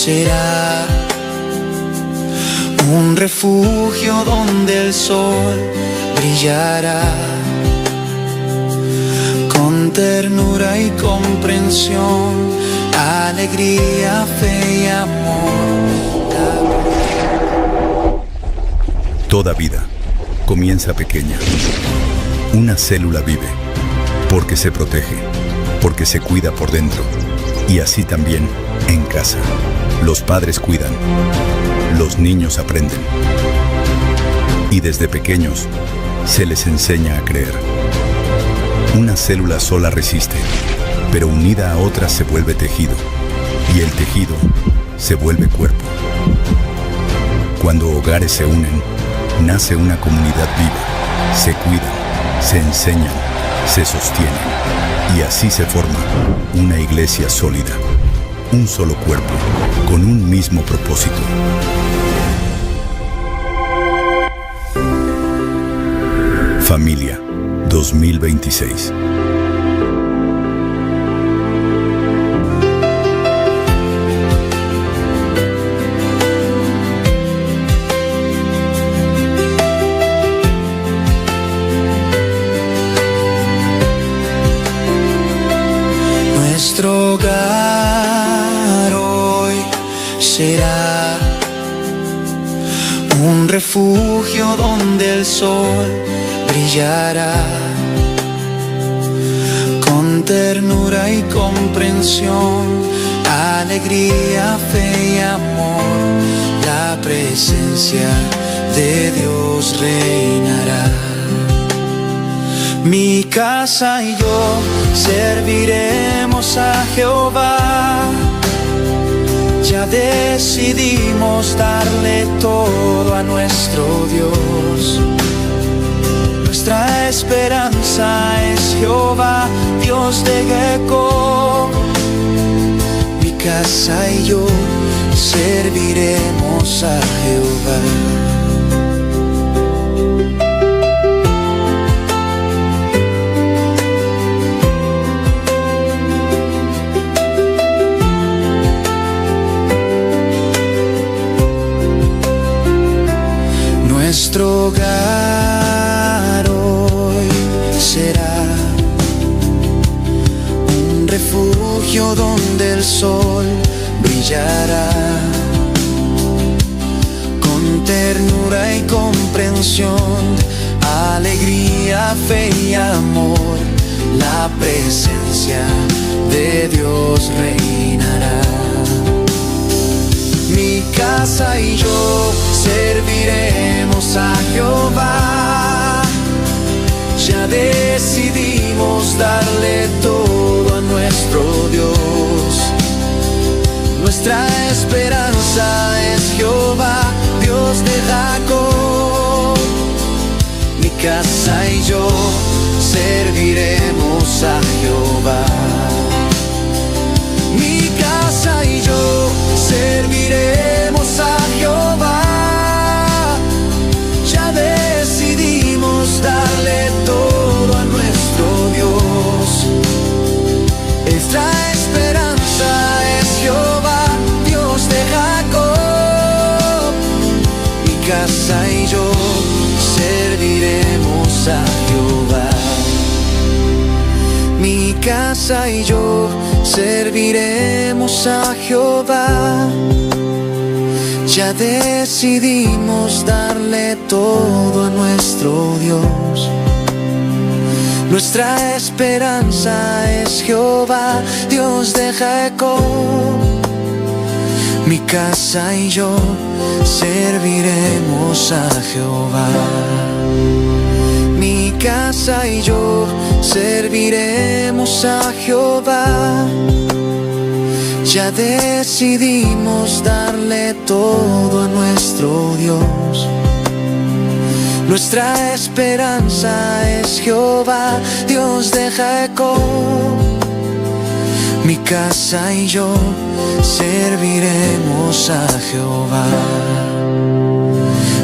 Será un refugio donde el sol brillará. Con ternura y comprensión, alegría, fe y amor. Toda vida comienza pequeña. Una célula vive porque se protege, porque se cuida por dentro. Y así también en casa. Los padres cuidan, los niños aprenden. Y desde pequeños se les enseña a creer. Una célula sola resiste, pero unida a otra se vuelve tejido. Y el tejido se vuelve cuerpo. Cuando hogares se unen, nace una comunidad viva. Se cuidan, se enseñan, se sostienen. Y así se forma una iglesia sólida. Un solo cuerpo, con un mismo propósito. Familia 2026. Nuestro hogar hoy será un refugio donde el sol brillará. Con ternura y comprensión, alegría, fe y amor, la presencia de Dios reinará. Mi casa y yo serviremos a Jehová. Ya decidimos darle todo a nuestro Dios. Nuestra esperanza es Jehová, Dios de Jacob. Mi casa y yo serviremos a Jehová. Nuestro hogar hoy será un refugio donde el sol brillará. Con ternura y comprensión, alegría, fe y amor, la presencia de Dios reinará. Mi casa y yo serviremos a Jehová. Ya decidimos darle todo a nuestro Dios. Nuestra esperanza es Jehová, Dios de Jacob. Mi casa y yo serviremos a Jehová. Mi casa y yo serviremos a Jehová. Ya decidimos darle todo a nuestro Dios. Nuestra esperanza es Jehová, Dios de Jacob. Mi casa y yo serviremos a Jehová. Mi casa y yo serviremos a Jehová. Ya decidimos darle todo a nuestro Dios. Nuestra esperanza es Jehová, Dios de Jacob. Mi casa y yo serviremos a Jehová. Mi casa y yo serviremos a Jehová. Ya decidimos darle todo a nuestro Dios. Nuestra esperanza es Jehová, Dios de Jacob. Mi casa y yo serviremos a Jehová.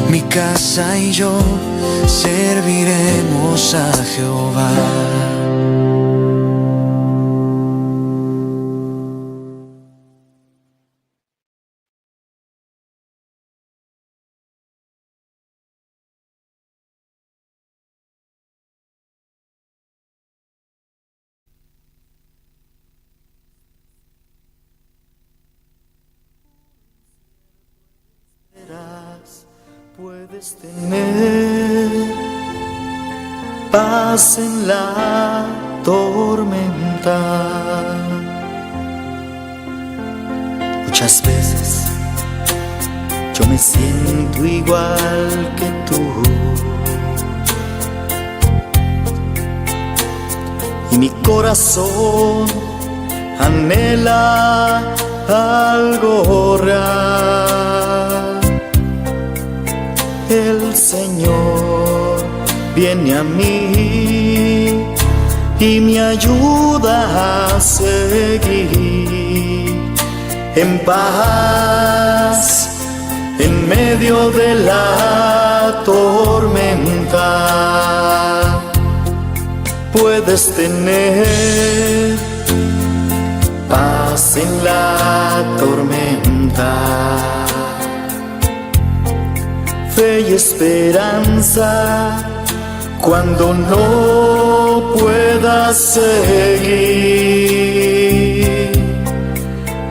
Mi casa y yo serviremos a Jehová. Puedes tener paz en la tormenta. Muchas veces yo me siento igual que tú. Y mi corazón anhela algo real. El Señor viene a mí y me ayuda a seguir en paz en medio de la tormenta. Puedes tener paz en la tormenta, fe y esperanza cuando no puedas seguir,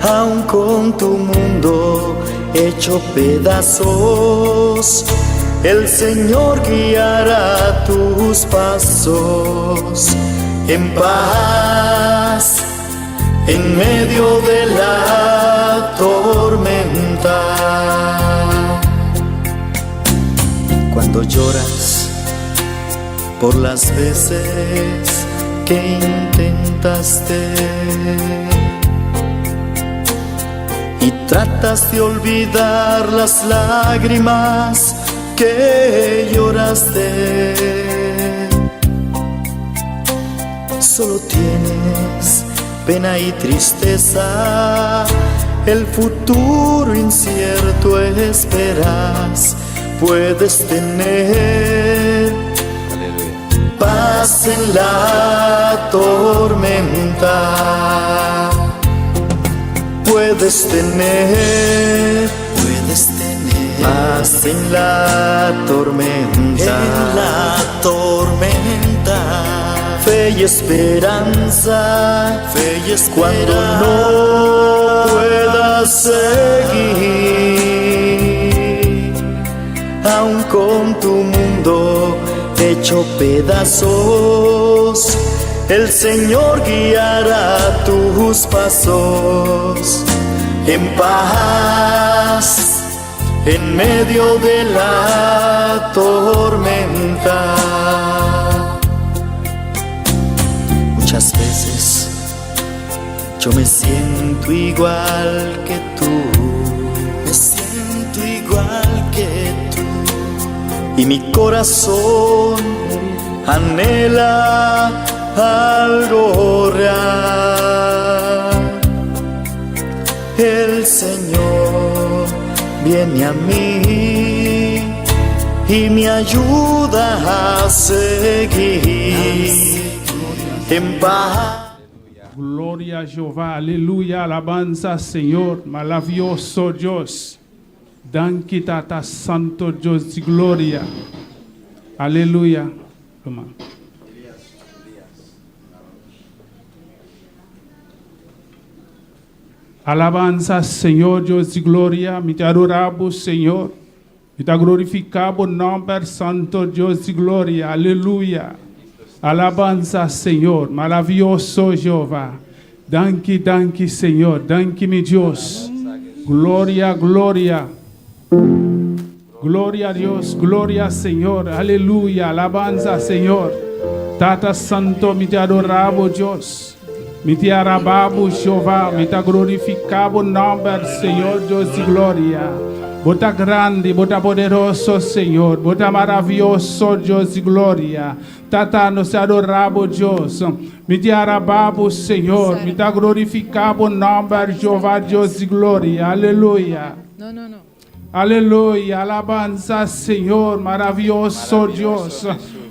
aun con tu mundo hecho pedazos, el Señor guiará tus pasos en paz en medio de la tormenta. Cuando lloras por las veces que intentaste y tratas de olvidar las lágrimas que lloraste, solo tienes pena y tristeza, el futuro incierto esperas, puedes tener paz en la tormenta. Puedes tener, puedes tener paz en la tormenta, en la tormenta. Fe y esperanza, fe y esperanza cuando no puedas seguir, aun con tu mundo hecho pedazos, el Señor guiará tus pasos en paz en medio de la tormenta. Muchas veces yo me siento igual que tú, me siento igual que tú, y mi corazón anhela algo real. El Señor viene a mí y me ayuda a seguir en paz. Gloria a Jehová, aleluya, alabanza, Señor, maravioso Dios. Danki Tata Santo Dios di gloria. Aleluya. Tuma. Alabanza, Señor Dios di gloria, mi ta adora bo, Señor. Mi ta glorifica bo nomber, Santo Dios di gloria. Aleluya. Alabanza, Señor, maravioso Jehová. Danki, danki, Señor. Danki, mi Dios. Gloria, gloria. Gloria a Dios, gloria Señor, aleluya, alabanza Señor. Tata Santo, mi ta adora bo, Dios. Mi ta alaba bo, Jehová, mi ta glorifica bo nomber, Señor Dios di gloria. Bo ta grandi, bo ta poderoso, Señor. Bo ta maravioso, Dios di gloria. Tata, nos ta adora bo, Dios. Mi ta alaba bo, Señor. Mi ta glorifica bo nomber, Jehová, Dios di gloria. Aleluya. No, no, no. Aleluya, alabanza, Señor, maravioso Dios.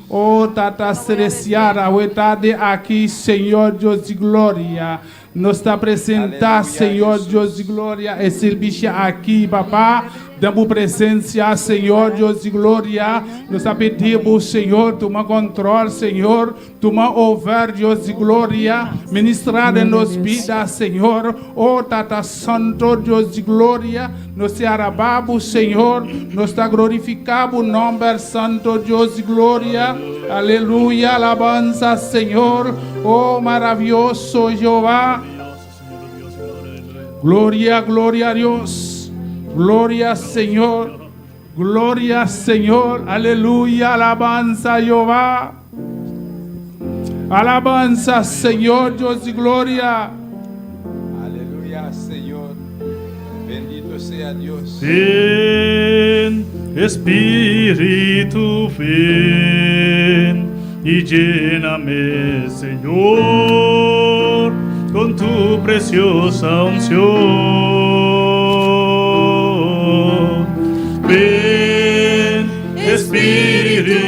Oh, Tata Celestial, awe tardi aki, Señor Dios di gloria. Nos ta presenta, Señor Dios di gloria, e servicio aki, Papa. Den bo presensia, Señor Dios di gloria. Nos ta pidi bo, Señor, tuma control, Señor. Tuma over, Dios di gloria. Ministra den nos bida, Señor. Oh Tata Santo, Dios di gloria. Nos ta alaba bo, Señor. Nos ta glorifica bo nomber santo, Dios di gloria. Aleluya, alabansa, Señor. Oh maraviyoso Jehová. Gloria, gloria a Dios. Gloria, Señor. Gloria, Señor. Aleluya, alabansa, Jehová. Alabansa, Señor, Dios di gloria. Aleluya, Señor. Bendito sea Dios. Ven, Espíritu, ven y lléname, Señor, con tu preciosa unción. Ven, Espíritu,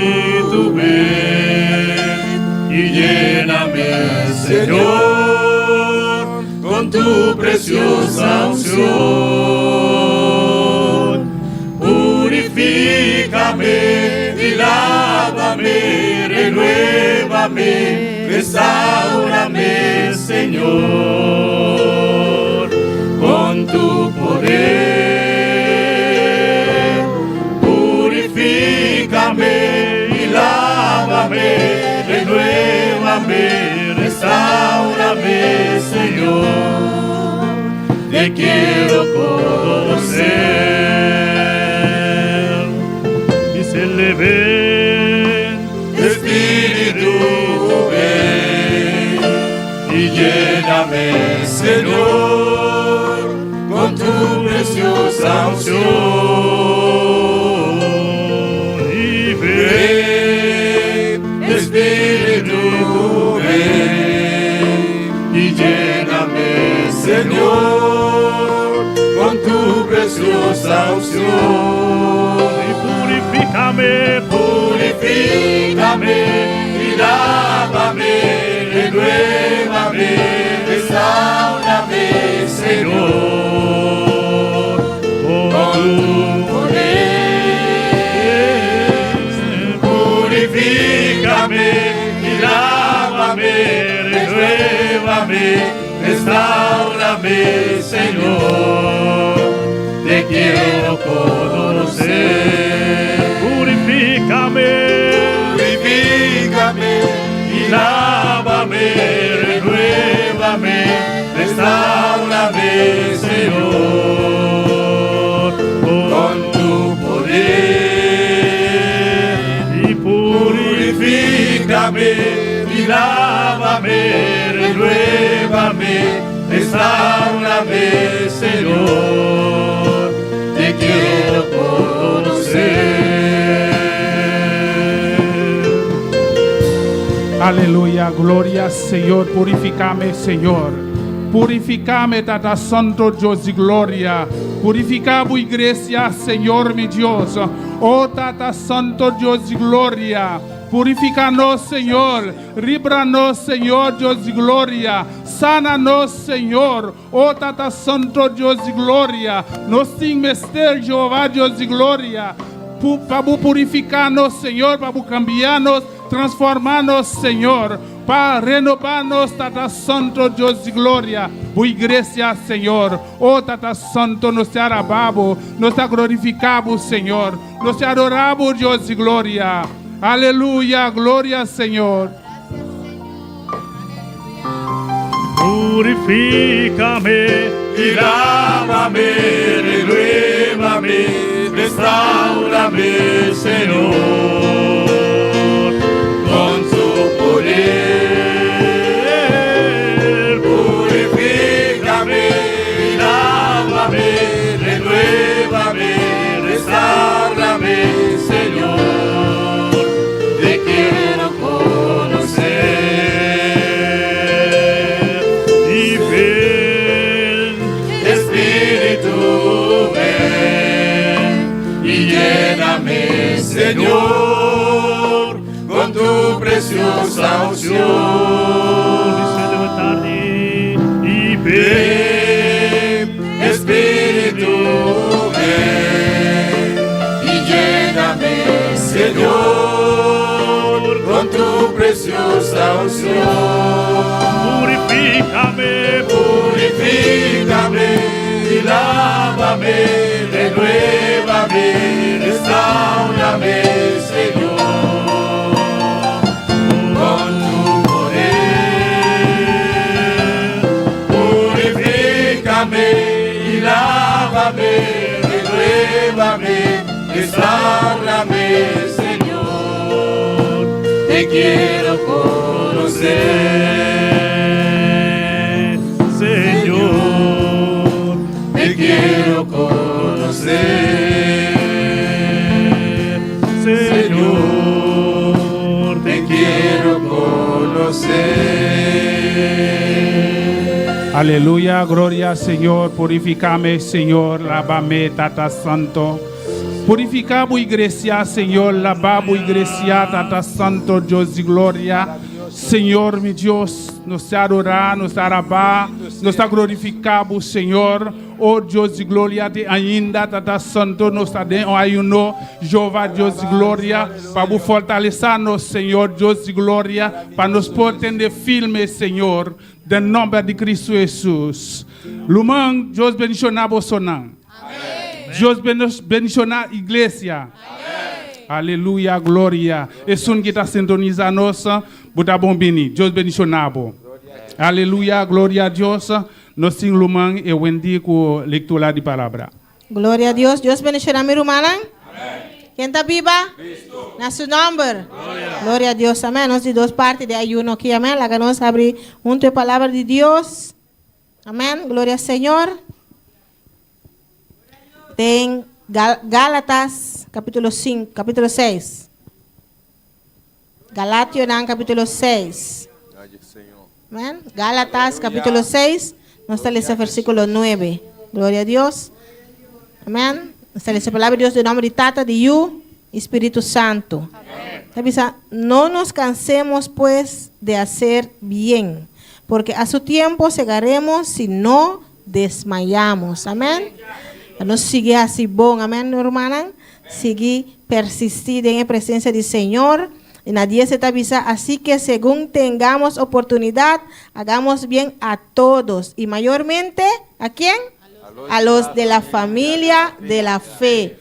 ven y lléname, Señor, con tu preciosa unción. Purifícame y lávame, renuévame, restaurame, Señor, con tu poder. Purifícame y lávame, renuévame, restaurame, Señor. Te quiero conocer. Dice, ven, Espíritu, ven y lléname, Señor, con tu preciosa unción. Y ven, Espíritu, ven y lléname, Señor, con tu preciosa unción. Y purifícame, purifícame y lávame, renuévame, restaurame, Señor, con tu poder. Purifícame y lávame, renuévame, restaurame, Señor. Te quiero conocer. Purifícame, purifícame y lávame, renuévame, restaurame, Señor, con tu poder. Y purifícame y lávame, renuévame, restaurame, Señor. Te quiero conocer. Aleluya, gloria, Señor. Purifícame, Señor. Purifícame, Tata Santo, Dios de gloria. Purifica tu iglesia, Señor mi Dios. Oh Tata Santo, Dios de gloria. Purifícanos, Señor. Líbranos, Señor, Dios de gloria. Sánanos, Señor. Oh Tata Santo, Dios de gloria. Nos tin mester, Jehová, Dios di gloria. Pa purifica nos, Señor, pa cambia nos, transforma nos, Señor, pa renoba nos, Tata Santo, Dios di gloria. Bo iglesia, Señor. Oh Tata Santo, nos ta alaba, nos ta glorifica, Señor. Nos ta adora, Dios di gloria. Aleluya, gloria, Señor. Purifícame y lávame, renuévame, restaurame, Señor, con tu poder. Purifícame y lávame, renuévame, restaurame, Señor. Te quiero conocer. Y ven, Espíritu, ven y lléname, Señor, con tu preciosa unción. Y ven, Espíritu, ven. unción. Purifícame, purifícame y lávame, renuévame, restaurame, Señor, con tu poder. Purifícame y lávame, renuévame, restaurame, Señor. Te quiero conocer, Señor. Te quiero conocer, Señor. Te quiero conocer. Aleluya, gloria Señor, purifícame, Señor, lávame, Tata Santo. Purifica bo iglesia, Señor, lava bo iglesia, Tata Santo, Dios di gloria. Señor, mi Dios, nos ta adora, nos ta alaba, nos ta glorifica, Señor. Oh Dios di gloria, te ainda, Tata Santo, nos ta den ayuno, Jehová, Dios di gloria, pa fortalece nos, Señor, Dios di gloria, pa nos por tene firme, Señor, den nomber di Cristo Jesus. Ruman, Dios bendiciona boso. Dios bendiciona iglesia. Aleluya, gloria. Esun cu ta sintonisa nos, bo ta bon bini. Dios bendiciona bo. Aleluya, gloria na Dios. Nos tin ruman y Wendy cu lectura di palabra. Gloria na Dios. Dios bendiciona mi ruman. Ken ta biba? Na su nomber. Gloria na Dios. Amén. Nos di dos parti di ayuno aki. Amén. Laga nos habri hunto e palabra di Dios. Amén. Gloria na Señor. Den Gálatas, capítulo 5, capítulo 6. Galationan, capítulo 6. Amén. Gálatas, capítulo 6. Nos ta lesa versículo 9. Gloria na Dios. Amén. Nos ta lesa e palabra di Dios den nomber di Tata, di Yu y Spirito Santo. Amén. No nos cansemos, pues, de hacer bien, porque a su tiempo segaremos si no desmayamos. Amén. Nos sigui haci bon. Amén, ruman. Sigui persisti den presencia di Señor. Y na 10 ta bisa, así que según tengamos oportunidad, hagamos bien a todos. Y mayormente, ¿a quién? A los de la familia de la fe.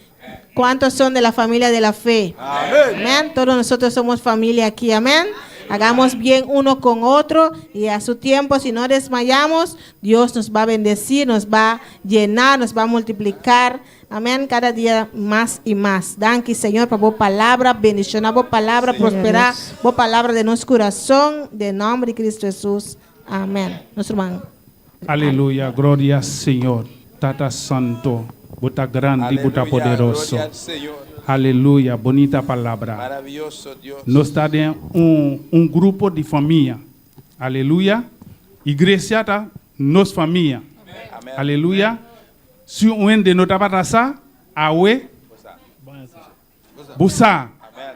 ¿Cuántos son de la familia de la fe? Amén. Todos nosotros somos familia aquí. Amén. Hagamos bien uno con otro y a su tiempo, si no desmayamos, Dios nos va a bendecir, nos va a llenar, nos va a multiplicar. Amén. Cada dia mas y mas. Danki, Señor, pa bo palabra, bendiciona bo palabra, prospera bo palabra den nos curason, den nomber di Cristo Jesus. Amén. Nos ruman. Aleluya, gloria na Señor. Tata Santo, bo ta grandi, bo ta poderoso. Gloria al Señor. Aleluya, bunita palabra. Maravilloso Dios. Nos ta den un grupo di famia. Aleluya. Iglesia ta nos famia. Amén. Aleluya. Si un hende no tabata sa, awe, bo sa. Amén.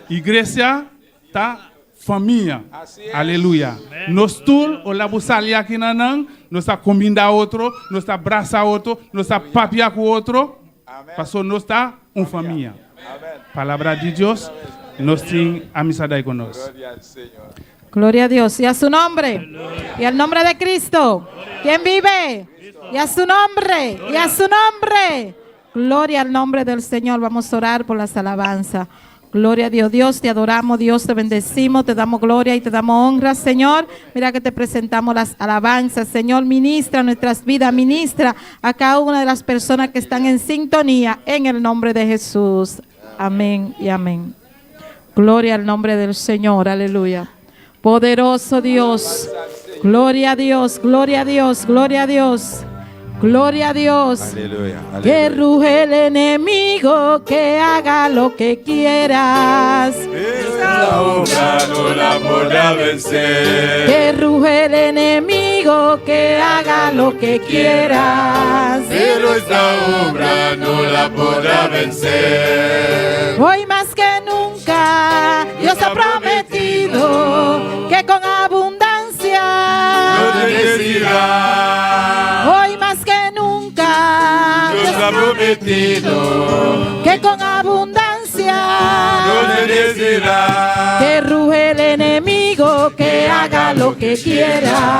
Iglesia ta famia. Así es. Aleluya. Nos tur, ora bo sali aki nan, nos ta cuminda otro, nos ta brasa otro, nos ta papia cu otro. Amén. Paso nos ta un famia. Amén. Palabra di Dios, nos tin amistad cu nos. Gloria al Señor. Gloria a Dios. Y a su nombre. Y al nombre de Cristo. ¿Quién vive? Y a su nombre. Y a su nombre. Gloria al nombre del Señor. Vamos a orar por las alabanzas. Gloria a Dios. Dios, te adoramos, Dios, te bendecimos, te damos gloria y te damos honra, Señor. Mira que te presentamos las alabanzas, Señor. Ministra nuestras vidas, ministra a cada una de las personas que están en sintonía en el nombre de Jesús. Amén y amén. Gloria al nombre del Señor, aleluya. Poderoso Dios. Gloria a Dios, gloria a Dios, gloria a Dios. Gloria a Dios. Aleluya. Que ruge el enemigo, que haga lo que quieras. Esta obra no la podrá vencer. Que ruge el enemigo, que haga lo que quieras. Pero esta obra no la podrá vencer. Hoy más que nunca, Dios ha prometido que con abundancia. Nos bendecirá. Hoy más que nunca, Dios ha prometido que con abundancia. Nos bendecirá. Que ruge el enemigo. enemigo que haga lo que quiera,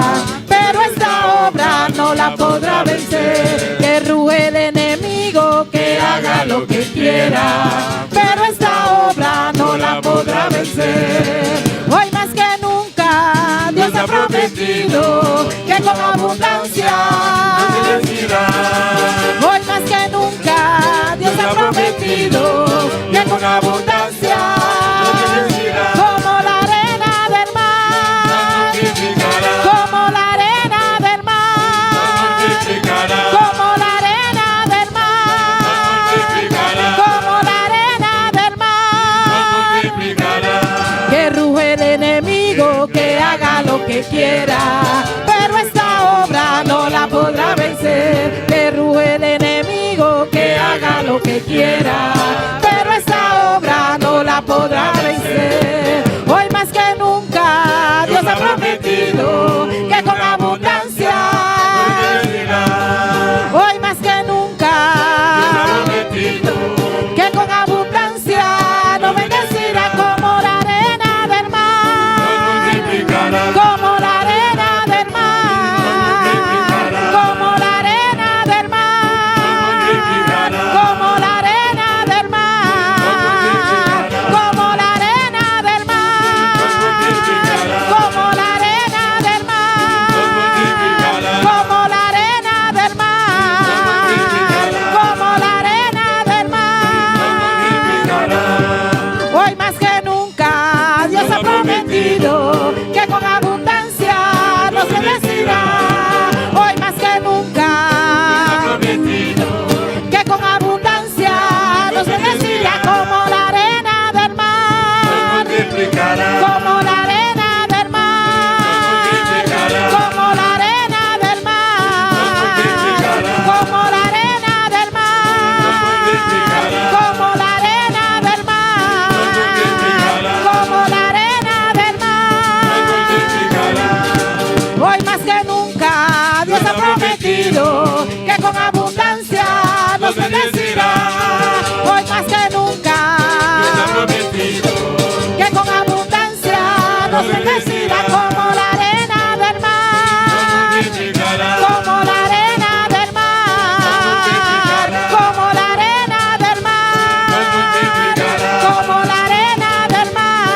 pero esta obra no la podrá vencer. Que ruge el enemigo que haga lo que quiera, pero esta obra no la podrá vencer. Hoy más que nunca Dios ha prometido que con abundancia. Hoy más que nunca Dios ha prometido que con abundancia, como la arena del mar, como la arena del mar, como la arena del mar, como la arena del mar. Que ruge el enemigo, que haga lo que quiera, pero esta obra no la podrá vencer. Que ruge el enemigo, que haga lo que quiera, pero esta obra no la podrá vencer. Hoy más que nunca Dios ha prometido que con abundancia. Hoy más que nunca que con abundancia nos bendecirá como la arena del mar, como la arena del mar, como la arena del mar, como la arena del mar, como la arena del mar, como la arena del mar, como la arena del mar, como la arena del mar. Hoy más que nunca Dios ha prometido que con abundancia nos bendecirá. Hoy más que nunca que con abundancia nos bendecirá como la arena del mar, como la arena del mar, como la arena del mar, como la arena del mar, como la arena del mar, como la arena del mar. Hoy más que nunca Dios ha prometido que con abundancia nos bendecirá. Hoy más que nunca que con abundancia nos bendecirá como la arena del mar, como la arena del mar, como la arena del mar, como la arena del mar, como la arena del mar,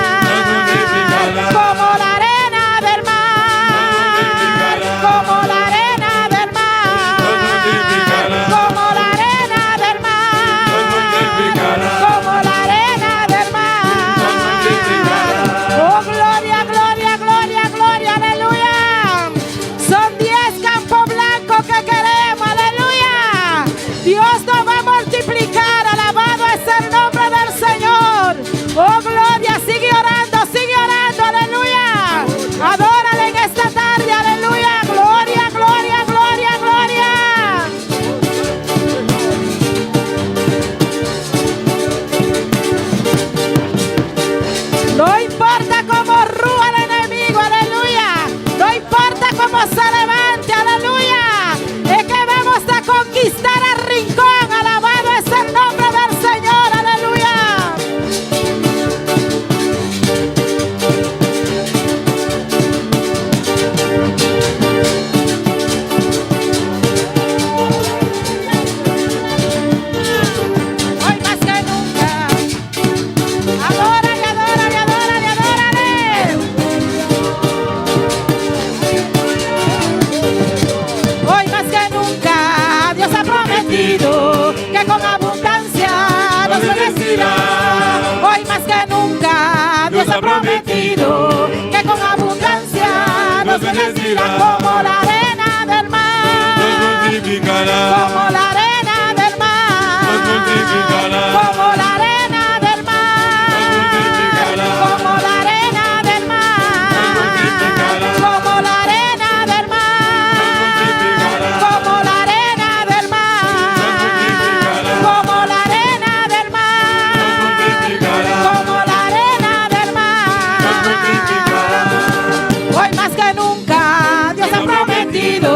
como la arena del mar, como la arena del mar, como la arena del mar. Oh, gloria, gloria, gloria, gloria, aleluya. Son 10 campos blancos que queremos, aleluya. Dios nos va a multiplicar, alabado es el nombre del Señor. Oh, gloria, sigue orando, sigue orando, aleluya. Adórale en esta tarde, aleluya. Gloria, gloria, gloria, gloria. No importa cómo rúa el enemigo, aleluya. No importa cómo se levante, aleluya. Es que vamos a conquistar el rincón. Alabado es el nombre del Señor, aleluya. Hoy más que nunca. Adórale, adórale, adórale, adórale. Hoy más que nunca Dios ha prometido que con abundancia nos bendecirá. Hoy más que nunca Dios ha prometido que con abundancia nos bendecirá como la arena del mar, como la arena del mar, como la arena del mar, como la arena del mar, como la arena del mar, como la arena del mar, como la arena del mar, como la arena del mar. Hoy más que nunca Dios ha prometido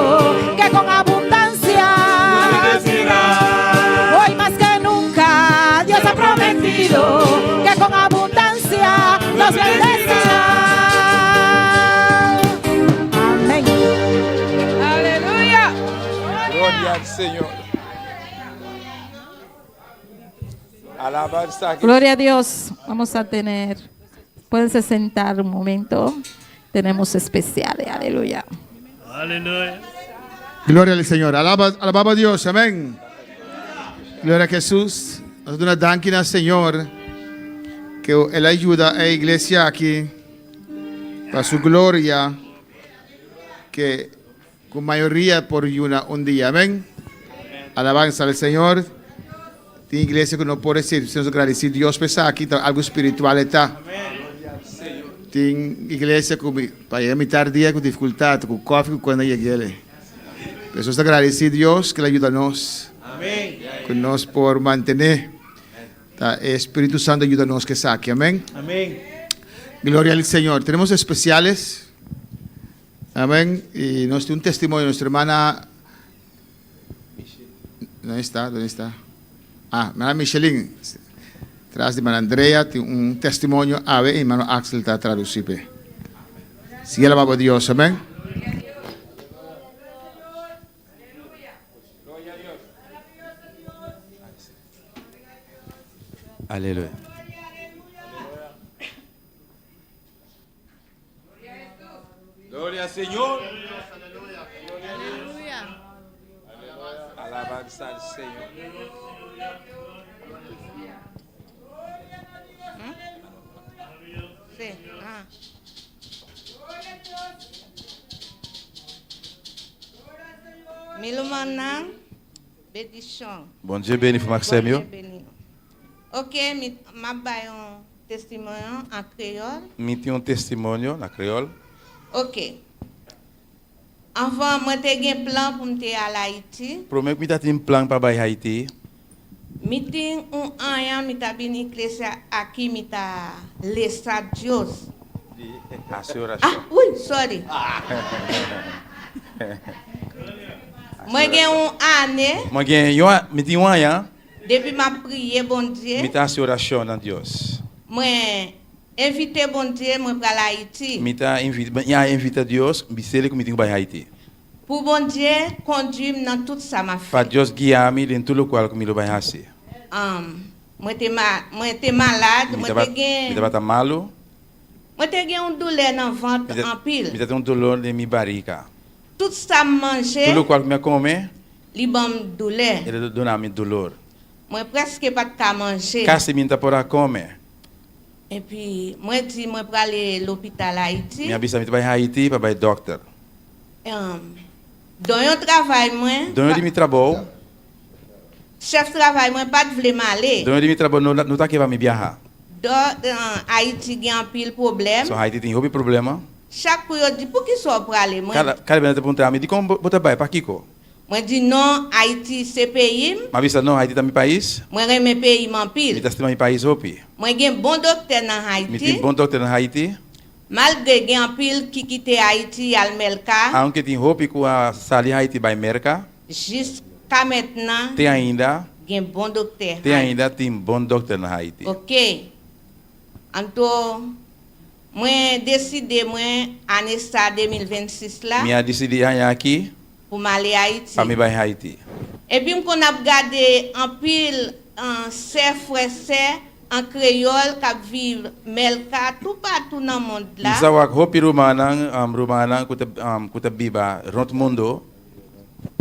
que con abundancia. Gloria al Señor. Alabanza. Gloria a Dios. Vamos a tener, pueden sentar un momento. Tenemos especiales, aleluya. Aleluya. Gloria al Señor. Alaba, alababa a Dios. Amén. Gloria a Jesús. Nos duna danki na Señor ku El a yuda e iglesia aki pa su gloria ku mayoria por yuna un dia. Amèn. Alabansa al Señor. Tin iglesia ku no por esei. Nos ta gradisí Dios pa esaki. Ta algu spiritual e ta. Tin iglesia ku pa yega mitar dia ku difikultat, ku kòfi ku kuenda yeg'el. Pero nos ta gradisí Dios ku el a yuda nos, ku nos por mantené. Ta e Spiritu Santu a yuda nos ku esaki. Amèn. Gloria al Señor. Tenemos especiales. Amèn. I nos tin un testimonio. Nuestra hermana. ¿Dónde está? ¿Dónde está? Ah, hermana Michelin. Tras di hermana Andrea tin un testimonio awe i hermano Axel ta tradusí p'e. Sigui alabá Dios, amèn. Aleluya. Gloria al Señor. Aleluya. Alabanza al Señor. Sí. Ah. Mi rumannan, bendishon. Bondye beni frè m ak sè m yo. Bondye beni. Ok, mi m ap bay yon testimonyo an kreyòl. Mi tin yon testimonyo na kreyòl. Ok. Anvan mwen te gen plan pou m te al Ayiti. Promé ku mi ta tin plan pa bai Haiti. Mi tin un aña mi ta bini iglesia aki mi ta lesa Dios. Hasi orashon. Ah, uy, sorry. Mwen gen un ane. Mwen gen yon, mi tin yon aña. Depi map priye Bondye. Mi ta hasi orashon na Dios. Mwen envite Bondye mwen pral Ayiti. Mi ta invita, mi a invita Dios, bis'El ku mi tin ku bai Haiti. Pou Bondye kondui m nan tout sa map fè. Pa Dios guia mi den tur lokual ku mi lo bai hasi. Mwen te ma, mwen te malad, Mi mwen te tabata, gen. mi tabata malu. Mwen te gen yon doulè nan vant Mi ta, anpil. mi ta tin un dolor den mi barika. Tout sa m manje. Tur lokual ku mi a kome. Li ban m doulè. El a duna mi dolor. Mwen prèske pa t ka manje. Kasi mi n ta por a kome. Epi, mwen di mwen prale lopital Ayiti. Mi a bisa mi ta bai Haiti pa bai dòkter. Doño travay mwen. Doño di mi trabou. Chèf travay mwen pa t vle m ale. Doño di mi trabou no ta ke pa mi biaha. Dò, Ayiti gen anpil pwoblèm. So Haiti tin hopi problema. Chak kou yo di poukisa w prale mwen. Kada kada bes nan ta puntra mi dikon bo ta bai pakiko? Mwen di non Ayiti se peyi m. M a bisa non Haiti ta mi pais. Mwen renmen peyi m anpil. Mi ta stima mi pais hopi. Mwen gen bon doktè nan Mi Haiti. tin bon dòkter nan Haiti. Malgre gen anpil ki kite Ayiti y al Mèlka. Aunke tin hopi ku a sali Haiti bai Merka. Jiskamentnan. Te ainda. Gen bon doktè Te ainda tin bon dòkter nan Haiti. Ok. Anto. Mwen deside mwen ane sa 2026 la. Mi a disidi aña aki. Pou m ale Ayiti. Pa mi bai Haiti. Epi m konn ap gade anpil sè frè sè an kreyòl k ap viv Mèlka toupatou nan mond la. Mi sa wak hopi rumannan rumannan ku ta ku ta biba rònt mundo.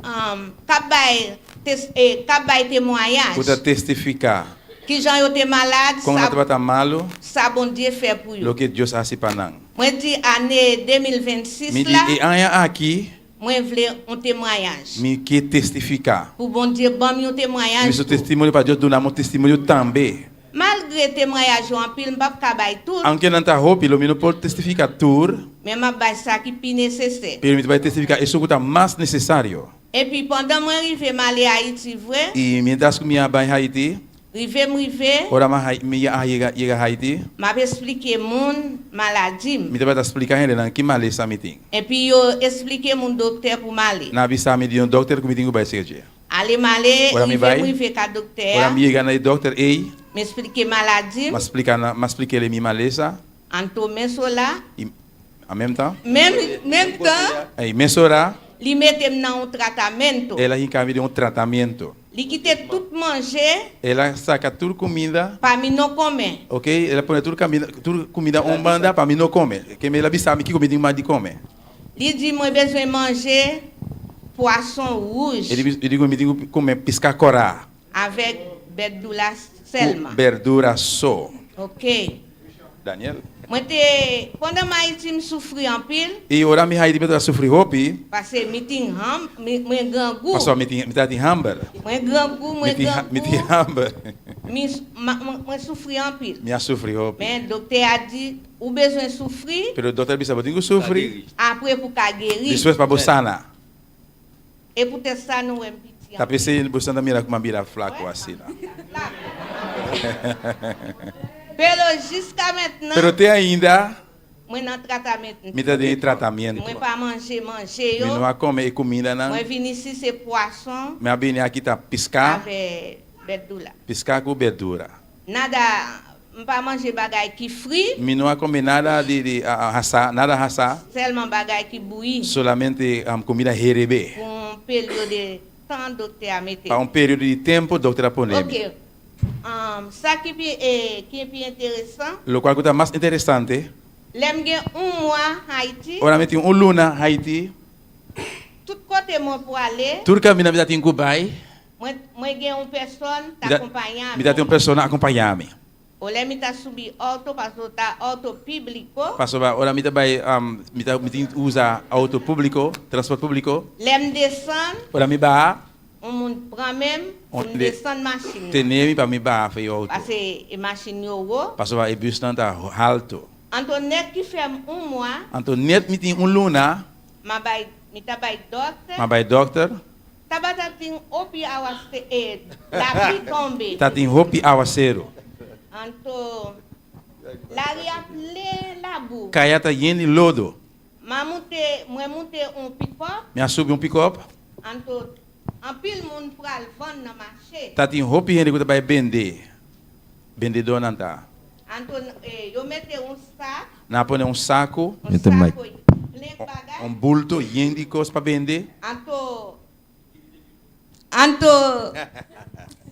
K ap bay k ap bay temwayaj. Ku ta testifiká. Kijan yo te malad, Kon nan sa tabata malu. sa Bondye fè pou yo. Loke Dios hasi pa nan. Mwen di ane 2026 Mi di la. e aña aki. Mwen vle yon temwayaj. Mi ke testifiká. Pou Bondye ban m yon temwayaj Mi su tou. testimonio pa Dios duna mi un testimonio tambe. Malgre temwayaj yo anpil m pap ka bay tout. Aunke nan ta hopi lo mi no por testifiká tur. Men m ap bay sa ki pi nesesè. Pero mi ta bay testifiká esun ku ta mas nesesario. Epi pandan mwen rive m ale Ayiti vre. I mientras ku mi a bai Haiti. Rive m rive. Ora mi a yega Haiti. M ap esplike moun maladi m. Mi tabata splika hendenan ki malesa mi tin. Epi yo esplike m un doktè pou m ale. Nan a bisa mi di un dòkter ku mi tin ku bai serka dje. Ale m ale, Ora mi rive m bai, rive ka doktè ora a. mi yega na e dòkter ei. M esplike maladi m. M a splika na, m a splik'el mi malesa. Anto mesola. I a mem tan. Menm, menm tan. I mesora. Li mete m nan un tratamentu. El a hinka mi den un tratamiento. Li kite tout manje. El a saka tur kuminda. Pa mi no kome. Ok, el a pone tur kaminda, tur kuminda un banda pa mi no kome. Ke el a bisa mi kiko mi tin mag di kome. Li di mwen bezwen manje pwason wouj. E di ku mi tin ku kome piska kòrá. Avèk bèdula sèlman. Ku bèrdura so. Ok. Daniel. Mwen te, pandan m Ayiti m soufri anpil. I ora mi Haiti mi ta sufri hopi. Pase mi tin ham, mwen grangou. Pasobra mi tin, mi ta tin hamber. Mwen grangou, mwen grangou. Mi tin hamber. Mi, mwen soufri anpil. Mi a sufri hopi. Men doktè a di, ou bezwen soufri. Pero doktè a bisa bo tin ku sufri. Apre pou ka geri. Despues pa bo sana. E poutèt sa nou wè m piti Ta anpil. p'esei bo ta mira ku m'a bira flaku asina. Pero jiska mentnan. Pero te ainda. Mwen nan tratament. Mi ta den e tratamiento. Mwen pa manje manje yo. Mi no a kome e kumindanan. Mwen vini isi se pwason. Mi a bini aki ta piska. Avè bèdula. Piska ku bèdura. Nada, m pa manje bagay ki fri. Mi no a kome nada di di hasá, nada hasá. Sèlman bagay ki bouyi. Solamente kumida herebé. Pou un peryodo de tan doktè a mete. Pa un periodo di tempu dokter a pone mi. Ok, sa ki pi ki pi enteresan. Lokual ku ta mas interesante. Lè m gen un mwa Haiti. Ora mi tin un luna Haiti. Tout kote mwen pwale. Tur kaminda mi ta tin ku bai. Mwen mwen gen un pèsòn ta konpanya Mi ta tin un mi. persona akompañá mi. Olè mi ta subi outo paso ta outo píbliko. Pasobra ora mi ta bai mi ta mi tin usa outo públiko, transpòrt públiko. Lè m desann. Ora mi baha. Un moun pran men m pou m desann machin nan. Tene mi pa mi baha for e outo. Pase e machin yo wo. Pasobra e bùsnan ta halto. Anto nèt ki fè m un mwa. Anto nèt mi tin un luna. M a bai mi ta bai dòkter. M a bai dòkter. Tabata tin hopi awaseru, lapli tonbe. Ta tin hopi awaseru. Anto, lari a plen labou. Kaya ta yen di lodo. Ma moute, mwen moute un pikòp. Mi a subi un pikòp. Anto, anpil moun pral vann nan mache. Ta tin hopi hende ku ta bai bende. Bendedónan ta. Anto, yo mete un sak. Nan a pone un saku. Un sako plen bagay. Un bulto yen di kos pa bende. Anto, anto,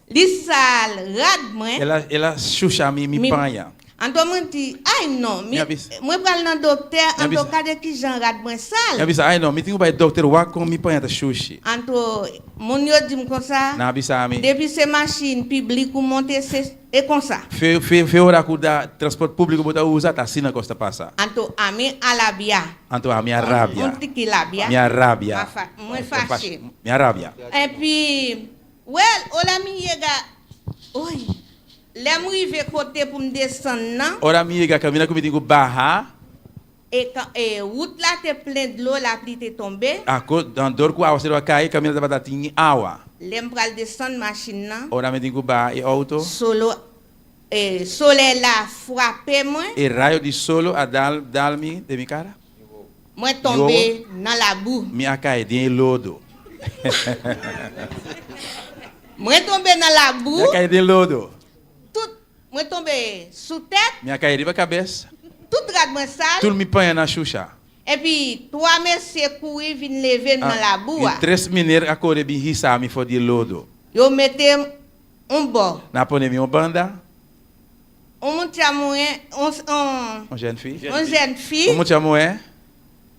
li sal rad mwen. El a, el a shusha mi, mi paña. Anto mwen di, ay non, mi, mwen pral nan doktè, anto gade kijan rad mwen sal. Mi a bisa, ay non, mi tin ku bai doktè wak kon mi paña ta shushi. Anto, moun yo di m konsa, Nan a bisa mi. depi se machin piblik ou monte se e konsa. Fe, fe, fe ora ku ta transpòrt públiko bo ta usa, ta asina kos ta pasa. Anto ami a labia. Anto ami a rabia. Un tiki labia. Mi a rabia. Ma fa, mwen fache. Mi a rabia. Epi, well, ora mi yega, oy. Lè m rive kote pou m desann nan. Ora mi yega kaminda ku mi tin ku baha. E e wout la te plen dlo lapli te tonbe. Ako dan dor ku awaseru a kai kaminda tabata tin awa. Lè m pral desann machin nan. Ora mi tin ku baha e outo. Solo e solèy la frape mwen. E rayo di solo a dal dal mi den mi kara. Mwen tonbe nan labou. Mi a kai den e lodo. Mwen tonbe nan labou. Mi a kai den lodo. Tout, mwen tonbe sou tèt. Mi a kai riba kabes. Tout rad mwen sal. Tur mi paña na shusha. Epi, 3 mesye kouri vin leve m nan labou a. I tres mener a kore bin hisa mi for di e lodo. Yo mete m un bò. Nan a pone mi un banda. Un mucha muhé, un, un. Un jèn fi. Un jèn fi. Un mucha muhé.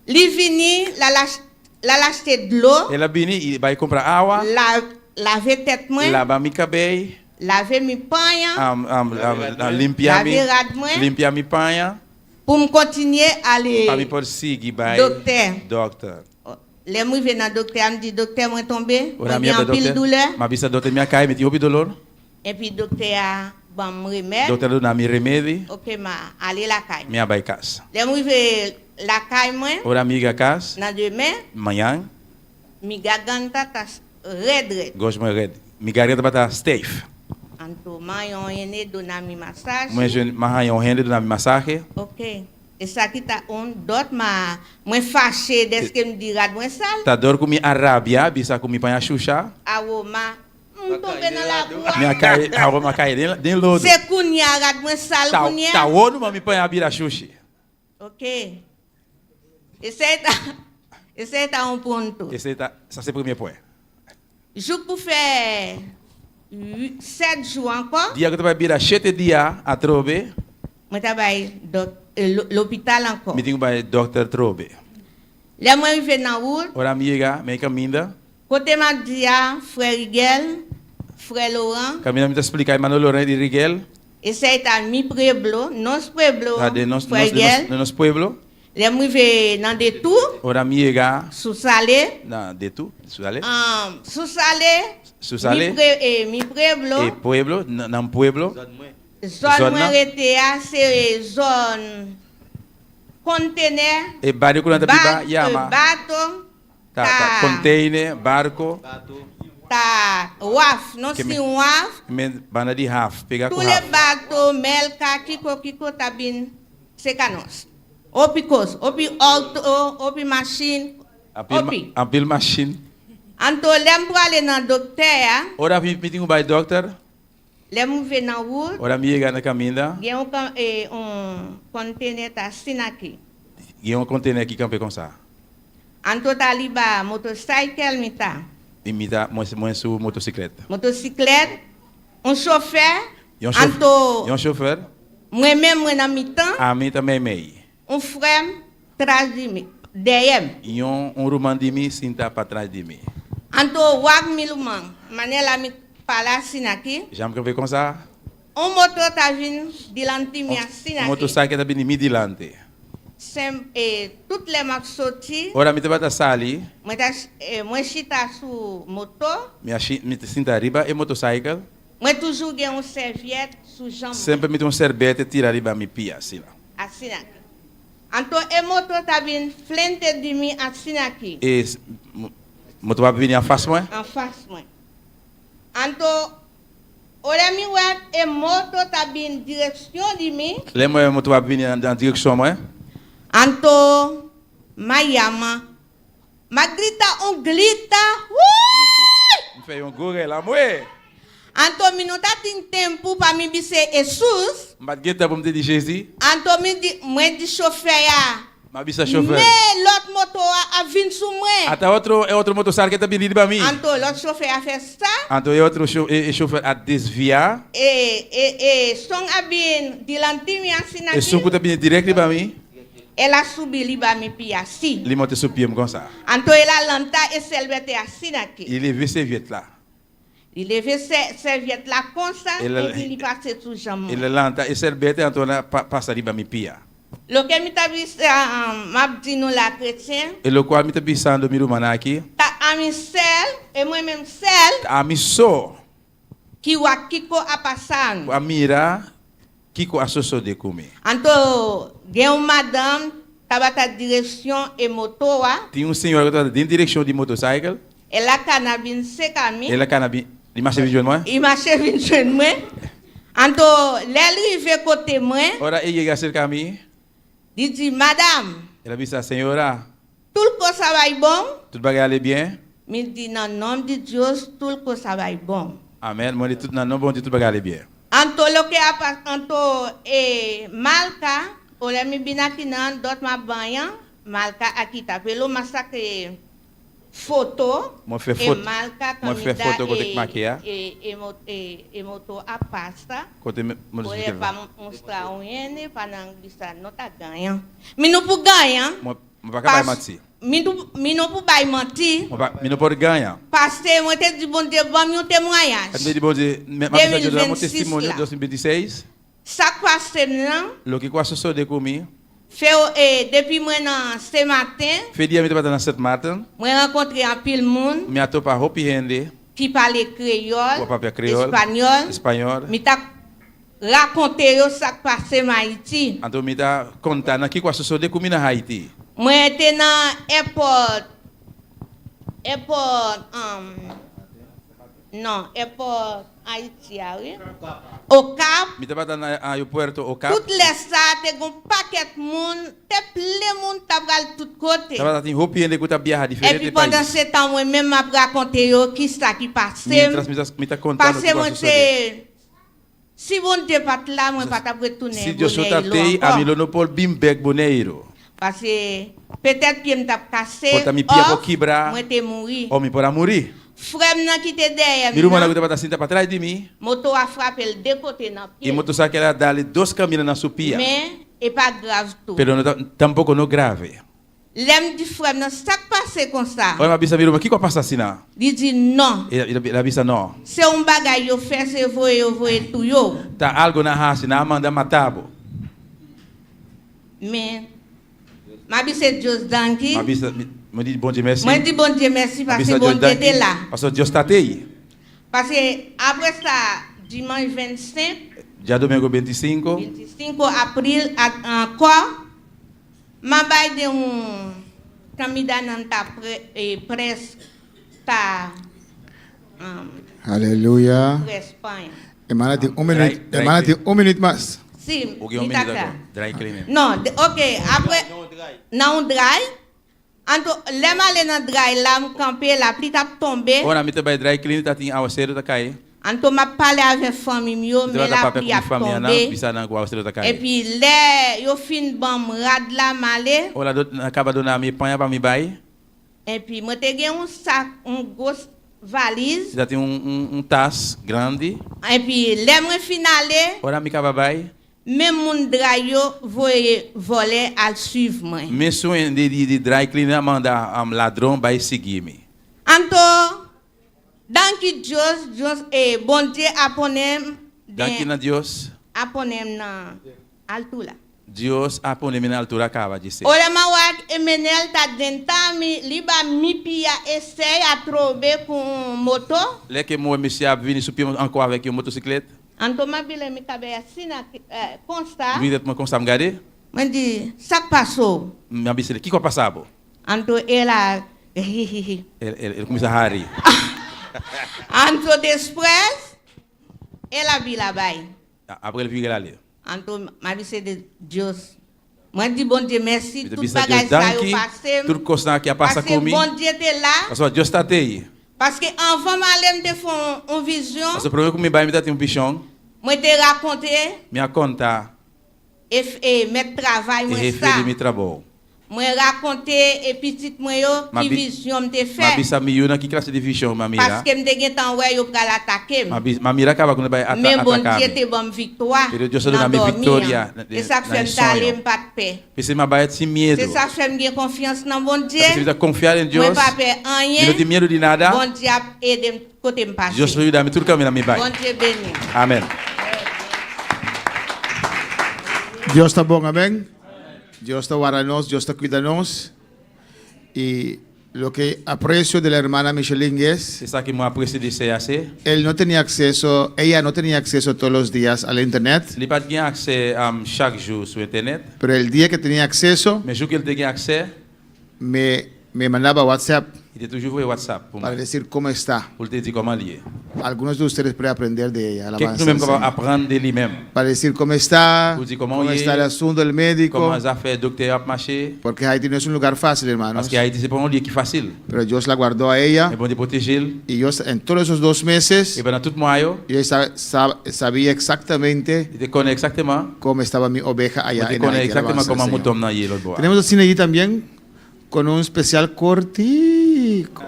Li vini, l al ach, l al achte dlo. El a bini i bai kumpra awa. La, lave tèt mwen. Laba mi kabei. Lave mi paña. Limpia mi. Lave rad mwen. Limpia mi paña. Pou m kontinye ale. Pa mi por sigui bai. Doktè. Dòkter. Lè m rive nan doktè a, m di doktè mwen tonbe, Ora mwen mi a gen bai anpil dòkter. doulè. M a bisa dòkter mi a kai, mi tin hopi dolor. Epi doktè a ban m remèd. Doktè a duna mi remedi. Ok m a ale lakay Mi a bai kas. Lè m rive lakay mwen. Ora mi yega kas. Nan demen. Mañan. Mi gaganta ta rèd rèd. Gòj mwen rèd. Mi garganta tabata steif. Anto m haña un hende duna mi masaje. Mwen jwenn, m a haña un hende duna mi masaje. Ok. Esaki ta un dòt ma mwen fache dèske m di rad mwen sal. Ta dòr ku mi a rabia bisa ku mi paña shusha. Awo ma M tonbe nan labou a. Mi a kai, awo mi a kai den, den lodo. Se kounya rad mwen sal Ta, kounya. ta wou numa mi paña bira shushi. Ok. Esei ta, Esei ta un punto. Esei ta, sa se promé pwen. Jou pou fè 7 jou ankò. Dia ku ta bai bira shete dia atrobe. Mwen ta bai lopital ankò. Mi tin ku bai dòkter trobe. Lè mwen rive nan wout. Ora mi yega mei kaminda. Kote m ap di a frè Rigel, frè Laurent. Kaminda mi ta splika hermano Laurent i Rigel. Esei ta mi pueblo, nos pueblo, Ta den nos, frè Rigel. den nos pueblo. Lè m rive nan Detou. Ora mi yega. Sou Sale. Na Detou, sou Sale. Sou Sale. Sou Sale. Mi pueblo. E pueblo, nan pueblo. Zòn mwen rete a se zòn kontenè. E bario ku nan ta biba yama. Bato. Ta konteine, barko. Ta waf, nos tin waf. Men banda di haf, pega ku Tur e haf. bato, melka, kiko kiko ta bin seka nos. Hopi kos, hopi outo, hopi mashin, hopi. Anpil mashin. Anto lè m prale nan doktè a. Ora mi tin ku bai dòkter. Lè m rive nan wout. Ora mi yega na kaminda. Gen un kontenè ta asina aki. Gen un kontenè ki kanpe konsa. Anto ta riba motosaikel mi ta. I mi ta mwen sou motosiklèt. Motosiklèt, un chofè, anto. Yon chofè. Mwen menm mwen nan mitan. Ami ta meimei. Un frè m tras di mi, dèyè m. Yon un ruman di mi sinta patras di mi. Anto wak mi ruman, manera mi pala asina aki. Jan m kanpe konsa. Un moto ta vin dilanti mi asina aki. Un motosaikel ta bini mi dilanti. Sem e tout lè m ap soti. Ora mi tabata sali. Mwen ta mwen chita sou moto. Mi a mi ta sinta riba e motosaikel. Mwen toujou gen un sèvyèt sou janm mwen. Semper mi tin un sèrbète tira riba mi pia asina. Asina ki. Anto e moto ta bin flente di mi asina ki. E moto a bini anfas mwen. Anfas mwen. Anto ora mi wè e moto ta bin direksyon di mi. Lè mwen wè moto a bini nan direksyon mwen. Anto m'a yama. M'a grita un grita, Woei! M fè yon gwo rèl, Anmwe! Anto mi no ta tin tempu pa mi bis'é Hesus. M pa t gen tan pou m te di Jezi. Anto mi di, mwen di chofè a. M a bisa chofè. Me lòt moto a ap vin sou mwen. Ata otro, e otro motosal ke ta bini riba mi. Anto lòt chofè a fè sa. Anto e otro cho, e chofè a desvia. E, e, e son a bin dilanti mi asina E aki. son ku ta bini dirèk riba mi. El a subi riba mi pia si. Li monte sou pye m konsa. Anto el a lanta e sèlbète asina ki. Li leve sèvyèt la. Li leve sèvyèt la konsa epi li pase sou janm mwen. El a lanta e sèlbète anto el a pasa riba mi pia. Loke mi ta bisa m ap di nou la kretyen. E lokual mi ta bisando mi rumannan aki. Ta ami sèl e mwen menm sèl. Ta ami so. Ki wak kiko a pasa mi. Ku a mira kiko a sosode ku mi. Anto gen un madanm tabata direkshon e moto a. Tin un señora ku tabata den direkshon di motosaikel. El a kana bin seka mi. El a kana bin, li masha bin jwen mwen. I masha bin jwenn mwen. Anto lè l rive kote mwen. Ora e yega serka mi. Li di, Madam. El a bisa, Señora. Tur kos a bai bon? Tout bagay ale byen? Mi di, Nan nòm di Dios, tur kos a bai bon. Amèn. Mwen di tout nan non Bondye tout bagay ale byen. Anto loke a pas anto e malka ora mi bin aki nan dòt ma baña malka a kita pelo ma saka e foto Mwen fè e fot malka mwen fè kaminda foto kote e k make a. e e e e moto a pasa Kote ora motosiklet pa la. mustra un hende pa nan bisa no ta gaña mi no por gaña Mwen mwen pa ka bay Pas, manti. mi no, mi no por bay manti. Mwen pa, mi no por gaña. Paske mwen te di Bondye ban m yon temwayaj. Mwen te di Bondye, m ap bisa Dios dame un 2026 testimonio la. 2026. Sa k pase m nan. Loke ku a sosode ku mi. Fè o, e, depi mwen nan Sen Maten. Fe dia mi tabata na Sint Maarten. Mwen rankontre anpil moun. Mi a topa hopi hende. Ki pale kreyòl. Ku a papia kreyòl. Espanyòl. Español. Mi ta Rakonte yo sa k pase m Ayiti. Anto mi ta konta nan kiko a sosode ku mi na Haiti. Mwen te nan èpòt, èpòt, non, èpòt Ayiti a wi, Okap. Mi tabata na aeropuerto Okap. Tout lè sa a te gon pakèt moun, te plen moun ta pral tout kote. Tabata tin hopi hende ku ta biaha diferente Epi pais. pandansetan mwen menm m ap rakonte yo kisa ki pase m, Mientras mi ta konta no pase kiko a mwen sosode. te. Si Bondye pat la mwen pa tap retounen Si Dios no ta Boneiru tei, ankò. ami lo no por bin bek Boneiru. Pase petèt pye m t ap kase Por ta mi pia por òf kibra mwen te mouri. òf mi por a muri. Frè m nan ki te dèyè Mi m rumannan nan, ku tabata sinta patras di mi. moto a frape l de kote nan E pye l. motosakel a dal e dos kaminda na su pia. Men, e pa grav tou. Pero no ta tampoko no grave. Lè m di frè m nan sa k pase konsa? Ora mi a bisa mi ruman, kiko a pasa asina? Li di, Non. El a bisa, No. Se un bagay yo fè, se voye yo voye touye w. Ta algo nan a hasi, nan a manda mata bo. Men, m a bise Dios danki. M a bisa, mwen di Bondye mèsi. Mwen di Bondye mèsi M a pase bisa Dios Bondye te danki la. pasobra Dios ta te ei. Pase apre sa, dimanch 25. Djadomingo 25. 25 april ankò, m a bay de un kamida nan ta près ta Aleluya. près pan. Hermana tin un minuut, hermana tin un minuut mas. Si, Oke, un mi ta minuut kla. ago. Dry cleaning. No, ok, apre nan un dry, anto lè m ale nan dry la m kanpe lapli t ap tonbe. Ora mi ta bai dry cleaning ta tin awaseru ta kai. Anto m ap pale avè fanmi m yo, Mi men tabata papia lapli ku mi ap famianan, tonbe. bisa nan ku awaseru ta kai. Epi lè yo fin ban m rad la m ale. Ora do nan kaba duna mi paña pa mi bai. Epi mwen te gen yon sak, yon gwo valiz. Mi ta tin un tas grandi. Epi lè mwen fin ale. Ora mi kaba bai. Menm moun dry yo voye vòlè al swiv mwen. Mesun di dry cleaner a manda ladron bai sigui mi. Anto, danki Dios, Dios, e Bondye a pone m Danki den. na Dios. A pone m nan altura. Dios a pone mi na altura caba djise. Ora m'a wak e menel ta drenta mi liba mi pia esey atrobe ku un moto. Lè ke mwen misye ap vini sou pye m ankò avèk yon motosiklèt. Anto m'a bile mi kabey asina konsa. M vire tèt mwen konsa m gade. Mwen di, Sak pase w? M ap bise li, Kiko pasa bo? Anto el a hihihi. El kuminsa hari. Anto despues el a bira bay. Apre el vire el ale. Anto m a bisa de Dios. Mwen di Bondye mèsi Mi ta tout bisa bagay Dios sa yo danki pase m. tur kosnan ki a pasa Paske ku mi. Bondye te la. Pasobra Dios ta te ei. Paske anvan m ale m te fè yon vizyon. Pasobra promé ku mi bai mi ta tin un vishon. Mwen te rakonte. Mi a konta. E e mèt travay E mwen hefe sa. di mi trabou. Mwen rakonte e pitit mwen yo Ma ki bi vizyon m te Ma fè. bisa mi yu nan ki klase di vizyon ma mira. Paske m te gentan wè yo pral atake m. Ma bi ma mira kaba ku nan bai ata Men ataka Bondye mi. te ban m viktwa Pero Dios a duna nan mi dòmi viktoria an. E sa k na fè e m t ale soño. m pa t pè. P'esei mi a bai sin Se miedu. sa k fè m gen konfyans nan Bondye. P'esei mi ta konfia den Mwen Dios. pa pè Mi no anyen. tin miedu di nada. Bondye ap ede m kote m pase. Dios lo yuda mi tur kaminda mi bai. Bondye beni w. Amen. Dios ta bon, amen. Dios ta warda nos, Dios ta cuida nos. Y lo que aprecio de la hermana Micheline es, Esaki mi aprecio di CAC. él no tenía acceso, ella no tenía acceso todos los días al internet, Li pat gen aksè chak jou sou entènèt. pero el día que tenía acceso, Men jou ke li te gen aksè, me, me mandaba WhatsApp li te toujou voye WhatsApp pou para mwen, decir cómo está. pou l te di kòman li ye. Algunos de ustedes pueden aprender de ella, Kèk alabanza nou menm al kapab Señor. aprann de li menm. Para decir cómo está, Pou di kòman cómo ou ye, está el asunto del médico. kòman zafè doktè yo ap mache. Porque Haití no es un lugar fácil, hermanos. Paske Ayiti se pa yon lye ki fasil. Pero Dios la guardó a ella. Men Bondye pwoteje l. Y yo en todos esos dos meses, E pandan tout mwa yo, yo sabía exactamente li te konnen egzakteman, cómo estaba mi oveja allá mwen te en konnen Haití. egzakteman Alabanza al kòman Señor. mouton m nan ye lòt bò a. Tenemos el cine allí también con un especial cortico.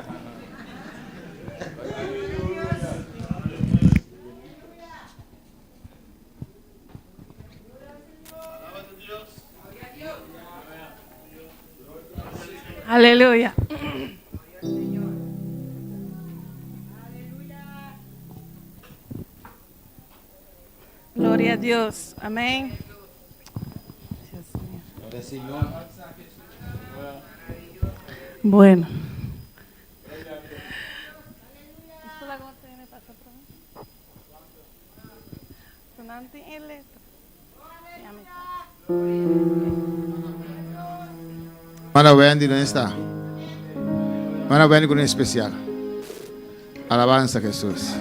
Aleluya. Gloria a Dios. Amén. Dios mío. Bueno. Hermana Wendy, ¿dónde está? Hermana Wendy con un especial. Alabanza a Jesús.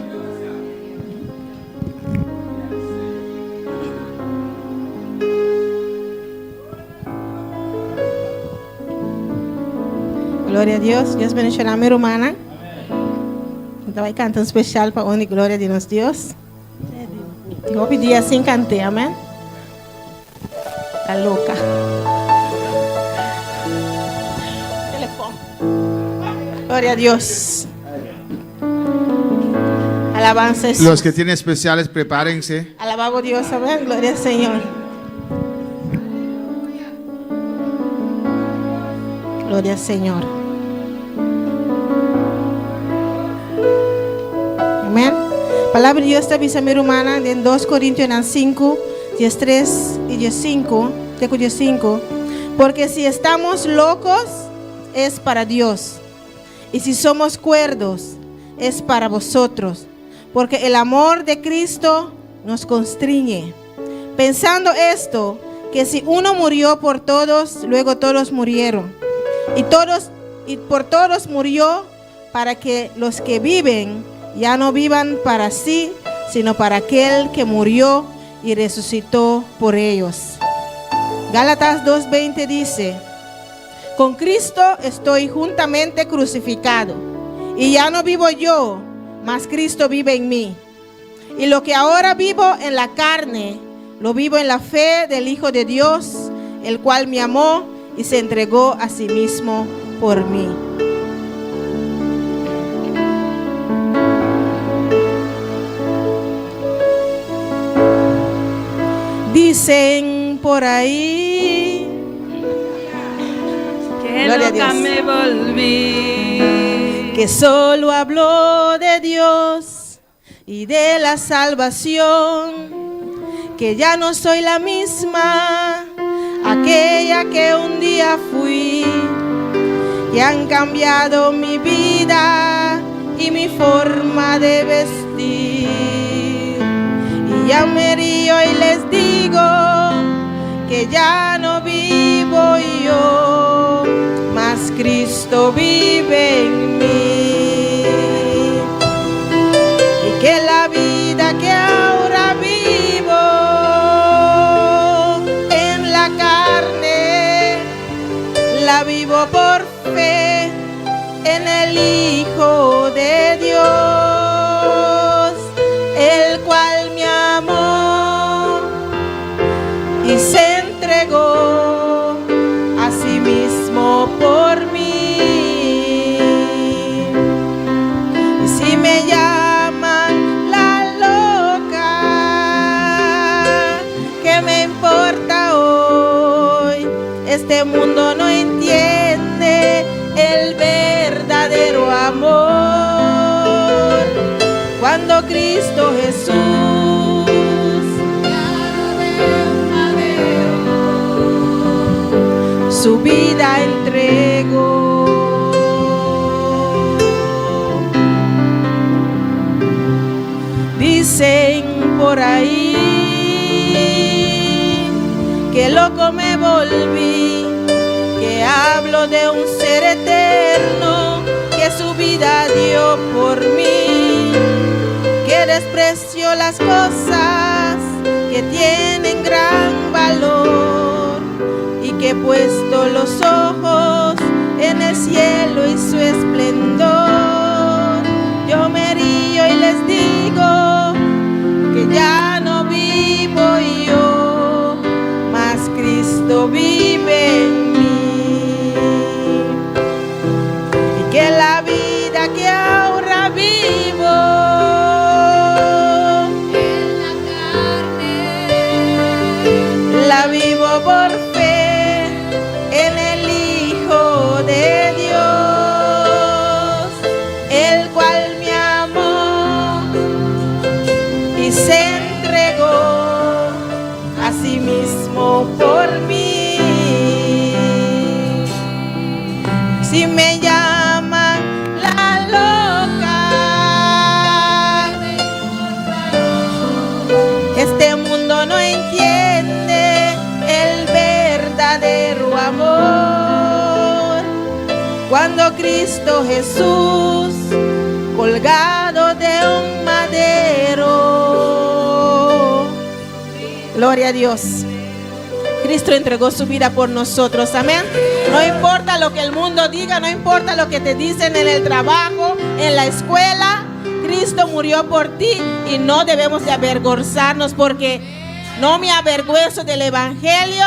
Gloria a Dios. Dios bendiciona mi rumana. Anto bai canta un special pa honra y gloria di nos Dios. Tin hopi dia sin cant'é, amen. Ta loca. Gloria a Dios. Alabanza a Jesús. Los que tienen especiales, prepárense. Alabamos a Dios, amén. Gloria al Señor. Gloria al Señor. Amén. Palabra di Dios ta bisa mi rumannan den 2 Korintionan 5, 13 i 15, te ku 15. Porque si estamos locos, es para Dios. Y si somos cuerdos, es para vosotros. Porque el amor de Cristo nos constriñe. Pensando esto, que si uno murió por todos, luego todos murieron. Y todos y por todos murió para que los que viven ya no vivan para sí, sino para aquel que murió y resucitó por ellos. Gálatas 2:20 dice: Con Cristo estoy juntamente crucificado, y ya no vivo yo, mas Cristo vive en mí. Y lo que ahora vivo en la carne, lo vivo en la fe del Hijo de Dios, el cual me amó y se entregó a sí mismo por mí. Dicen por ahí Que Gloria a loca Dios. me volví. Que solo hablo de Dios y de la salvación, que ya no soy la misma, aquella que un día fui, que han cambiado mi vida y mi forma de vestir. Y ya me río y les digo que ya no vivo yo, mas Cristo vive en mí. Y que la vida que ahora vivo en la carne, la vivo por fe en el Hijo de Dios, el cual me amó y se entregó a sí mismo por mí. Y si me llaman la loca, ¿qué me importa hoy? Este mundo no entiende el verdadero amor. Cuando Cristo Jesús su vida entregó. Dicen por ahí que loco me volví, que hablo de un ser eterno que su vida dio por mí, que desprecio las cosas que tienen gran valor y que he puesto los ojos en el cielo y su esplendor. Yo me río y les digo que ya no vivo yo, mas Cristo vive en mí. Y que la vida que ahora vivo En la carne, la vivo por fe en el Hijo de Dios, el cual me amó y se entregó a sí mismo por mí. Si me llaman la loca, este mundo no entiende el verdadero amor. Cuando Cristo Jesús, colgado de un madero, gloria a Dios. Cristo entregó su vida por nosotros, amén. No importa lo que el mundo diga, no importa lo que te dicen en el trabajo, en la escuela, Cristo murió por ti y no debemos de avergonzarnos porque no me avergüenzo del Evangelio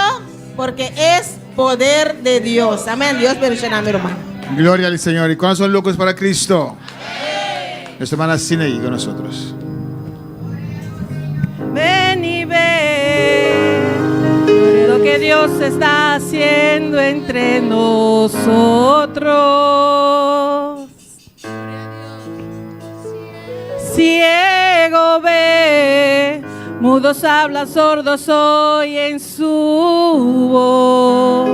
porque es poder de Dios. Amén. Dios bendiga a mi hermano. Gloria al Señor. ¿Y cuántos son locos para Cristo? Nuestra hermana Sinaí con nosotros. Ven y ve lo que Dios está haciendo entre nosotros. Ciego ve, mudos hablan, sordos oyen su voz.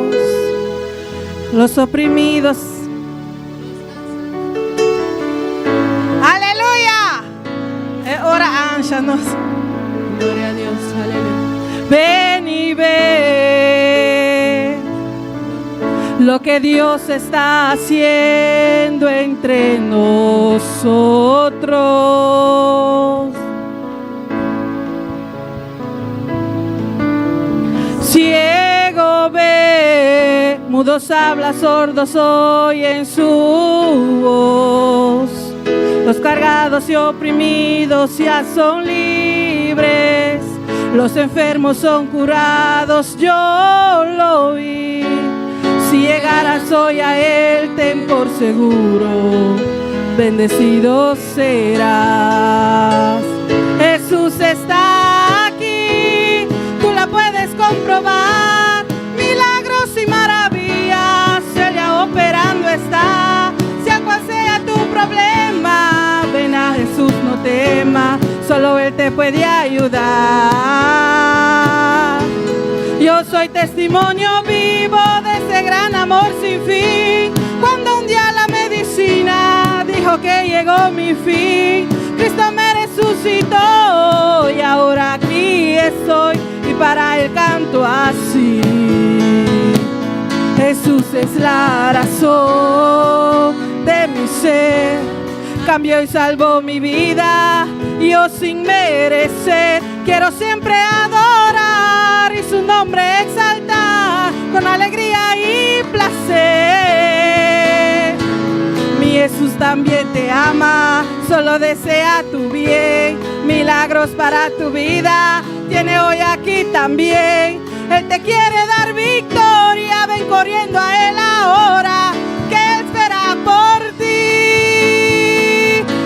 Los oprimidos. Aleluya. E ora ansha nos. Gloria a Dios, aleluya. Ven y ve lo que Dios está haciendo entre nosotros. Ciego ve, mudos habla, sordos oyen su voz. Los cargados y oprimidos ya son libres. Los enfermos son curados, yo lo vi. Si llegaras hoy a Él, ten por seguro, bendecido serás. Jesús está aquí, tú la puedes comprobar. Milagros y maravillas, Él ya operando está. Sea cual sea tu problema, ven a Jesús, no temas, solo Él te puede ayudar. Yo soy testimonio vivo de ese gran amor sin fin. Cuando un día la medicina dijo que llegó mi fin, Cristo me resucitó y ahora aquí estoy y para él canto así. Jesús es la razón de mi ser. Cambió y salvó mi vida, yo sin merecer. Quiero siempre adorar y su nombre exaltar con alegría y placer. Mi Jesús también te ama, solo desea tu bien. Milagros para tu vida tiene hoy aquí también. Él te quiere dar victoria, ven corriendo a Él ahora, que Él espera por ti.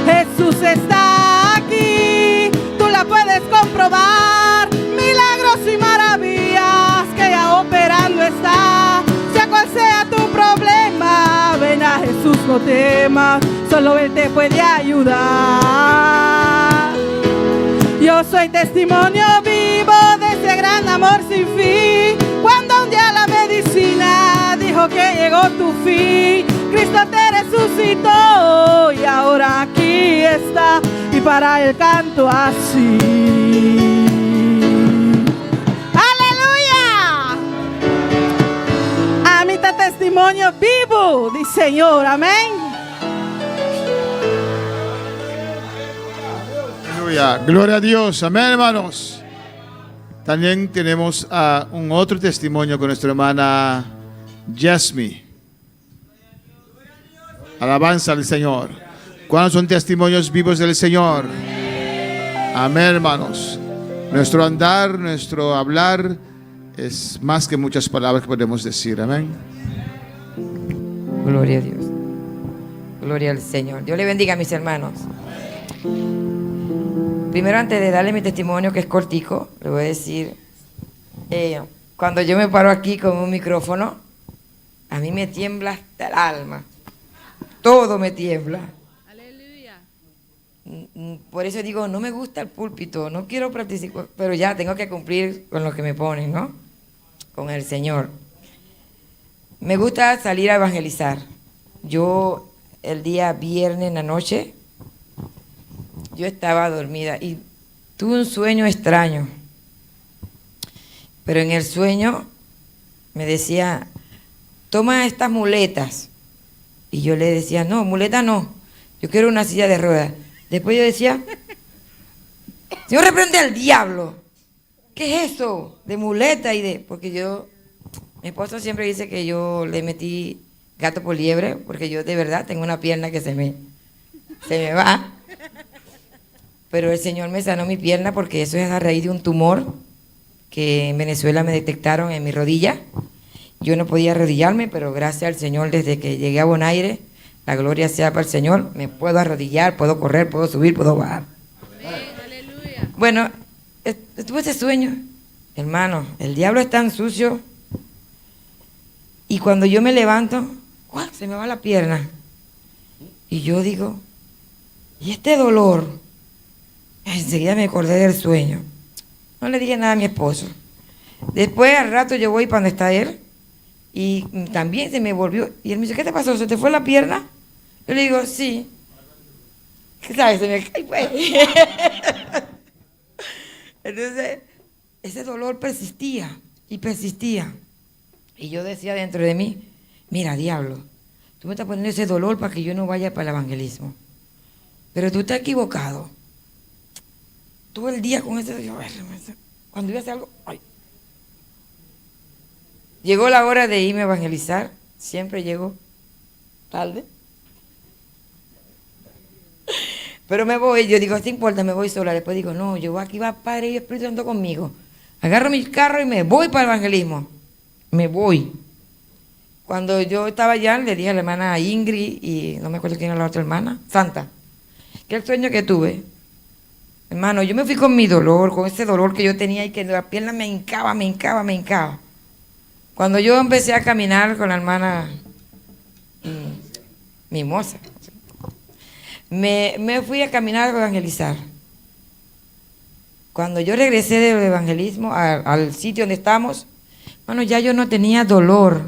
Jesús está aquí, tú la puedes comprobar. Milagros y maravillas que ya operando está. Sea cual sea tu problema, ven a Jesús, no temas, solo Él te puede ayudar. Yo soy testimonio vivo de ese gran amor sin fin. Cuando un día la medicina dijo que llegó tu fin, Cristo te resucitó y ahora aquí está y para él canto así. Aleluya. Ami ta testimonio bibu di Señor. Amèn. Aleluya. Gloria a Dios. Amén, hermanos. También tenemos un otro testimonio con nuestra hermana Jasmine. Alabanza al Señor. ¿Cuántos son testimonios vivos del Señor? Amén, hermanos. Nuestro andar, nuestro hablar es más que muchas palabras que podemos decir. Amén. Gloria a Dios. Gloria al Señor. Dios le bendiga a mis hermanos. Primero, antes de darle mi testimonio, que es cortico, le voy a decir, cuando yo me paro aquí con un micrófono, a mí me tiembla hasta el alma. Todo me tiembla. Aleluya. Por eso digo, no me gusta el púlpito, no quiero participar, pero ya tengo que cumplir con lo que me ponen, ¿no? Con el Señor. Me gusta salir a evangelizar. Yo el día viernes en la noche, yo estaba dormida y tuve un sueño extraño. Pero en el sueño me decía, toma estas muletas. Y yo le decía, no, muleta no, yo quiero una silla de ruedas. Después yo decía, Señor, reprende al diablo. ¿Qué es eso de muleta y de...? Porque yo, mi esposo siempre dice que yo le metí gato por liebre, porque yo de verdad tengo una pierna que se me va. Pero el Señor me sanó mi pierna porque eso es a raíz de un tumor que en Venezuela me detectaron en mi rodilla. Yo no podía arrodillarme, pero gracias al Señor, desde que llegué a Bonaire, la gloria sea para el Señor, me puedo arrodillar, puedo correr, puedo subir, puedo bajar. Bueno, tuve ese sueño. Hermano, el diablo es tan sucio. Y cuando yo me levanto, ¡guau! Se me va la pierna. Y yo digo, ¿y este dolor? Enseguida me acordé del sueño. No le dije nada a mi esposo. Después, al rato, yo voy para donde está él. Y también se me volvió. Y él me dice, ¿qué te pasó? ¿Se te fue la pierna? Yo le digo, sí. ¿Qué sabes? Se me cae, pues. Entonces, ese dolor persistía y persistía. Y yo decía dentro de mí, mira, diablo, tú me estás poniendo ese dolor para que yo no vaya para el evangelismo. Pero tú te has equivocado. Todo el día con ese dolor. Cuando iba a hacer algo, ay. Llegó la hora de irme a evangelizar. Siempre llego tarde. Pero me voy, yo digo, ¿qué importa? Me voy sola. Después digo, no, yo aquí va Padre y Espíritu Santo conmigo. Agarro mi carro y me voy para el evangelismo. Me voy. Cuando yo estaba allá, le dije a la hermana Ingrid, y no me acuerdo quién era la otra hermana, Santa, que el sueño que tuve. Hermano, yo me fui con mi dolor, con ese dolor que yo tenía y que la pierna me hincaba, me hincaba, me hincaba. Cuando yo empecé a caminar con la hermana Mimosa, me fui a caminar a evangelizar. Cuando yo regresé del evangelismo al sitio donde estamos, bueno, ya yo no tenía dolor.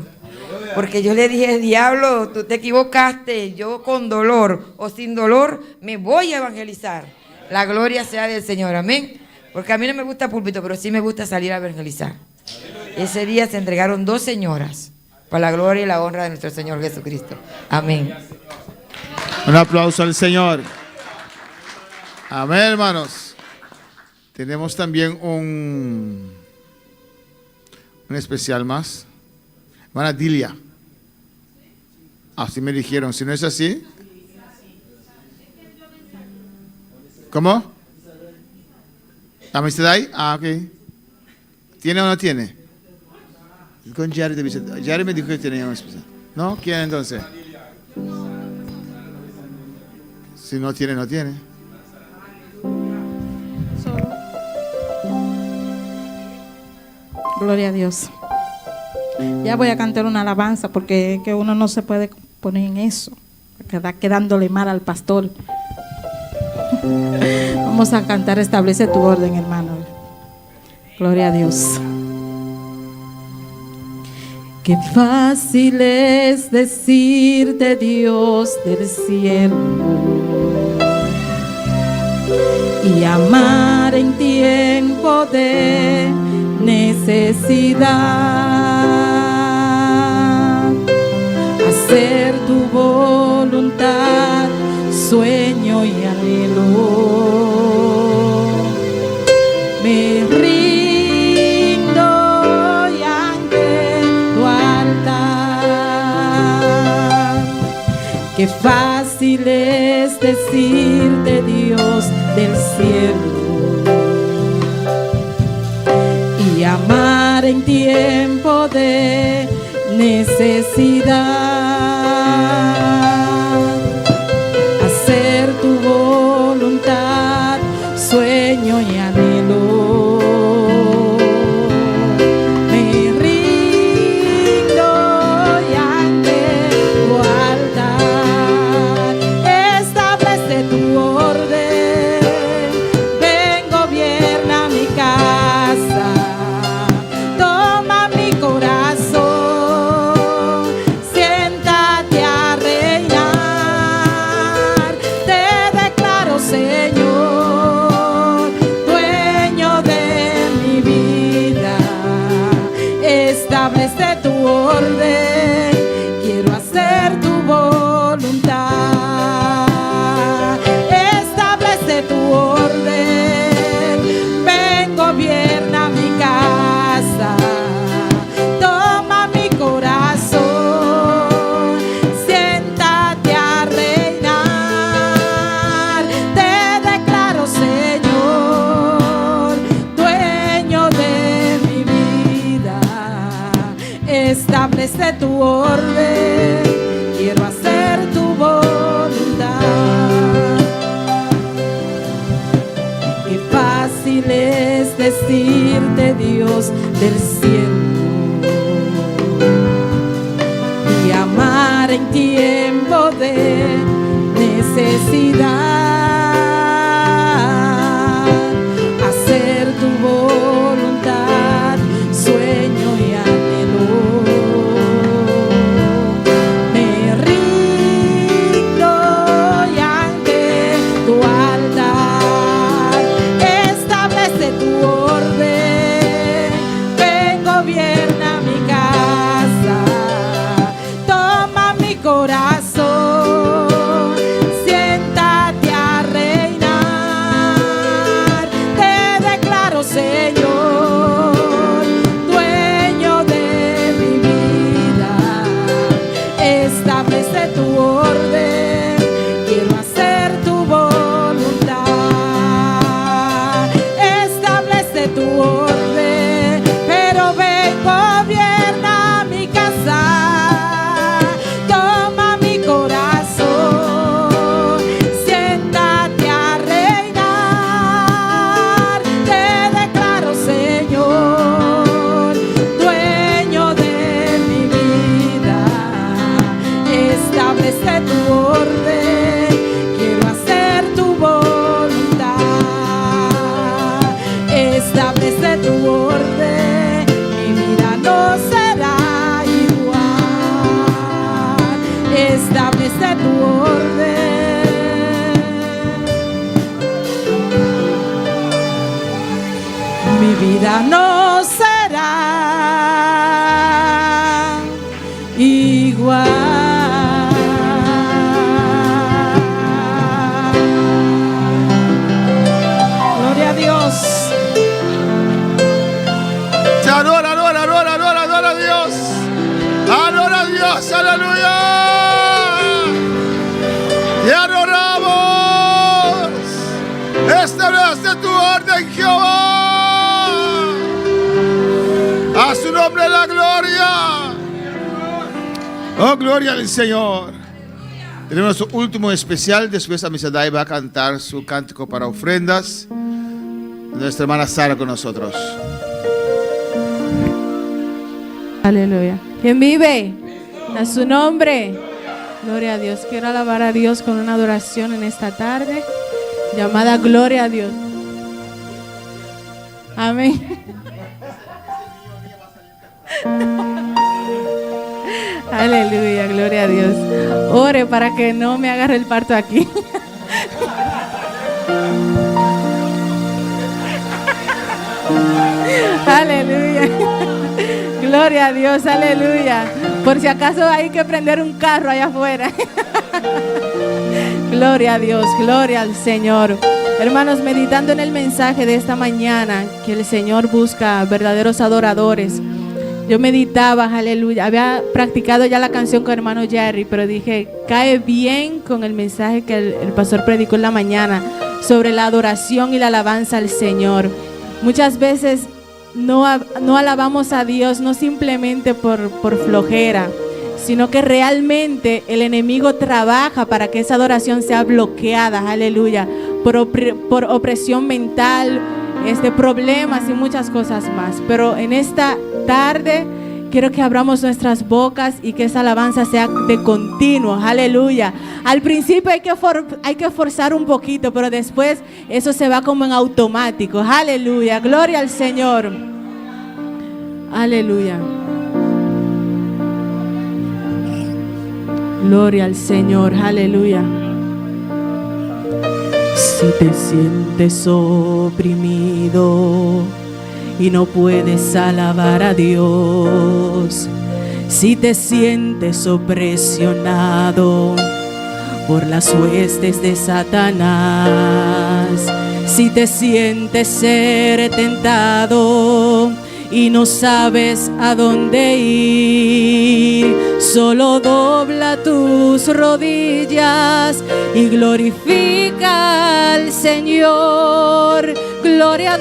Porque yo le dije, diablo, tú te equivocaste, yo con dolor o sin dolor me voy a evangelizar. La gloria sea del Señor, amén. Porque a mí no me gusta púlpito, pero sí me gusta salir a evangelizar. Ese día se entregaron 2 señoras para la gloria y la honra de nuestro Señor Jesucristo. Amén. Un aplauso al Señor. Amén, hermanos. Tenemos también un especial más. Hermana Dilia. Así me dijeron. Si no es así. ¿Cómo? ¿La ahí? Ah, ok. ¿Tiene o no tiene? Con Jerry, Jerry me dijo que tenía un especial. ¿No? ¿Quién entonces? Si no tiene, no tiene. Gloria a Dios. Ya voy a cantar una alabanza porque es que uno no se puede poner en eso. Queda quedándole mal al pastor. Vamos a cantar Establece tu orden, hermano. Gloria a Dios. Qué fácil es decirte, Dios del cielo, y amar en tiempo de necesidad, hacer tu voluntad, sueño y anhelo. Me rindo y ante tu altar. Qué fácil es decirte, Dios del cielo, y amar en tiempo de necesidad, hacer tu voluntad, sueño y anhelo. Me rindo y ante tu altar, establece tu orden, ven, gobierna mi casa, toma mi corazón, siéntate a reinar, te declaro Señor, dueño. Establece tu orden, quiero hacer tu voluntad. Qué fácil es decirte Dios del cielo y amar en tiempo de necesidad. Hacer tu voluntad, sueño y anhelo. Me rindo y ante tu altar. Establece tu orden. Ven, gobierna mi casa. Toma mi corazón. Siéntate a reinar. Te declaro, Señor, dueño de mi vida. Establece tu orden. Quiero hacer tu voluntad. Establece tu orden. Pero ven, gobierna mi casa. Toma mi corazón. Siéntate a reinar. Te declaro, Señor, dueño de mi vida. Establece tu orden. Quiero hacer tu voluntad. Establece tu orden. Mi vida no será igual. Establece tu orden. Mi vida no será igual. Gloria a Dios. Se adora, adora, adora, adora, adora a Dios. Adora a Dios, aleluya. Te adoramos. Establece tu orden, Jehová. A su nombre la gloria. Oh, gloria al Señor. Tenemos nuestro último especial. Después Amisadai va a cantar su cántico para ofrendas. Nuestra hermana Sara con nosotros. Aleluya. ¿Quién vive? A su nombre. Gloria a Dios. Quiero alabar a Dios con una adoración en esta tarde llamada Gloria a Dios. Amén. Aleluya, gloria a Dios. Ore para que no me agarre el parto aquí. Aleluya. Gloria a Dios, aleluya. Por si acaso hay que prender un carro allá afuera. Gloria a Dios, gloria al Señor. Hermanos, meditando en el mensaje de esta mañana, que el Señor busca verdaderos adoradores. Yo meditaba, aleluya. Había practicado ya la canción con hermano Jerry, pero dije, cae bien con el mensaje que el pastor predicó en la mañana sobre la adoración y la alabanza al Señor. Muchas veces no alabamos a Dios, no simplemente por flojera, sino que realmente el enemigo trabaja para que esa adoración sea bloqueada, aleluya, por opresión mental, problemas y muchas cosas más. Pero en esta tarde quiero que abramos nuestras bocas y que esa alabanza sea de continuo, aleluya. Al principio hay que forzar un poquito, pero después eso se va como en automático, aleluya, gloria al Señor, aleluya. Gloria al Señor, aleluya. Si te sientes oprimido y no puedes alabar a Dios, si te sientes opresionado por las huestes de Satanás, si te sientes ser tentado y no sabes a dónde ir, solo dobla tus rodillas y glorifica al Señor. Gloria a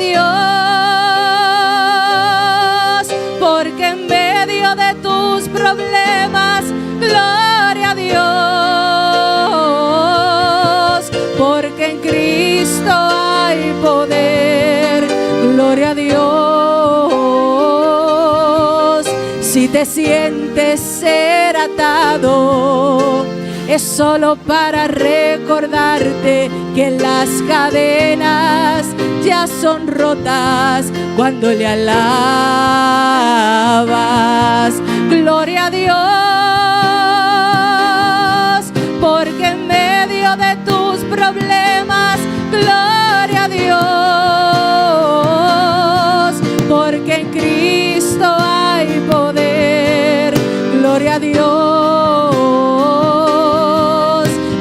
Dios, porque en medio de tus problemas problemas, gloria a Dios, porque en Cristo hay poder, gloria a Dios. Si te sientes ser atado, es solo para recordarte que las cadenas ya son rotas cuando le alabas. Gloria a Dios, porque en medio de tus problemas, gloria a Dios, porque en Cristo hay poder, gloria a Dios.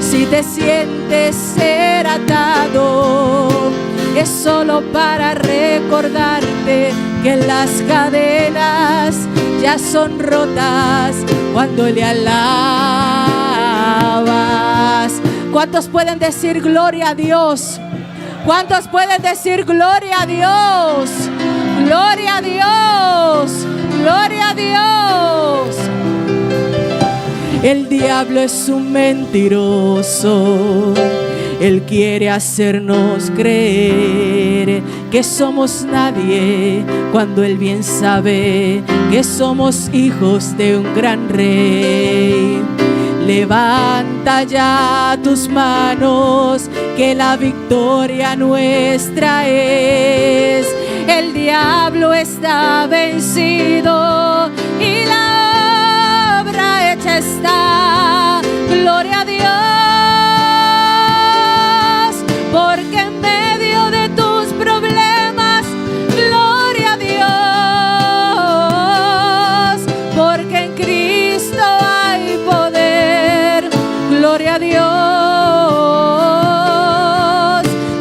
Si te sientes ser atado, es solo para recordarte que las cadenas ya son rotas cuando le alabas. ¿Cuántos pueden decir gloria a Dios? ¿Cuántos pueden decir gloria a Dios? Gloria a Dios. Gloria a Dios. El diablo es un mentiroso. Él quiere hacernos creer que somos nadie cuando él bien sabe que somos hijos de un gran rey. Levanta ya tus manos, que la victoria nuestra es. El diablo está vencido y la obra hecha está. Gloria a Dios, porque en medio de tus problemas, gloria a Dios, porque en Cristo hay poder, gloria a Dios.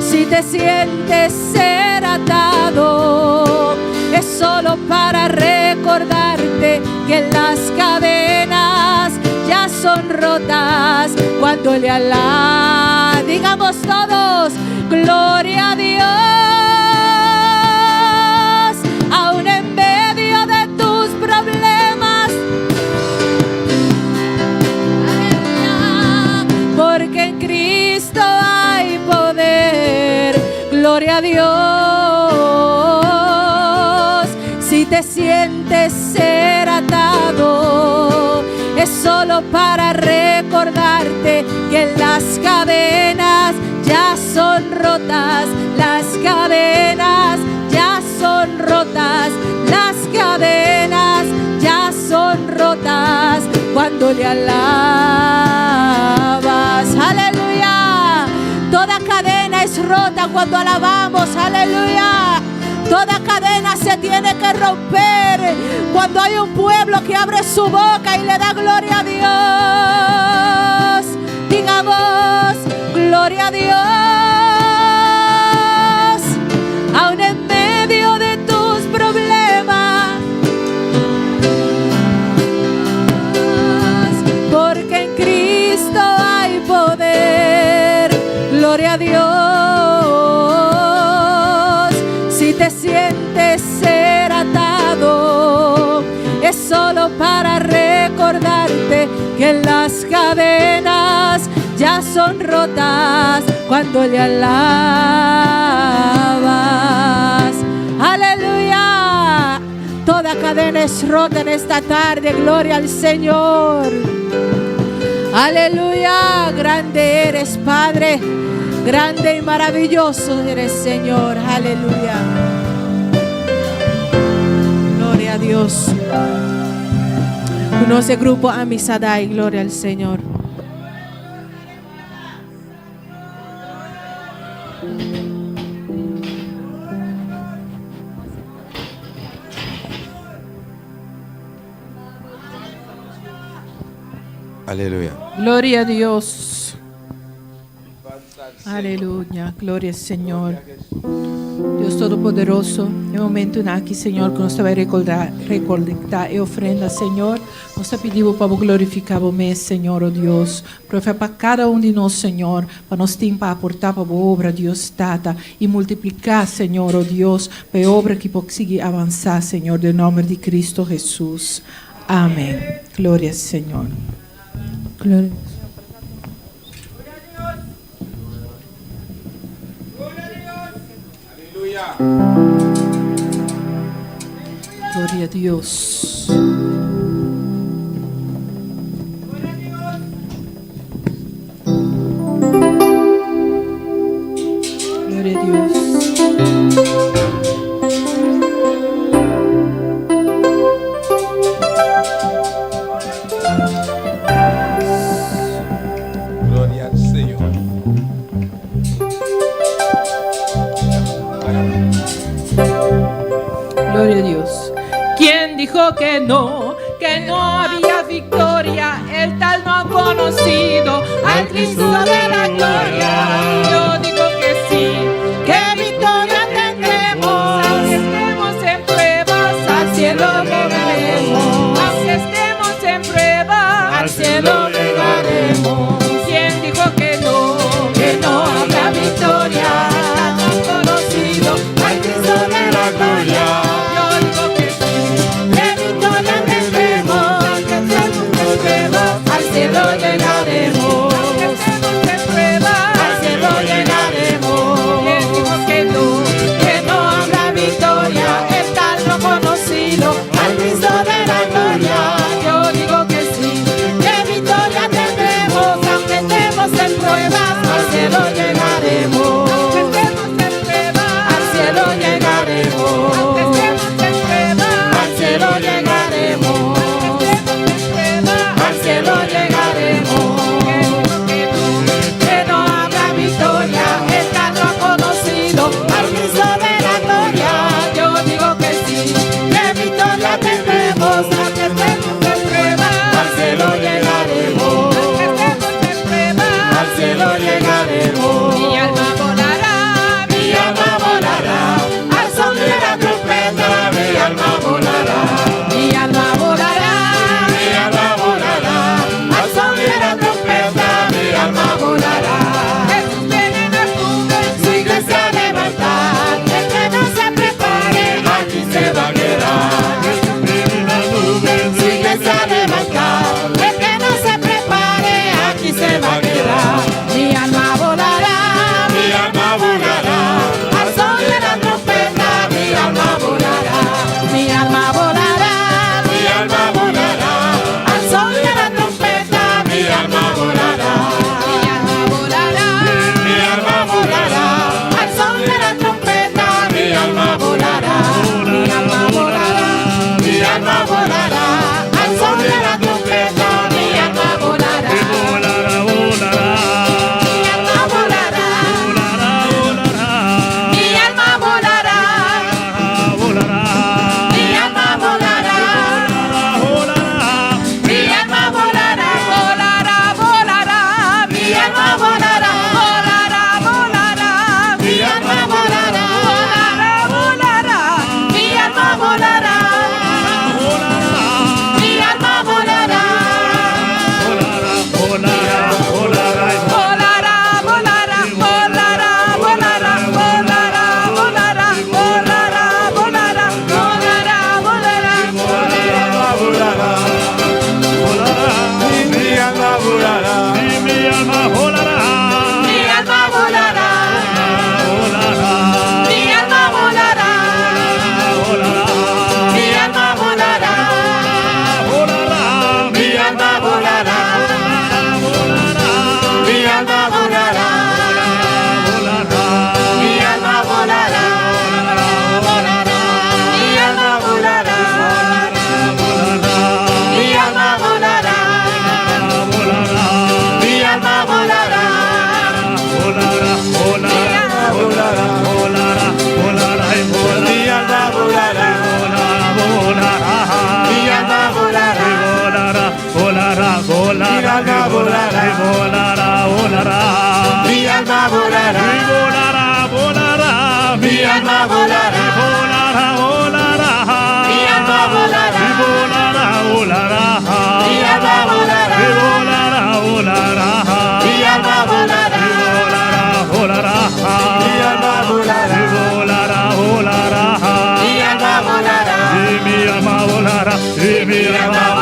Si te sientes ser atado, es solo para recordarte que las cadenas ya son rotas cuando le alabas. Digamos todos, gloria a Dios, aún en medio de tus problemas. Aleluya, porque en Cristo hay poder, gloria a Dios. Si te sientes ser atado, es solo para recordarte que las cadenas ya son rotas, las cadenas ya son rotas, las cadenas ya son rotas cuando le alabas. Aleluya. Toda cadena es rota cuando alabamos. Aleluya. Toda cadena se tiene que romper cuando hay un pueblo que abre su boca y le da gloria a Dios. Digamos, gloria a Dios. Aún en medio de tus problemas, porque en Cristo hay poder. Gloria a Dios. Si te sientes ser atado, es solo para recordarte que las cadenas ya son rotas cuando le alabas. Aleluya. Toda cadena es rota en esta tarde. Gloria al Señor. Aleluya. Grande eres, Padre. Grande y maravilloso eres, Señor. Aleluya. Gloria a Dios. Conoce grupo Amisadai. Gloria al Señor. Aleluya. Gloria a Dios. Aleluya. Gloria al Señor. Dios Todopoderoso, e momento aki, Señor, ku nos ta bai rekolektá e ofrenda, Señor, nos ta pidi pa glorifiká bo mes, Señor, oh Dios. Proveé pa kada un di nos, Señor, pa nos tin pa aportá pa e obra, Dios Tata, i multipliká, Señor, oh Dios, pa e obra ku por sigui avansá, Señor, den nòmber di Kristu Hesus. Amèn. Gloria Señor. Gloria. Gloria a Dios. Gloria a Dios. Gloria al Señor. Gloria a Dios. ¿Quién dijo que no? Que no había victoria. El tal no ha conocido al Cristo de la gloria. Yo digo que sí, que victoria tendremos. Aunque estemos en pruebas, al cielo llegaremos. Aunque estemos en pruebas, al cielo llegaremos. ¿Quién dijo que no? Que no habrá victoria. No ha conocido al Cristo de la gloria. Yo digo que sí, que victoria tendremos. Aunque estemos en pruebas, al cielo llegaremos. Aunque estemos en pruebas, al cielo llegaremos. ¿Quién dijo que no? Que no habrá victoria. El tal no conocido al Cristo de la gloria. Yo digo que sí, que victoria tendremos, aunque estemos en pruebas, al cielo llegaremos. Aunque estemos en pruebas, al cielo llegaremos. Aunque estemos en pruebas, al cielo llegaremos. Aunque estemos en pruebas, al cielo llegaremos. Que no habrá victoria, el tal no ha conocido al Cristo de la gloria. Yo digo que sí, que victoria tendremos, aunque estemos en pruebas, al cielo llegaremos. Aunque estemos en pruebas, al cielo llegaremos. Mi alma volará, mi alma volará, al son de la trompeta, mi alma volará. Mi alma volará, mi alma volará, al son de la trompeta, mi alma volará. Jesús viene en las nubes, su iglesia a levantar, el que no se prepare, aquí se va a quedar. Jesús viene en las nubes, su iglesia a levantar, el que no se prepare, aquí se va a quedar. Mi alma volará, mi alma volará, al son de la trompeta, mi alma volará. Mi alma volará, mi alma volará, al son de la trompeta, mi alma volará. Mi alma volará, mi alma volará, al son de la trompeta, mi alma volará. Mi alma volará, mi alma volará, al son de la trompeta, mi alma volará. Mi alma volará, mi alma volará, mi alma volará, mi alma volará, volará, volará, mi alma volará, volará, volará, mi alma volará, volará, volará, mi alma volará, mi alma volará, volará, volará, volará, volará, volará, volará, volará, volará, volará, volará. Mi alma volará. Mi alma volará. Mi alma volará. Mi alma volará. Mi alma volará. Mi alma volará. Mi alma volará. Mi alma volará. Volará. Mi alma volará. Mi alma volará. Mi alma volará. Mi alma volará. Mi alma volará. Volará, Mi alma volará. volará, volará. Mi alma volará. Volará, volará. Mi alma volará. Volará, volará. Mi alma volará. Volará, volará. Mi alma volará. Volará, volará. Mi alma volará. Volará, volará. Mi alma volará. Volará, volará. Mi alma volará. Y mi alma volará. Y mi alma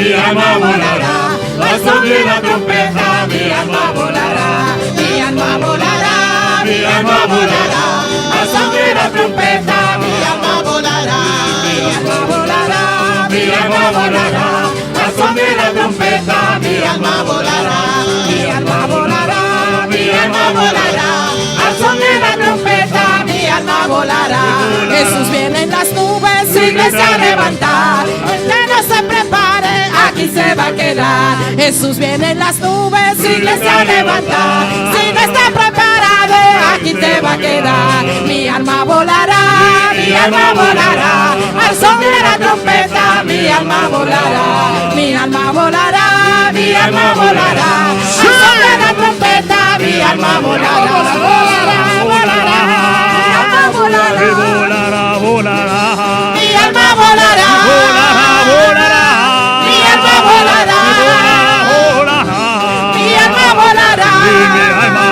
mi alma volará. Al son de la trompeta, mi alma volará. Mi alma volará, Mi alma volará. Al son de la trompeta, mi alma volará, mi alma volará, mi alma volará. Al son de la trompeta, mi alma volará, mi alma volará, mi alma volará. Al son de la trompeta, mi alma volará. Jesús viene en las nubes, su iglesia a levantar. El que no se prepare, aquí se va a quedar. Jesús viene en las nubes, su iglesia a levantar. Si no está preparado, aquí te va a quedar. Mi alma volará, mi alma volará. Al son de la trompeta, mi alma volará. Mi alma volará, mi alma volará. Al son de la trompeta, mi alma volará. Volará, volará, mi alma volará. Volará, volará. Mi alma volará. Volará, volará. Mi alma volará. Volará, Mi alma volará. Y mi alma,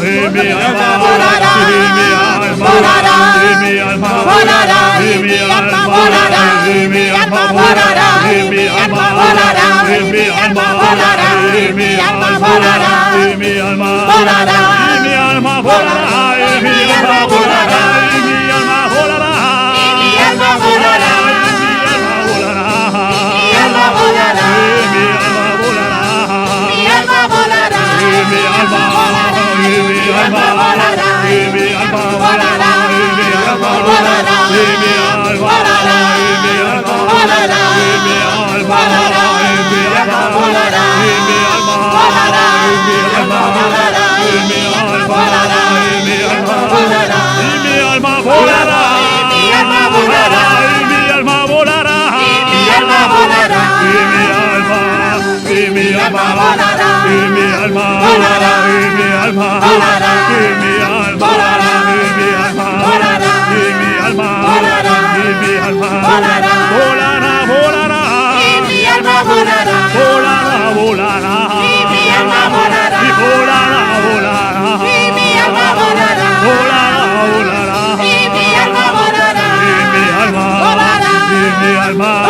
y mi alma Volará. y mi alma, Volará. y mi alma, Volará. y mi alma, volará. y mi alma, volará. y mi alma, volará. y mi alma, volará. y mi alma, volará. y mi alma, Volará. y mi alma volará, y mi alma volará, y mi alma volará, Mi alma volará. y mi alma volará, Mi alma volará. y mi alma volará, Mi alma volará. y mi alma, y mi alma, y mi alma Volará. y mi alma Volará. y mi alma Volará. y mi alma Volará. y mi alma Volará. y mi alma Volará. y mi alma Volará. y mi alma Volará. y mi alma Volará. y mi alma Volará. y mi alma volará Y mi alma volará. y mi alma volará Mi alma volará. y mi alma y mi alma volará. y mi alma Volará. y mi alma Volará. y mi alma Volará. y mi alma Volará. y mi alma Volará. y mi alma Volará. volará volará Y mi alma volará. volará volará Y mi alma volará. y volará volará Y mi alma volará. volará volará Y mi alma volará. y mi alma Volará. y mi alma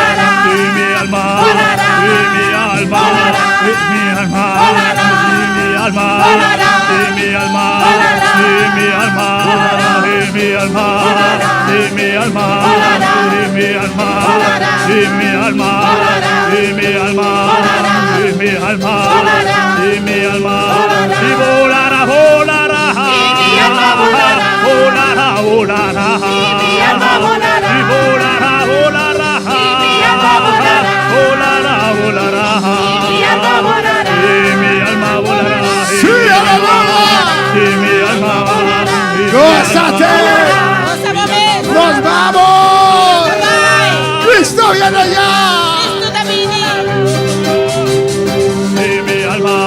Volará. y mi alma Volará. y mi alma Volará. y mi alma Volará. y mi alma Volará. y mi alma Volará. y mi alma Volará. y mi alma Volará. y mi alma Volará. y mi alma Volará. y mi alma Volará. y mi alma Volará. y mi alma Volará. y mi alma Volará. y mi alma Volará. y volará volará Y mi alma volará. volará volará Y mi alma volará. y volará volará Y mi alma volará. volará volará Y mi alma volará. y mi alma volará y ¡Sí, mi alma aleluya! y mi alma y mi ¡Gózate! Goza momento. ¡Nos vamos! Bye. ¡Cristo viene ya! Cristo ta bini. Y mi alma,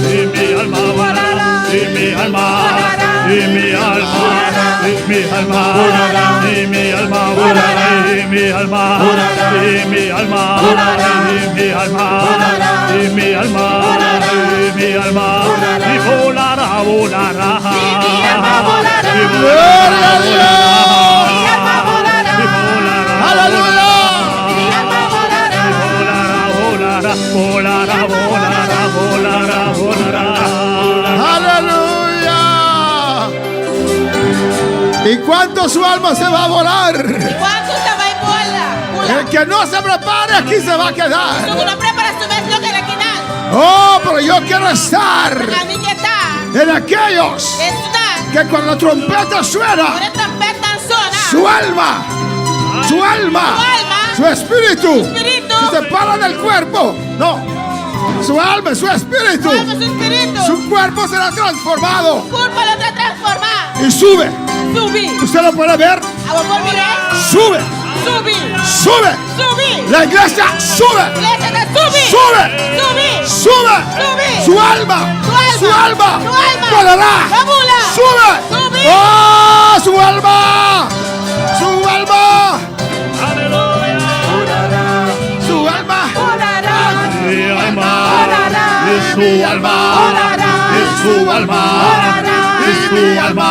y mi alma volará, y mi alma, y mi alma, y mi alma, y mi alma volará, y mi alma, y mi alma, y mi alma, y mi alma, y mi alma, y volará, volará, Y mi alma volará. y ¡Gloria a Dios! Mi alma volará. y volará, ¡Aleluya! Mi alma volará. volará, volará, volará, volará, volará. ¡Aleluya! ¿Y cuánto su alma se va a volar? Kuantu ta bai bola? El que no se prepare aquí se va a quedar. Ku no prepará su mes lo keda akinan. Oh, pero yo quiero estar Ami ke ta. en aquellos Esnan. que cuando la trompeta suena, Ora tròmpèt zona. su alma, su alma, Su alma. su espíritu, espíritu. se separa del cuerpo. No, su alma, su espíritu, Su alma, su espíritu. su cuerpo será transformado Kurpa lo ta transformá. y sube. Subi. Usted lo puede ver, Abo por mir'é. sube, Subi. sube. Subi. La iglesia sube, Iglesia ta subi. sube, Subi. sube, Subi. su alma, Su alma. su alma, Su alma. volará, Va bula. sube, Subi. oh, su alma, su alma, su alma, Mi alma, y su alma, y su alma, y su alma,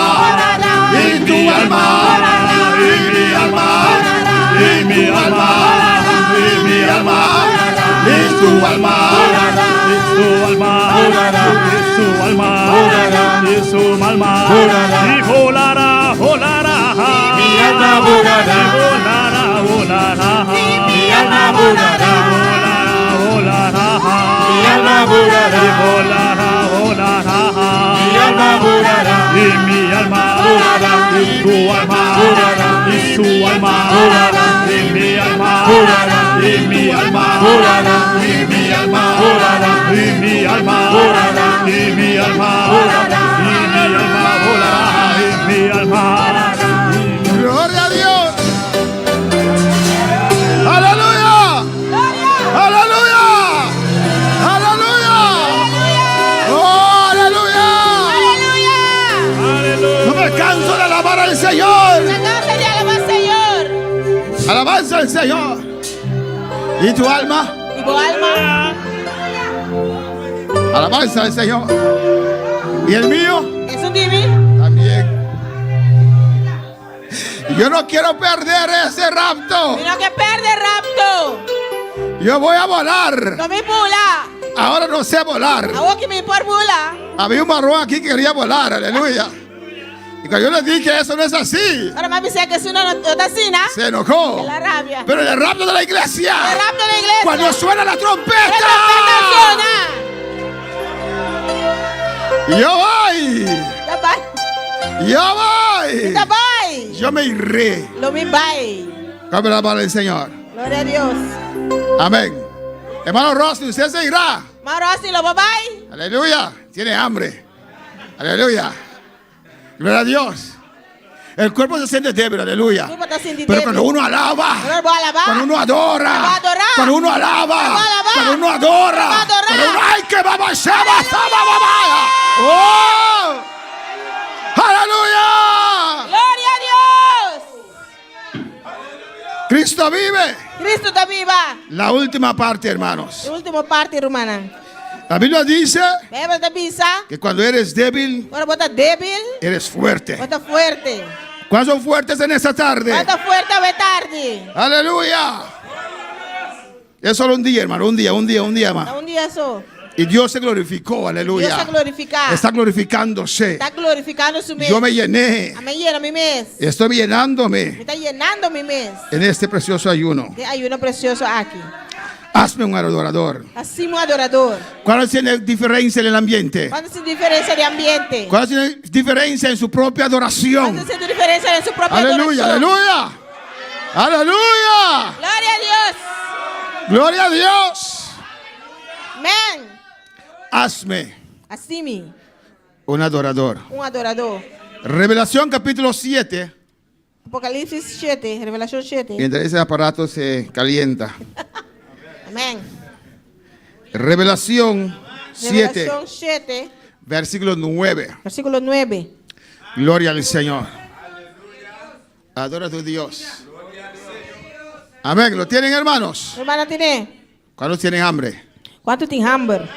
y tu alma, y mi alma, y mi alma, alma y su alma y su alma y su alma y su alma y volará, volará. Mi alma volará. Y volará, volará. Mi alma volará. Volará, volará. Mi alma volará. Y volará, volará. Mi alma volará. Y mi alma Volará. Y tu alma Volará. Y su alma Volará. Y mi alma Volará. Y mi alma Volará. Y mi alma volará. Y mi alma Volará. Y mi alma Volará. Y mi alma volará. Y mi alma Gloria a Dios. Aleluya. Aleluya. Aleluya. Oh, aleluya. No me canso de alabar al Señor. Cansa di alabá Señor. Alabanza al Señor. ¿Y tu alma? I bo alma. Alabanza al Señor. ¿Y el mío? Esun di mi. También. Yo no quiero perder ese rapto. Mi no ke pèrdè rapto. Yo voy a volar. Lo mi bula. Ahora no sé volar. Awor ku mi por bula. Había un varón aquí que quería volar, aleluya. Y cuando yo le dije eso no es así, Ora m'a bis'é ku esei no ta asina, no? se enojó. El a rabia. Pero el rapto de la iglesia, El rapto di iglesia. cuando suena la trompeta, La tròmpèt zona. yo voy, Ta bai. yo voy, Ta bai. yo me iré. Lo mi bai. Cambia la palabra del Señor. Gloria na Dios. Amén. Hermano Rossi, usted se irá. Ruman Rossi, lo bo bai. Aleluya. Tiene hambre. Aleluya. Gloria a Dios. El cuerpo se siente débil, aleluya. Kurpa ta sinti Pero débil. cuando uno alaba, Ora bo alabá. cuando uno adora, Bo adorá. cuando uno alaba, Bo alabá. cuando uno adora, Bo adorá. cuando uno, ay, que vamos, saba, saba, baba. ¡Oh! ¡Aleluya! Gloria na Dios. Cristo vive. Kristu ta biba. La última parte, hermanos. Último parti, rumannan. La Biblia dice Beibel ta bisa. que cuando eres débil, Ora bo ta débil, eres fuerte. bo ta fuerte. ¿Cuántos son fuertes en esta tarde? Kuantu ta fuerte awe tardi? Aleluya. Es solo un día, hermano, un día, un día, un día más. Un dia so. Y Dios se glorificó, aleluya. Dios a glorifiká. Está glorificándose. Ta glorifikando su mes. Yo me llené. Ami a yena mi mes. Estoy llenándome Mi ta yenando mi mes. en este precioso ayuno. Den e ayuno presioso aki. Hazme un adorador. Hasi mi un adoradó. ¿Cuál tiene diferencia en el ambiente? Kuantu tin diferensia di ambiente? ¿Cuál tiene diferencia en su propia adoración? Kuantu tin diferensia den su propio Aleluya, adorashon? aleluya. Aleluya. Gloria na Dios. Gloria a Dios. Amèn. Hazme Hasi mi, un adorador. un adoradó. Revelación capítulo 7. Apokalipsis 7, Revelashon 7. Mientras ese aparato se calienta. Amèn. Revelación 7, Revelashon 7, versículo 9. versíkulo 9. Gloria al Señor. Adora a tu Dios. Amén. ¿Lo tienen, hermanos? Rumannan tin'é? ¿Cuántos tienen hambre? Kuantu tin hamber?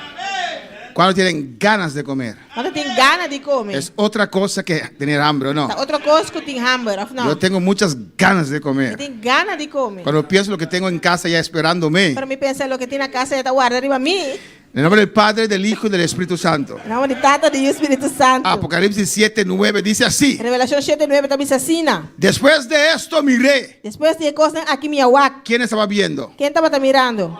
¿Cuántos tienen ganas de comer? Kuantu tin gana di kome? Es otra cosa que tener hambre, ¿o no? Ta otro kos ku tin hamber, òf no? Yo tengo muchas ganas de comer. Tin gana di kome. Cuando pienso lo que tengo en casa ya esperándome. Ora mi pensa loke tin na kas ta warda riba mi. En el nombre del Padre, del Hijo y del Espíritu Santo. Na nòmber di Tata, di Yu, Spiritu Santu. Apocalipsis 7, 9 dice así. Revelashon 7, 9 ta bisa asina. Después de esto miré. Despues di e kosnan aki mi a wak. ¿Quién estaba viendo? Ken tabata mirando?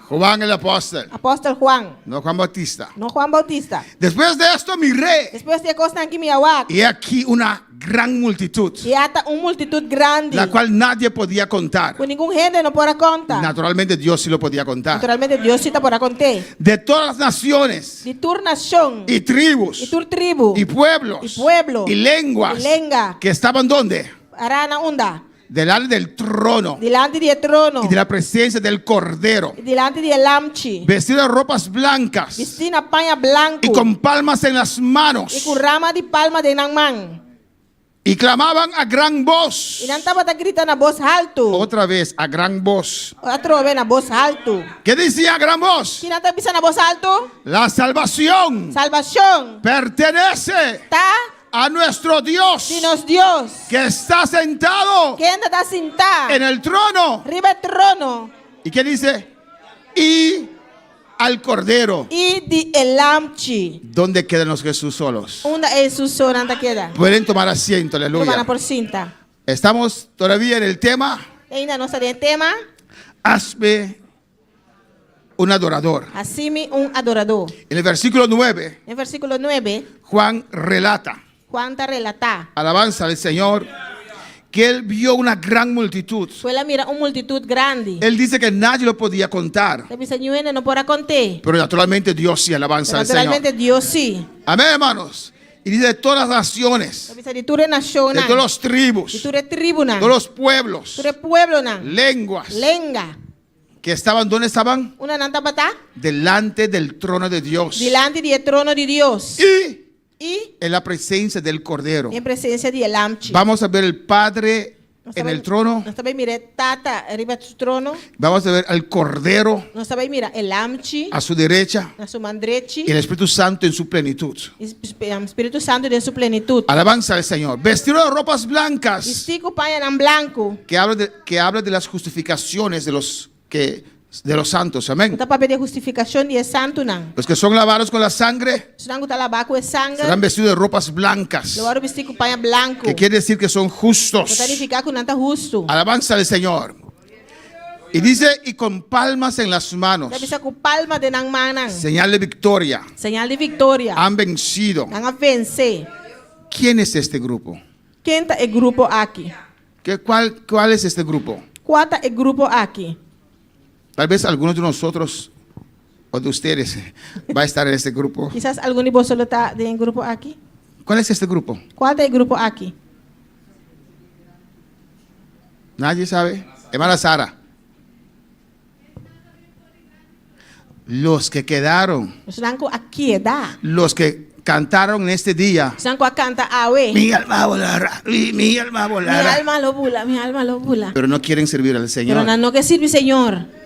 Juan el apóstol, Apòstel Juan, no Juan Bautista. no Juan Bautista. Después de esto miré. Despues di e kosnan aki mi a wak. Y he aquí una gran multitud, I ata un multitut grandi. la cual nadie podía contar. Ku ningun hende no por a konta. Naturalmente Dios sí lo podía contar. Naturalmente Dios sí por a kont'é. De todas las naciones Di tur nashon. y tribus I tur tribu. y pueblos I pueblo. y lenguas I lenga. que estaban donde? Pará na unda. Delante del trono Dilanti di e trono. y de la presencia del Cordero, I dilanti di e Lamchi. vestido de ropas blancas Bistí na paña blanku. y con palmas en las manos I ku rama di palma den nan man. y clamaban a gran voz. I nan tabata grita na bos haltu. Otra vez a gran voz. Atrobe na bos haltu. ¿Qué decía a gran voz? Kiko nan ta bisa na bos haltu? La salvación Salvashon. pertenece Ta a nuestro Dios di nos Dios. que está sentado Kende ta sintá. en el trono Riba trono. ¿Y qué dice? Y al Cordero. I di e Lamchi. ¿Dónde quedan los Jesús solos? Unda e Hesus so nan ta keda? Pueden tomar asiento, Rumannan aleluya. por sinta. Estamos todavía en el tema. Ainda nos ta den e tema. Hazme un adorador. Hasimi un adoradó. En el versículo 9, Den versíkulo nuebe, Juan relata, Juan ta relatá. alabanza al Señor, que él vio una gran multitud. Ku el a mira un multitut grandi. Él dice que nadie lo podía contar, E ta bisa niun hende no por a kont'é. pero naturalmente Dios sí, alabanza Pero al Señor. naturalmente Dios sí. Amén, hermanos. Y dice de todas las naciones, E ta bisa di tur e nashonnan, de todas las tribus, di tur e tribunan, todos los pueblos, tur e pueblonan, lenguas, lenga, que estaban, ¿dónde estaban? Unda nan tabata? Delante del trono de Dios. Dilanti di e trono di Dios. Y I en la presencia del Cordero. Den presensia di e Lamchi. Vamos a ver el Padre Nos en ta el trono. Nos ta bai mira e Tata riba su trono. Vamos a ver al Cordero Nos ta bai mira e Lamchi a su derecha. na su man drechi. Y el Espíritu Santo en su plenitud. I Spiritu Santu den su plenitut. Alabanza al Señor. Vestido de ropas blancas. Bistí ku pañanan blanku. Que habla de, que habla de las justificaciones de los que de los santos. Amén. Ta papia di hustifikashon di e santunan. Los que son lavados con la sangre Esnan ku ta labá ku e sanger. serán vestidos de ropas blancas. Lo wòrdu bistí ku paña blanku. Que quiere decir que son justos. Ku ta nifiká ku nan ta hustu. Alabanza al Señor. Y dice, y con palmas en las manos. Ta bisa ku palma den nan mannan. Señal de victoria. Señal di viktoria. Han vencido. Nan a vense. ¿Quién es este grupo? Ken ta e grupo aki? ¿Qué, cuál, ¿Cuál es este grupo? Kua ta e grupo aki? Tal vez algunos de nosotros o de ustedes va a estar en este grupo. Kisas algun di boso lo ta den e grupo aki. ¿Cuál es este grupo? Kua ta e grupo aki? Nadie sabe. Hermana Sara. Los que quedaron. Esnan ku a keda. Los que cantaron en este día. Esnan ku a kanta awe. Mi alma volará, mi, mi alma volará. Mi alma lo bula, mi alma lo bula. Pero no quieren servir al Señor. Pero nan no ke sirbi Señor.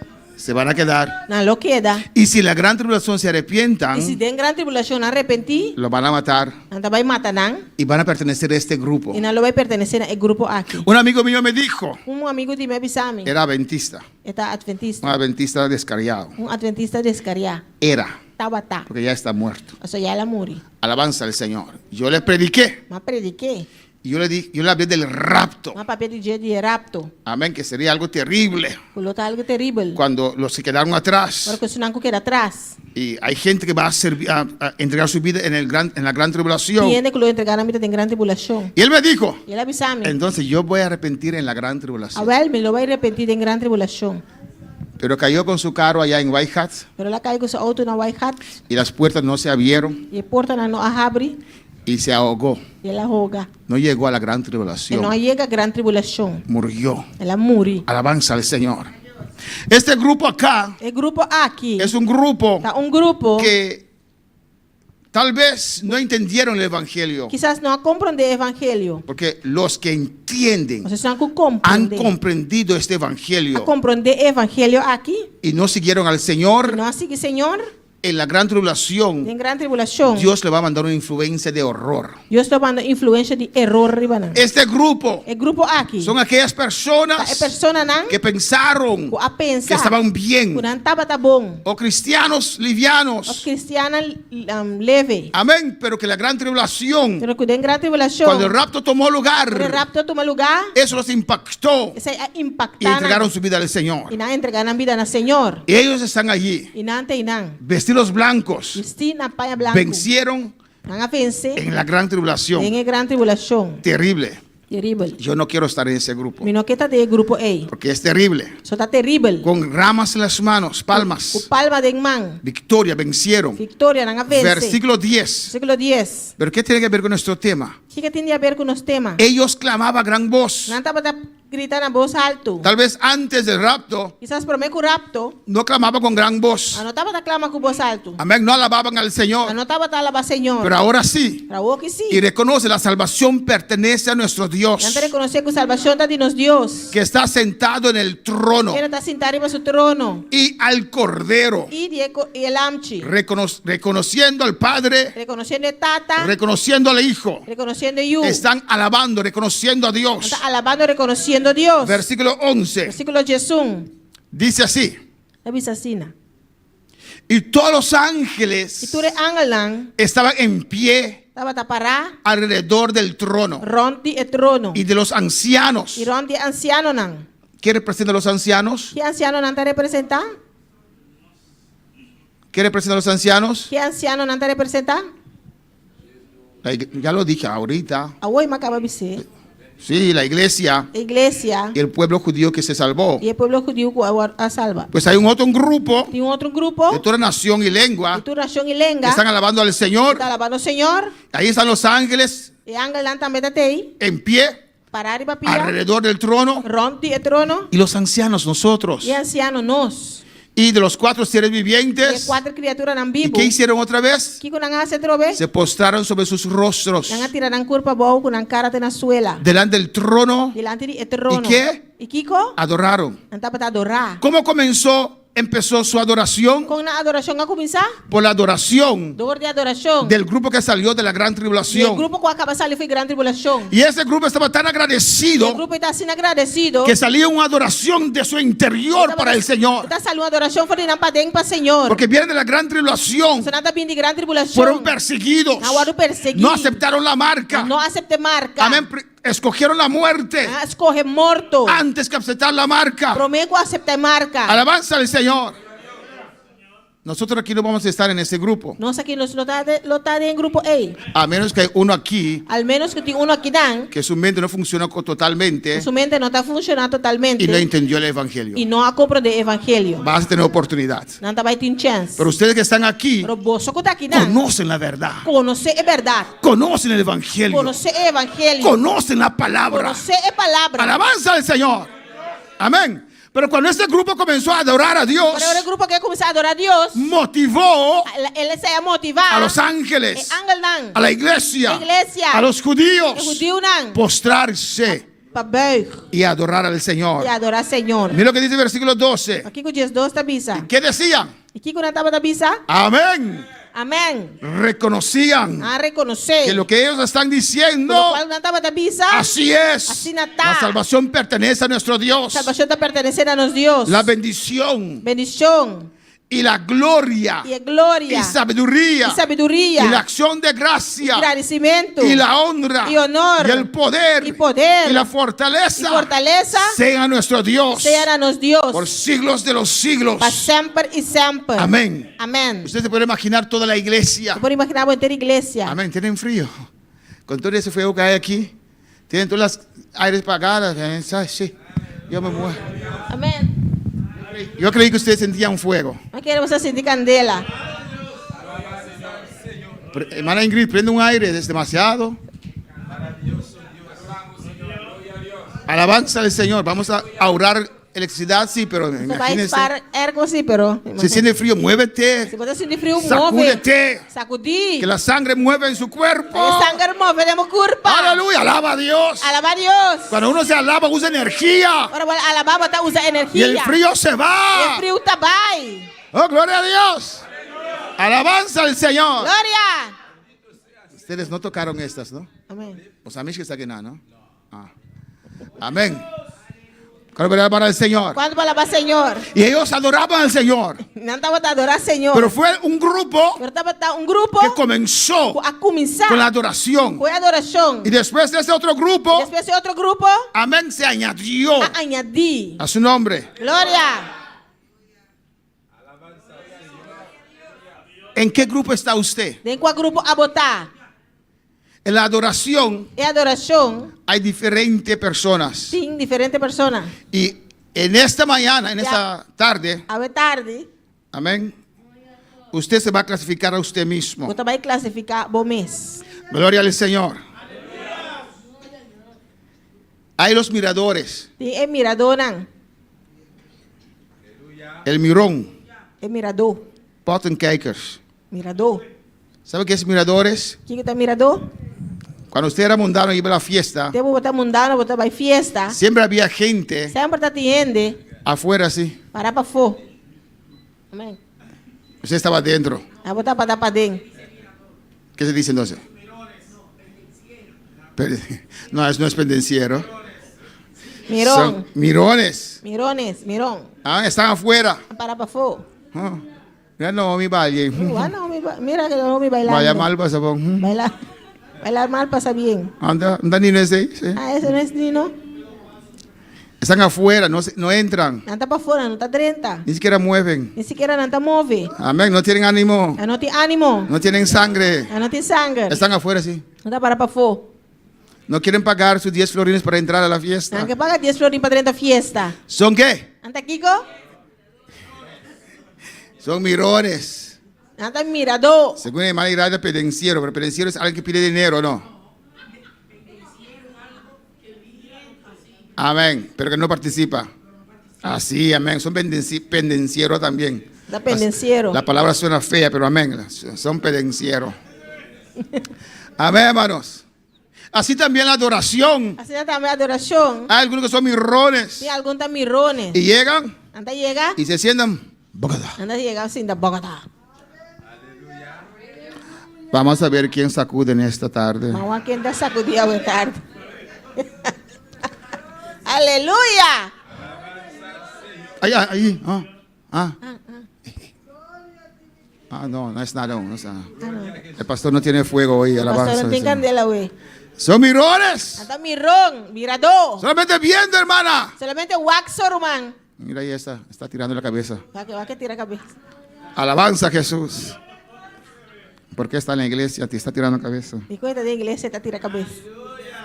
Se van a quedar. Nan lo keda. Y si la gran tribulación se arrepientan, I si den gran tribulashon nan arepentí, lo van a matar. Nan ta bai mata nan. Y van a pertenecer a este grupo. I nan lo bai pertenesé na e grupo aki. Un amigo mío me dijo. Un amigu di mi a bisa mi. Era adventista. E ta adventista. Un adventista descarriado. Un adventista deskariá. Era. Tabata. Porque ya está muerto. Pasobra ya el a muri. Alabanza al Señor. Yo le prediqué. M'a prediké. Y yo le di, yo le hablé del rapto. M'a papia di dje di e rapto. Amén, que sería algo terrible. Ku lo ta algu teribel. Cuando los que quedaron atrás. Ora ku esunnan ku keda atras. Y hay gente que va a servir, a, a entregar su vida en el gran, en la gran tribulación. Tin hende ku lo entregá nan bida den gran tribulashon. Y él me dijo, I el a bisa mi. Entonces yo voy a arrepentir en la gran tribulación. Awèl, mi lo bai repentí den gran tribulashon. Pero cayó con su carro allá en White Hat. Pero el a kai ku su outo na White Hat. Y las puertas no se abrieron. I e portanan no a habri. Y se ahogó. I el a hoga. No llegó a la gran E tribulación. no a yega gran tribulashon. Murió. El a muri. Alabanza al Señor. Este grupo acá. E grupo aki. Es un grupo. Ta un grupo. Que tal vez no entendieron el evangelio. Kisas no a komprondé e evangelio. Porque los que entienden Pasobra esnan ku han komprondé. comprendido este evangelio. A komprondé e evangelio aki. Y no siguieron al Señor. I no a sigui Señor. En la gran tribulación. Den gran tribulashon. Dios le va a mandar una influencia de horror. Dios lo manda influensia di eror riba nan. Este grupo. E grupo aki. Son aquellas personas. Ta e personanan. Que pensaron. Ku a pensa. Que estaban bien. Ku nan tabata bon. O cristianos livianos. Òf kristiannan leve. Amén. Pero que la gran tribulación. Pero ku den gran tribulashon. Cuando el rapto tomó lugar. Ora e rapto a tuma lugá. Eso los impactó. Esei a impaktá Y nan. entregaron su vida al Señor. I nan a entregá nan bida na Señor. Y ellos están allí. I nan ta einan. Vestidos blancos. Bistí na paña blanku. Vencieron Nan a vense. en la gran tribulación. Den e gran tribulashon. Terrible. Teribel. Yo no quiero estar en ese grupo. Mi no ke ta den e grupo ei. Porque es terrible. So ta teribel. Con ramas en las manos, palmas. Ku palma den man. Victoria, vencieron. Victoria, nan a vense. Versículo 10. Versíkulo dies. Pero ¿qué tiene que ver con nuestro tema? Kiko tin di haber ku nos tema? Ellos clamaban a gran voz. Nan tabata Grita na bos altu. Tal vez antes del rapto. Kisas promé ku rapto. No clamaban con gran voz. Nan no tabata klama ku bos altu. Amén. No alababan al Señor. Nan no tabata alabá Señor. Pero ahora sí. Pero awor ki sí. Y reconoce la salvación pertenece a nuestro Dios. Nan ta rekonosé ku salbashon ta di nos Dios. Que está sentado en el trono. Kende ta sintá riba su trono. Y al Cordero. I di e i e Lamchi. Reconociendo al Padre. Rekonosiendo e Tata. Reconociendo al Hijo. Rekonosiendo e Yu. Están alabando, reconociendo a Dios. Nan ta alabando, rekonosiendo Dios. Versículo 11. Versíkulo diesun. Dice así. Ta bisa asina. Y todos los ángeles I tur e angelnan estaban en pie tabata pará alrededor del trono rònt di e trono y de los ancianos. i rònt di e ansianonan. ¿Qué representan los ancianos? Ki ansianonan ta representá? ¿Qué representan los ancianos? Ki ansianonan ta representá? La ig- ya lo dije ahorita. Awor mi a kaba bis'é. Sí, la iglesia E iglesia y el pueblo judío que se salvó. i e pueblo hudiu ku a a salba. Pues hay un otro grupo Tin un otro grupo de toda nación y lengua di tur nashon i que lenga están alabando al Señor. ta alabando Señor. Ahí están los ángeles E angelnan tambe ta tei en pie pará riba pia alrededor del trono rònt di e trono y los ancianos, nosotros. i e ansiano nos. Y de los cuatro seres I e vivientes. kuater kriaturanan ¿Y bibu. qué hicieron otra vez? Kiko nan a hasi atrobe? Se postraron sobre sus rostros Nan a tira nan kurpa abou ku nan kara te na suela. delante del trono. Dilanti di e trono. ¿Y qué? I kiko? Adoraron. Nan tabata adorá. ¿Cómo comenzó? Empezó su adoración Kon nan adorashon a kuminsá? por la adoración Dor di adorashon. del grupo que salió de la gran Di e tribulación. grupo ku a kaba sali for di gran tribulashon. Y ese grupo estaba tan E agradecido grupo ta asina agradesido. que salía una adoración de su interior para el Señor. Ta sali un adorashon for di nan paden pa Señor. Porque vienen de la gran tribulación. Pasobra nan ta bini di gran tribulashon. Fueron perseguidos. Nan a wòrdu persiguí. No aceptaron la marca. No a aseptá e marka. Amén. Escogieron la muerte. Nan a skohe morto. Antes que aceptar la marca. Promé ku aseptá e marka. Alabanza al Señor. Nosotros aquí no vamos a estar en ese grupo. Nos aki nos no ta lo ta den grupo ei. A menos que hay uno aquí Al menos ku tin uno akinan. que su mente no funciona totalmente. Su mente no ta funshoná totalmente. Y no entendió el evangelio. I no a komprondé e evangelio. Vas a tener oportunidad. Nan ta bai tin chèns. Pero ustedes que están aquí Pero boso ku ta akinan. conocen la verdad. Konosé e bèrdat. Conocen el evangelio. Konosé e evangelio. Conocen la palabra. Konosé e palabra. Alabanza al Señor. Amén. Pero cuando este grupo comenzó a adorar a Dios, Pero ora e grupo aki a kuminsá adorá Dios, motivó el a motivá a los ángeles, e angelnan, a la iglesia, e iglesia, a los judíos, e hudiunan, postrarse pa buig y adorar al Señor. i adorá Señor. Mira lo que dice el versículo 12. Kiko 12 ta bisa? ¿Qué decían? I kiko nan tabata bisa? Amén. Amèn. Reconocían A rekonosé que lo que ellos están diciendo, Lokual nan tabata bisa. así es. Asina ta. La salvación pertenece a nuestro Dios. Salbashon ta pertenesé na nos Dios. La bendición. Bendishon. Y la gloria. I e gloria. Y sabiduría. I sabiduria. Y la acción de gracia. I gradisimentu. Y la honra. I honor. Y el poder. I poder. Y la fortaleza. I fortalesa. Sea nuestro Dios. Sea na nos Dios. Por siglos de los siglos. Pa semper i semper. Amén. Amèn. Usted se puede imaginar toda la iglesia. Por imaginá henter iglesia. Amén. Tienen frío. Con todo ese fuego que hay aquí. Tienen todas las aires apagadas. ¿eh? Sí. Yo me muero. Amèn. Yo creí que ustedes sentían fuego. Mi a kere boso a sinti kandela. Hermana Ingrid, prende un aire, es demasiado. Alabanza al Señor. Vamos a ahorrar electricidad, sí, pero Bai imagínense. spar airco sí, pero. Si siente frío, muévete. Si bo ta sinti friu, move. Sacúdete. Sakudí. Que la sangre mueve en su cuerpo. E sanger move den bo kurpa. Aleluya, alaba a Dios. Alabá Dios. Cuando uno se alaba, usa energía. Ora bo alabá, bo ta usa energia. Y el frío se va. E friu ta bai. Oh, gloria a Dios. Alabanza al Señor. Gloria. Ustedes no tocaron estas, ¿no? Amén. Os amigos que está aquí, no, ¿no? Ah. Amén. Gloria para el Señor. Kuantu pa alabá Señor? Y ellos adoraban al Señor. Nan tabata adorá Señor. Pero fue un grupo Pero tabata un grupo que comenzó ku a kuminsá con la adoración. Ku e adorashon. Y después de ese otro grupo, Despues di otro grupo, amén, se añadió a añadí. a su nombre. Gloria. ¿En qué grupo está usted? Den kua grupo abo ta? En la adoración E adorashon hay diferentes personas. tin diferente persona. Y en esta mañana, en esta tarde, Awe tardi, amén, usted se va a clasificar a usted mismo. bo ta bai klasifiká bo mes. Gloria al Señor. Hay los miradores, Tin e miradónan. el mirón, E miradó. pottenkijkers. Miradó. ¿Sabe qué es miradores? Kiko ta miradó? Cuando usted era mundano y iba a la fiesta, Tempu bo ta mundano, bo ta bai fiesta. siempre había gente Semper tabatin hende afuera así. pará pafó. Amèn. Usted estaba adentro. Abo tabata paden. ¿Qué se dice entonces? No, es, no es pendenciero. Mirón. Son mirones. Mirones, mirón. Ah, están afuera. Pará pafó. Ah, Mira Naomi baile. Ah, Naomi ba- mira que Naomi bailando. Vaya mal pasa bon. Baila- bailar mal pasa bien. Anda, anda Nino ese. Sí. Ah, ese no es Nino. Están afuera, no, se- no entran, Nan ta pafó, no ta drenta. ni siquiera mueven. Ni sikiera nan ta move. Amén, no tienen ánimo, No tin ánimo. no tienen sangre. No tin sanger. Están afuera, sí. Nan ta pará pafó. No quieren pagar sus 10 florines para entrar a la fiesta. Nan ke paga 10 florin pa drenta fiesta. ¿Son qué? Nan ta kiko? Son mirones. Nan ta miradó. Según el hermano Iraida, pendenciero, pero pendenciero es alguien que pide dinero, ¿no? Amén, pero que no participa. Así, amén. Son pendencieros también. Ta pendenciero. La palabra suena fea, pero amén. Son pendencieros. Amén, hermanos. Así también la adoración. Asina tambe adorashon. Hay algunos que son mirones. Tin algun ta mirones. Y llegan Nan ta yega. y se sientan. Bogotá. Nan ta yega sinta Bogotá. Vamos a ver quién sacude en esta tarde. Ban wak ken ta sakudí awe tardi. Aleluya! Ahí, ahí. Ah, ah. Ah, no, no es nada. No es nada. El pastor no tiene fuego hoy. Pastor Alabanza. no al tin Señor. kandela awe. Son mirones. Nan ta miron, miradó. Solamente viendo, hermana. Solamente wak so, ruman. Mira ahí está, está tirando la cabeza. Wak, wak tira kabes. Alabanza a Jesús. ¿Por qué está en la iglesia? Te está tirando la cabeza. Dikon e ta den iglesia ta tira kabes.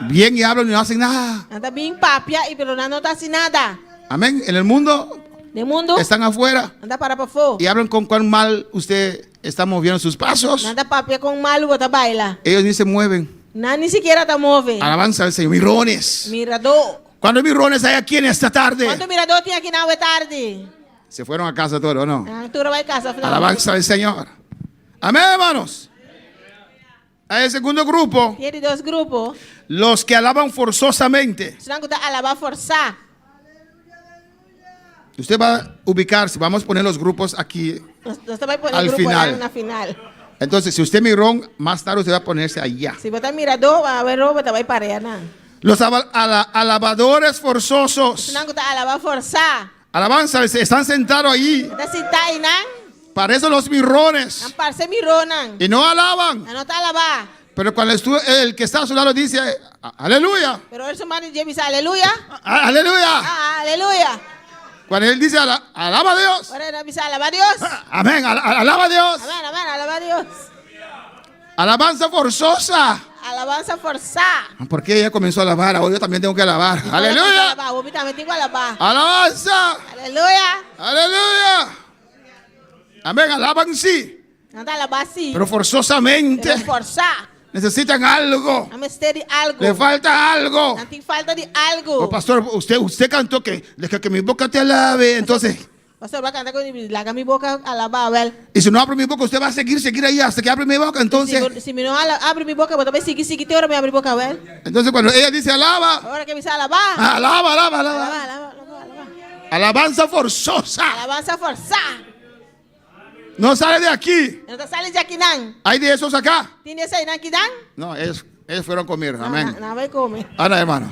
Bien y hablan y no hacen nada. Nan ta bin papia i pero nan no ta hasi nada. Amén. En el mundo Den mundu están afuera nan ta para pafó. y hablan con cuán mal usted está moviendo sus pasos. Nan ta papia kon malu bo ta baila. Ellos ni se mueven. Nan ni sikiera ta move. Alabanza al Señor. Mirones. Miradó. ¿Cuántos mirones hay aquí en esta tarde? Kuantu miradó tin aki awe tardi? Se fueron a casa todos, ¿o no? Nan tur a bai kas. Alabanza al Señor. Amén, hermanos. Hay el segundo grupo, Tin di dos grupo. los que alaban forzosamente. Esnan ku ta alabá forsá. Usted va a ubicarse, vamos a poner los grupos aquí. Nos ta bai pone Al grupo final. na final. Entonces, si usted mirón, más tarde usted va a ponerse allá. Si bo ta miradó, bo ta bai para einan. Los alabadores forzosos. Esnan ku ta alabá forsá. Alabanza, están sentados allí. Ta sintá einan. Parecen los mirones. Nan parse mironnan. Y no alaban. Nan no ta alabá. Pero cuando estuvo, el que está a su lado dice, aleluya. Pero ora su banda di dje bisa aleluya. Aleluya. Ah, aleluya. Cuando él dice, alaba a Dios. Ora e bisa alabá Dios. Amén, alaba a Dios. Amèn, amèn, alabá Dios. Alabanza forzosa. Alabansa forsá. Porque ella comenzó a alabar, ahora yo también tengo que alabar. Aleluya. Alabá, ami tambe tin ku alabá. Alabanza. Aleluya. Aleluya. Amén, alaban sí. Nan ta alabá sí. Pero forzosamente. Pero forsá. Necesitan algo. Nan mester di algu. Le falta algo. Nan tin falta di algu. Oh, pastor, usted cantó que deja que mi boca te alabe. Entonces, Pastor, b'a kanta ku laga mi boka alabá, wèl. Y si no abro mi boca, usted va a seguir ahí hasta que abre mi boca. Entonces, Si mi no habri mi boka, bo ta bai sigui, sigui, te ora mi habri boka, wèl. Entonces cuando ella dice alaba, Ora ku e bisa alabá. Alaba, alaba, alaba. Alabá, alabá, alabá, alabá. Alabanza forzosa. Alabansa forsá. No sale de aquí. No ta sali di akinan. ¿Hay de esos acá? Tin di eseinan akinan? No, ellos fueron a comer. Amén. Nan, nan a bai kome. Ahora, hermano.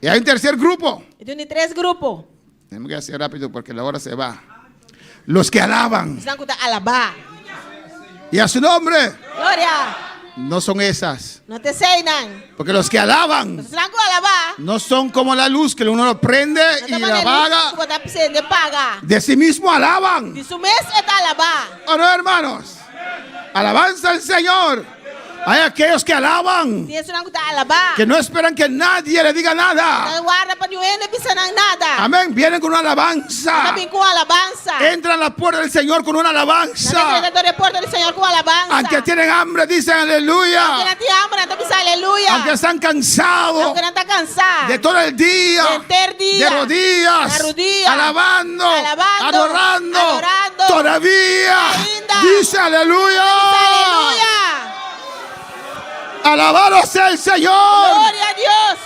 Y hay un tercer grupo. I tin di tres grupo. Tenemos que hacer rápido porque la hora se va. Los que alaban. Esnan ku ta alabá. Y a su nombre. Gloria. No son esas. No ta eseinan. Porque los que alaban Esnan ku alabá. no son como la luz que uno lo prende y la apaga. Ku ta sende paga. De sí mismo alaban. Di su mes e ta alabá. ¿O no, hermanos? Alabanza al Señor. Hay aquellos que alaban. Tin esnan ku ta alabá. Que no esperan que nadie le diga nada. No ta warda pa niun hende bisa nan nada. Amén. Vienen con una alabanza. Ta bin ku alabansa. Entran a la puerta del Señor con una alabanza. Ta drenta den porta di Señor ku alabansa. Aunque tienen hambre, dicen aleluya. Aunke nan tin hamber, nan ta bisa aleluya. Aunque están cansados. Aunke nan ta kansá. De todo el día. Henter dia. De rodillas. Na rudia. Alabando. Alabando. Adorando. Adorando. Todavía. Ainda. Dice aleluya. Aleluya. Alabado sea el Señor. Gloria a Dios.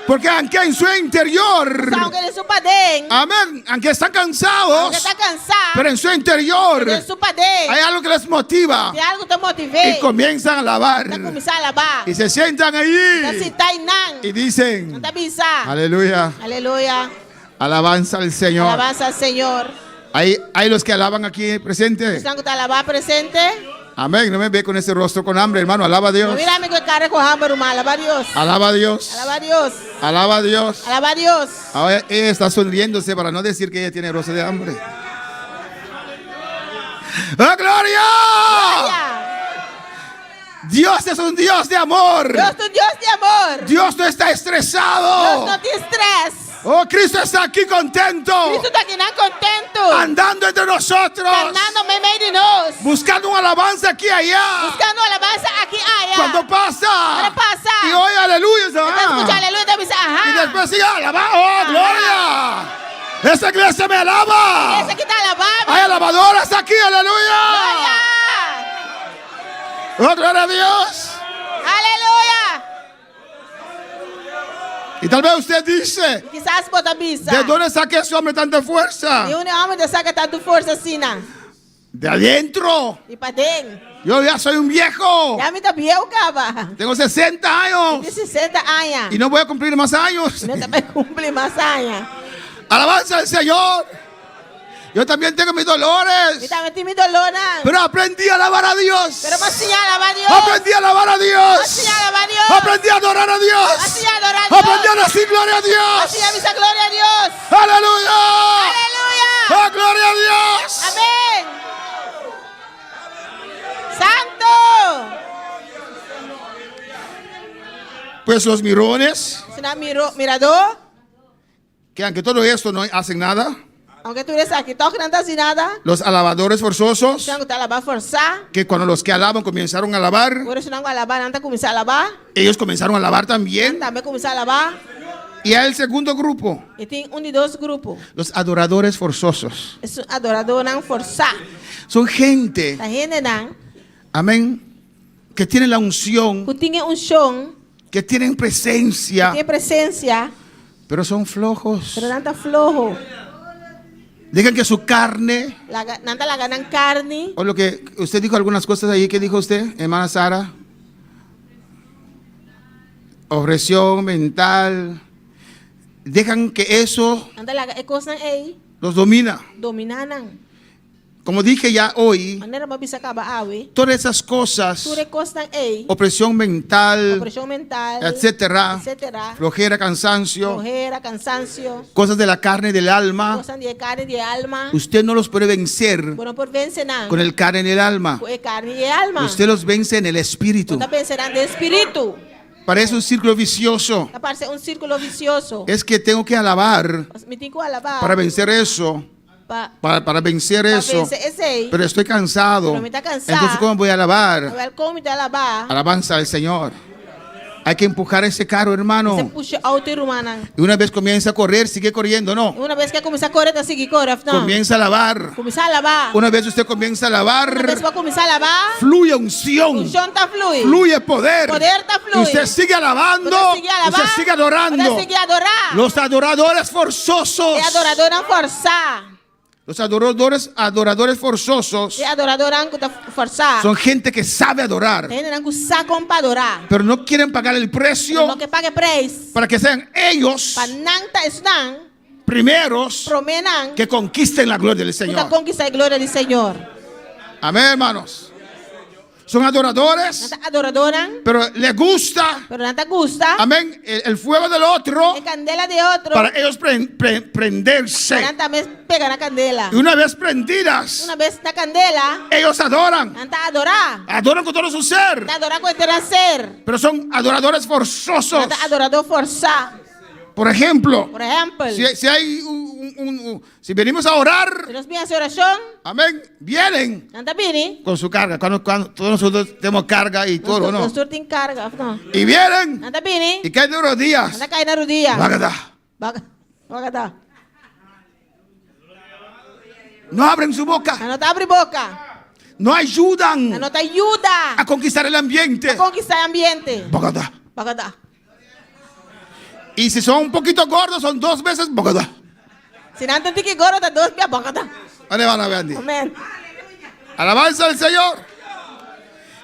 Porque aunque en su interior, Aunke den su paden. amén, aunque están cansados, Aunke ta kansá. pero en su interior Den su paden. hay algo que les motiva Tin algu ta motiv'é. y comienzan a alabar Ta kuminsá alabá. y se sientan Ta allí sinta einan. y dicen, Ta bisa. aleluya, Aleluya. alabanza al Señor. Alabansa na Señor. Hay, hay los que alaban aquí presente. Esnan ku ta alabá presente. Amén. No me ve con ese rostro con hambre, hermano. Alaba a No Dios. mira mi ku kara ku hamber, ruman. Alabá Dios. Alaba a Dios. Alabá Dios. Alaba a Dios. Alabá Dios. Ahora ella está sonriéndose para no decir que ella tiene rostro de hambre. ¡Ah, gloria! Dios es un Dios de amor. Dios ta un Dios di amor. Dios no está estresado. Dios no tin strès. Oh, Cristo está aquí contento. Kristu ta akinan kontentu. Andando entre nosotros. Kanando meimei di nos. Buscando una alabanza aquí y allá. Buskando alabansa aki aya. Cuando pasa. Ora pasa. Y oye, aleluya. E ta skucha aleluya, ta bisa, aha. Y después sigue, alaba. Oh, gloria. Esa iglesia me alaba. Iglesia aki ta alabá. Hay alabadoras aquí, aleluya. Gloria. Oh, gloria a Dios. Aleluya. Y tal vez usted dice, Kisas bo ta bisa. ¿de dónde saca ese hombre tanta fuerza? Di unda e hòmber ta saka tantu forsa asina? De adentro. Di paden. Yo ya soy un viejo. Ya mi ta bieu kaba. Tengo 60 años. Tin 60 aña. Y no voy a cumplir más años. No ta bai kumpli mas aña. Alabanza al Señor. Yo también tengo mis dolores. Mi tambe tin mi dolónan. Pero aprendí a alabar a Dios. Pero m'a siña alabá Dios. Aprendí a alabar a Dios. M'a siña alabá Dios. Aprendí a adorar a Dios. M'a siña adorá Dios. Aprendí a decir gloria a Dios. M'a siña bisa gloria na Dios. Aleluya. Aleluya. Oh, gloria a Dios. Amèn. Santu. Pues los mirones, Esnan miro, miradó. que aunque todo esto no hacen nada, Aunke tur esaki tòg nan no ta hasi nada. los alabadores forzosos, Esnan ku ta alabá fòrsá. que cuando los que alaban comenzaron a alabar, Ora esnan ku alabá nan ta kuminsá alabá. ellos comenzaron a alabar también. Tambe kuminsá alabá. Y hay el segundo grupo, I tin un di dos grupo. los adoradores forzosos. E adoradónan fòrsá. Son gente, Ta hendenan. amén, que tienen la unción, Ku tin unshon. que tienen presencia, Ku tin presensia. pero son flojos. Pero nan ta floho. Dejan que su carne, Laga, nan ta laga nan karni. o lo que usted dijo algunas cosas ahí, ¿qué dijo usted, hermana Sara? Opresión mental. Dejan que eso Nan ta laga e kosnan ei. los domina. Dominá nan. Como dije ya hoy, Manera m'a bisa kaba awe. todas esas cosas, Tur e kosnan ei. opresión mental, Opreshon mental. etcétera, Etcétera. flojera, cansancio, Flojera, kansansio. cosas de la carne y del alma, Kosnan di karni di alma. usted no los puede vencer Bo no por vense nan. con el carne y el alma. Ku e karni i alma. Usted los vence en el espíritu. Bo ta vense nan den spiritu. Parece un círculo vicioso. Ta parse un sírkulo visioso. Es que tengo que alabar Mi tin ku alabá. para vencer eso. Pa, Para, para vencer pa eso. vense esei. Pero estoy cansado. Pero mi ta kansá. Entonces, ¿cómo voy a alabar? Wèl, kon mi ta alabá? Alabanza al Señor. Hay que empujar ese carro, hermano. Mester pusha outo, rumannan. Y una vez comienza a correr, sigue corriendo, no. Unabes ku e kuminsá kore, ta sigui kore, no. Comienza a alabar. Kuminsá alabá. Una vez usted comienza a alabar, Unabes bo kuminsá alabá. fluye unción. Unshon ta flui. Fluye poder. Poder ta flui. Y usted sigue alabando. Usted sigue alabá. Usted sigue adorando. Usted sigue adorá. Los adoradores forzosos. E adoradónan fòrsá. Los adoradores, adoradores forzosos E adoradónan ku ta fòrsá. son gente que sabe adorar, Hendenan ku sa kon pa adorá. pero no quieren pagar el precio No ke paga e preis. para que sean ellos Pa nan ta esnan. primeros Proménan. que conquisten la gloria del Ku ta Señor. konkistá e gloria di Señor. Amén, hermanos. Son adoradores, Nan ta adoradónan. pero les gusta, Pero nan ta gusta. amén, el, el fuego del otro E kandela di otro. para ellos prenderse. Pa nan tambe pega na kandela. Y una vez prendidas, Unabes na kandela. ellos adoran. Nan ta adorá. Adoran con todo su ser, Ta adorá ku henter nan ser. pero son adoradores forzosos. Nan ta adoradó fòrsá. Por ejemplo, Por ehèmpel. si, si hay un, un- un- si venimos a orar, Si nos bin hasi orashon. amén, vienen Nan ta bini. con su carga. Cuando, cuando todos nosotros tenemos carga y todo, ¿no? Nos tur tin karga, no. Y vienen Nan ta bini. y caen de rodillas. Nan ta kai na rudia. Bágata. Baga. Bagata. No abren su boca. No ta habri boka. No ayudan. No ta yuda. A conquistar el ambiente. A konkistá e ambiente. Bágata. Bagata. Y si son un poquito gordos, son dos veces bocata. Si nan ta un tiki gordo ta dos bia bocata. Ane van a Wendy. Amen. Alabanza al Señor.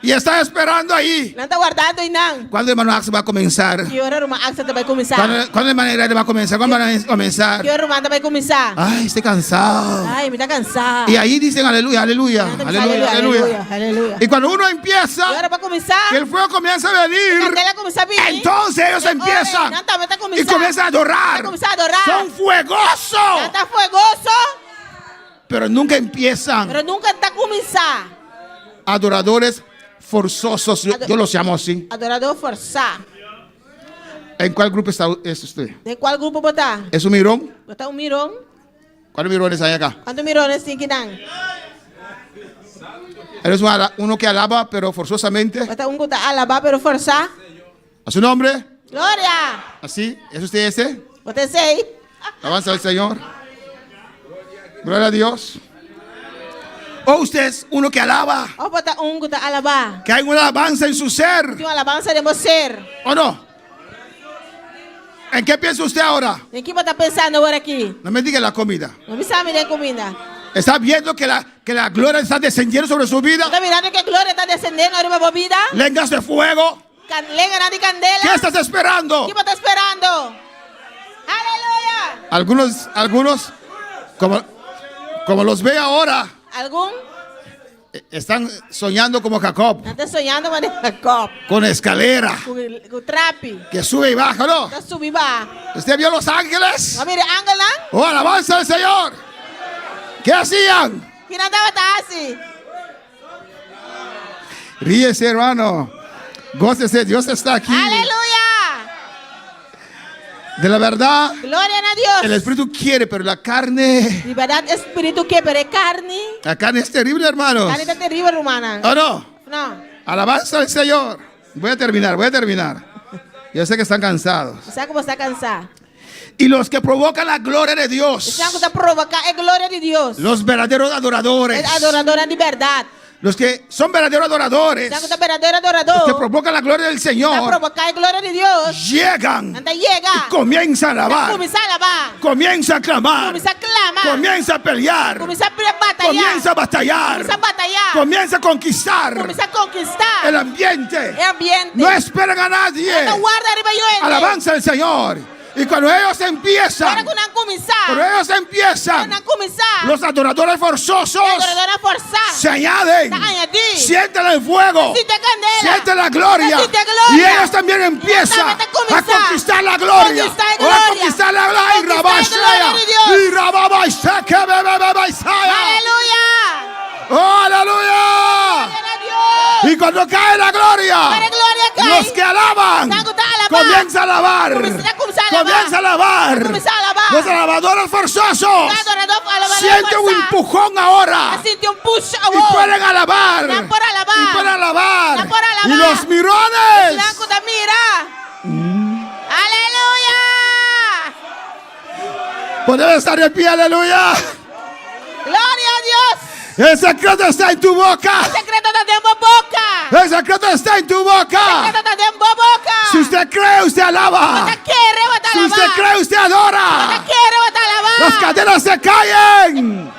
Y están esperando ahí. Nan ta wardando einan. Cuando hermano Axel va a comenzar? Ki ora ruman Axel ta bai kuminsá? Cuando, cuando hermano Irene va a comenzar? ¿Cuándo van a comenzar? Ki ora ruman ta bai kuminsá? Ay, estoy cansado. Ay, mi ta kansá. Y ahí dicen aleluya, aleluya, Nan ta bisa, aleluya, aleluya. aleluya, aleluya. Y cuando uno empieza, I ora bo kuminsá, que el fuego comienza a venir, kandela kuminsá bini. entonces ellos E ora, empiezan nan tambe ta y kuminsá. comienzan a adorar. Ta kuminsá adorá. Son fuegosos, Nan ta fuegoso, pero nunca empiezan. pero nunka ta kuminsá. Adoradores forzosos, yo los llamo así. Adoradó forsá. ¿En cuál grupo está es usted? Den kua grupo bo ta? ¿Es un mirón? Bo ta un miron? ¿Cuántos mirones hay acá? Kuantu mirones tin akinan? Eres uno que alaba, pero forzosamente. Bo ta un ku ta alabá pero forsá? ¿A su nombre? Gloria! ¿Así? ¿Es usted ese? Bo ta esei? Alabanza al Señor. Gloria a Dios. O usted es uno que alaba. Òf bo ta un ku ta alabá. Que hay una alabanza en su ser. Tin un alabansa den bo ser. ¿O no? ¿En qué piensa usted ahora? Den ki bo ta pensando awor aki? No me diga la comida. No bisa mi den kuminda. ¿Está viendo que la gloria está descendiendo sobre su vida? Bo ta mirando ku e gloria ta desendiendo riba bo bida? Lenguas de fuego. Kan lenganan di kandela. ¿Qué estás esperando? Ki bo ta esperando? Aleluya! Algunos, algunos, como los ve ahora, Algun están soñando como Jacob, Nan ta soñando manera Jacob. con escalera, Ku trapi. que sube y baja, ¿no? Ta subi baha. ¿Usted vio los ángeles? Bo a mira angelnan? Oh, alabanza al Señor. ¿Qué hacían? Ki nan tabata hasi? Ríese, hermano. Gócese, Dios está aquí. Aleluya! De la verdad, Gloria na Dios. el Espíritu quiere, pero la carne, Di berdat, e spiritu ke, pero e karni. la carne es terrible, hermanos. Karni ta teribel, rumannan. ¿O no? No. Alabanza al Señor. Voy a terminar, voy a terminar. Yo sé que están cansados. Sa ku boso ta kansá. Y los que provocan la gloria de Dios, Esnan ku ta provoká e gloria di Dios. los verdaderos adoradores, E adoradónan di berdat. los que son verdaderos adoradores, Esnan ku ta berdadero adoradó. los que provocan la gloria del Ta Señor, provoká e gloria di Dios. llegan Nan ta yega. y comienzan a alabar, Kuminsá alabá. comienza a clamar, Kuminsá klama. comienza a pelear, Kuminsá batayá. comienza a batallar, Kuminsá batayá. comienza a conquistar Kuminsá konkistá. el ambiente. E ambiente. No esperan a nadie. No ta warda riba hende. Alabanza al Señor. Y cuando ellos empiezan, Ora ku nan kuminsá. cuando ellos empiezan, Nan kuminsá. los adoradores forzosos Adoradónan forsá. se añaden, Ta añadí. sienten el fuego, Sinti e kandela. sienten la gloria, Sinti e gloria. y ellos también empiezan Tambe ta kuminsá. a conquistar la gloria, Konkistá e a gloria. conquistar la gloria, y Konkistá e rabashea, gloria di Dios. y rababaiseke, bebebebaisaya. Aleluya. Oh, aleluya. Gloria na Dios. Y cuando cae la gloria, Ora gloria kai. los que alaban Esnan ku ta alabá. comienzan a alabar, Kuminsá, kuminsá alabá. comienza a alabar. Kuminsá alabá. Los alabadores forzosos Adoradó alabadó sienten un forsá. empujón ahora Sinti un push y pueden alabar, Nan por alabá. y pueden alabar. Nan por alabá. Y los mirones Esnan ku ta mira. Aleluya. pueden estar de pie, aleluya. Gloria a Dios. El secreto está en tu boca. E sekreto ta den bo boka. El secreto está en tu boca. E sekreto ta den bo boka. Si usted cree, usted alaba. Bo ta kere, bo ta Si usted alabá. cree, usted adora. Bo ta kere, bo ta alabá. Las cadenas se caen.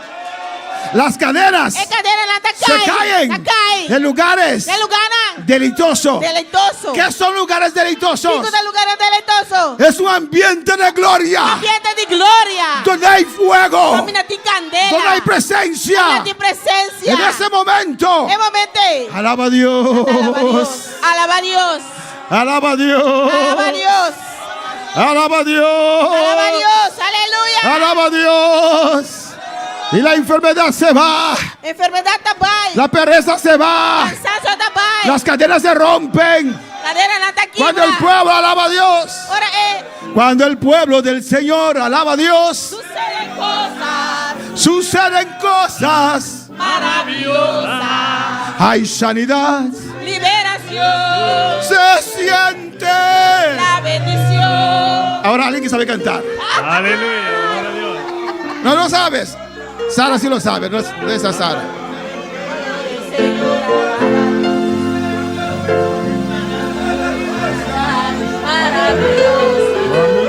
Las cadenas E kadenanan ta se kai. caen Ta kai. en lugares Den lugánan. delitosos. Deleitoso. ¿Qué son lugares deleitosos? Kiko ta lugá deleitoso. Es un ambiente de gloria. Ambiente di gloria. Donde hay fuego. Kaminda tin kandela. Donde hay presencia. Kaminda tin presensia. En ese momento. E momento. Alaba a Dios. Alaba a Dios. Alaba a Dios. Alaba a Dios. Alaba a Dios. Alaba a Dios. Aleluya. Alaba a Dios. Y la enfermedad se va. Enfermedat ta bai. La pereza se va. Kansansio ta bai. Las cadenas se rompen. Kadenanan ta kibra. Cuando el pueblo alaba a Dios. Ora e Cuando el pueblo del Señor alaba a Dios. suceden kosnan Suceden cosas. maravillosas. Hay sanidad. Liberashon. Se siente. La bendishon. Ahora alguien que sabe cantar. Aleluya. Gloria a Dios. No lo sabes. Sara sí lo sabe. No es, no es a Sara. Maravillosa.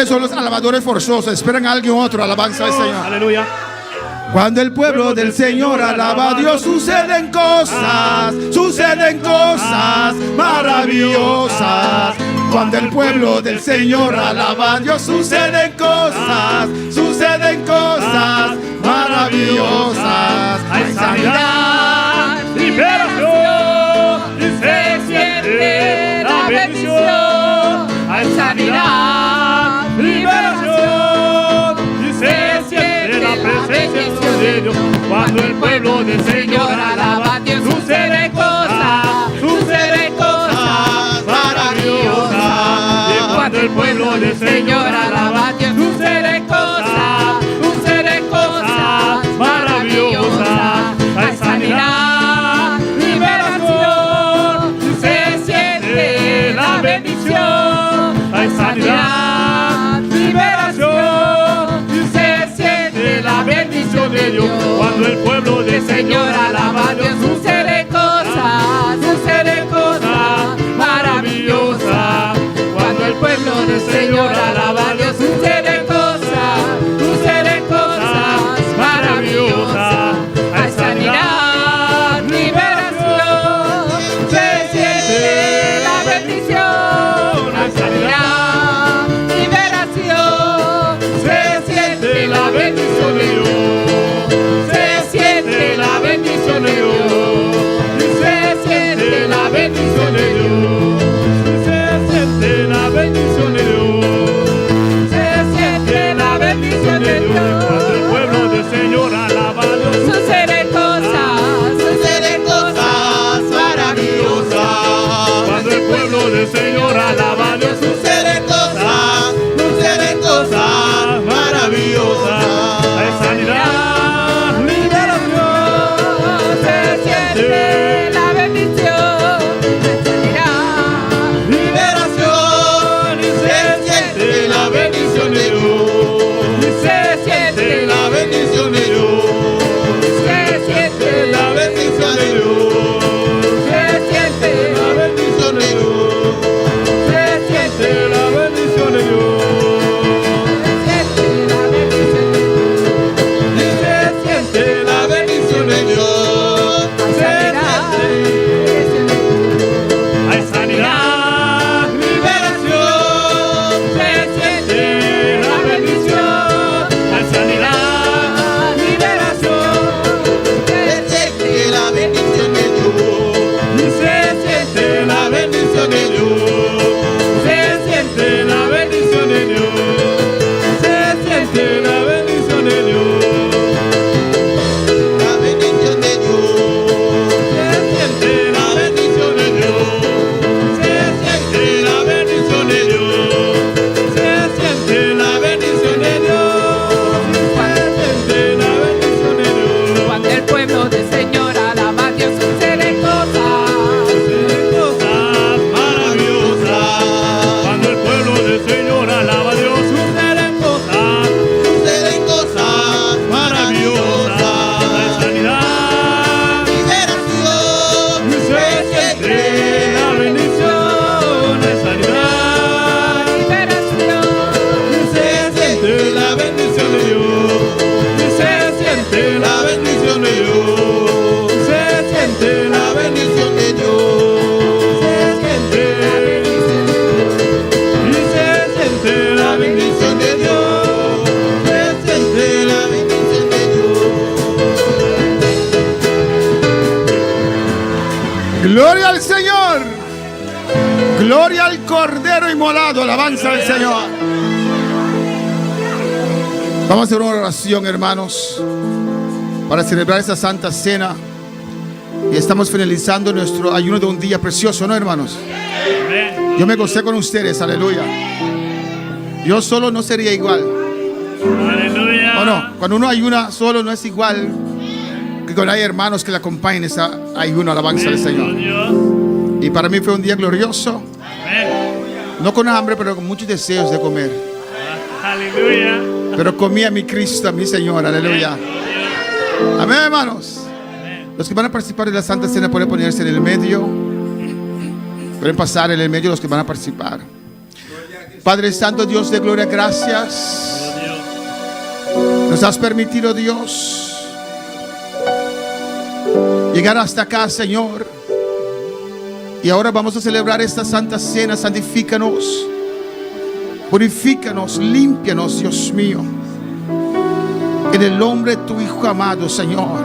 son los alabadores forzosos. Esperan a alguien otro. Alabanza al Señor. Aleluya. Cuando el pueblo del Señor alaba a Dios, suceden cosas, suceden cosas maravillosas. Cuando el pueblo del Señor alaba a Dios, suceden cosas, suceden cosas maravillosas. Hay sanidad, liberación, y se siente la bendición. Hay sanidad, liberación, y se siente la presencia de Dios. Cuando el pueblo del Señor alaba a Dios, suceden cosas, suceden cosas maravillosas. Y cuando el pueblo del Señor alaba a Dios, suceden cosas, suceden cosas maravillosas. Hay sanidad, liberación, y se siente la bendición. Hay sanidad, liberación, y se siente la bendición de Dios. Cuando el pueblo del Señor alaba a Dios, suceden cosas, suceden cosas maravillosas. Cuando el pueblo del Señor alaba a Dios, suceden cosas, suceden cosas maravillosas. Hay sanidad, liberación, se siente la bendición. Hay sanidad, liberación, se siente la bendición de Dios. Se siente la bendición de Dios. Se siente la bendición de Dios. Se siente la bendición de Dios. Se siente la bendición de Dios. Cuando el pueblo del Señor alaba a Dios, Suceden cosas, suceden cosas maravillosas. Cuando el pueblo del Señor alaba a Dios, suceden cosas, suceden cosas maravillosas. Hay sanidad, liberación, se siente la bendición. Liberación y se siente la bendición de Dios. Y se siente la bendición de Dios. Se siente la bendición de Dios. Se siente la bendición de Dios. Se siente la bendición de Dios. Y se siente la bendición de Dios. Se Hay sanidad, liberación. Se siente la bendición. Hay sanidad, liberación. Se siente la bendición de Dios. Y se siente la bendición de Dios. Se siente la bendición de Dios. Se siente la bendición de Dios. La bendición de Dios. Se siente la bendición de Dios. Se siente la bendición de Dios. Se siente la bendición de Dios. Se siente la bendición de Dios. Cuando el pueblo del Señor alaba a Dios, suceden cosas. Suceden cosas maravillosas. Cuando el pueblo del Señor alaba a Dios, suceden cosas Suceden cosas maravillosas. Hay sanidad, Liberación. y se siente la bendición. Hay sanidad, Liberación. y se siente La bendición de Dios. y se siente La bendición de Dios. se siente La bendición de Dios. se siente y se siente la La bendición de Dios. Se siente la bendición de Dios. Gloria al Señor. Gloria al Cordero inmolado. Alabanza al Señor. Vamos a hacer una oración, hermanos, para celebrar esta santa cena. Y estamos finalizando nuestro ayuno de un día precioso, ¿no, hermanos? Yo me gocé con ustedes, aleluya. Yo solo no sería igual. Aleluya. ¿O no? Cuando uno ayuna solo no es igual que cuando hay hermanos que le acompañen ese ayuno, alabanza al Señor. Dios. Y para mí fue un día glorioso. Amén. No con hambre, pero con muchos deseos de comer. Aleluya. Pero comí a mi Cristo, a mi Señor, aleluya. Amén, hermanos. Los que van a participar de la Santa Cena pueden ponerse en el medio. Pueden pasar en el medio los que van a participar. Padre Santo, Dios de gloria, gracias. Nos has permitido, Dios, llegar hasta acá, Señor. Y ahora vamos a celebrar esta Santa Cena. Santifícanos, purifícanos, límpianos, Dios mío. En el nombre de tu Hijo amado, Señor.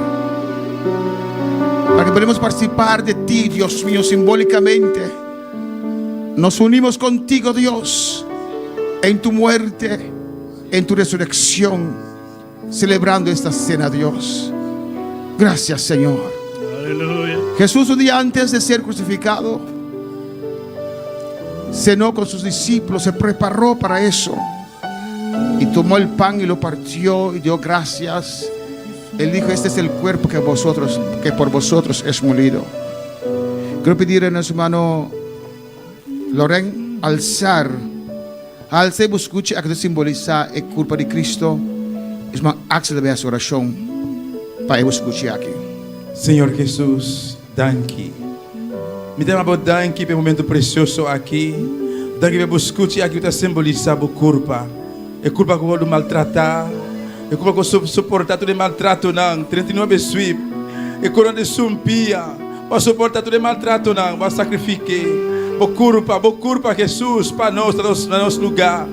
Para que podamos participar de ti, Dios mío, simbólicamente. Nos unimos contigo, Dios, en tu muerte, en tu resurrección, celebrando esta cena, Dios. Gracias, Señor. Aleluya. Jesús un día antes de ser crucificado, cenó con sus discípulos, se preparó para eso. Y tomó el pan y lo partió y dio gracias. Él dijo, este es el cuerpo que vosotros, que por vosotros es molido. Quiero pedir a nuestro hermano Loren alzar, alza y escuche a que simboliza el cuerpo de Cristo. Es un acto de oración pa escucha aki. Señor Jesus, danki. Mi ta yama danki pa e momento presioso aki. Danki pa skucha aki ta simbolisá bo kurpa. E kurpa ku a wòrdu maltratá. E kurpa ku a soportá tur e maltratonan. 39 sweep. E korona di sumpiña. Pa soportá tur e maltratonan. Pa sakrifiká. Bo kurpa, Jesus, pa nos, na nos lugá.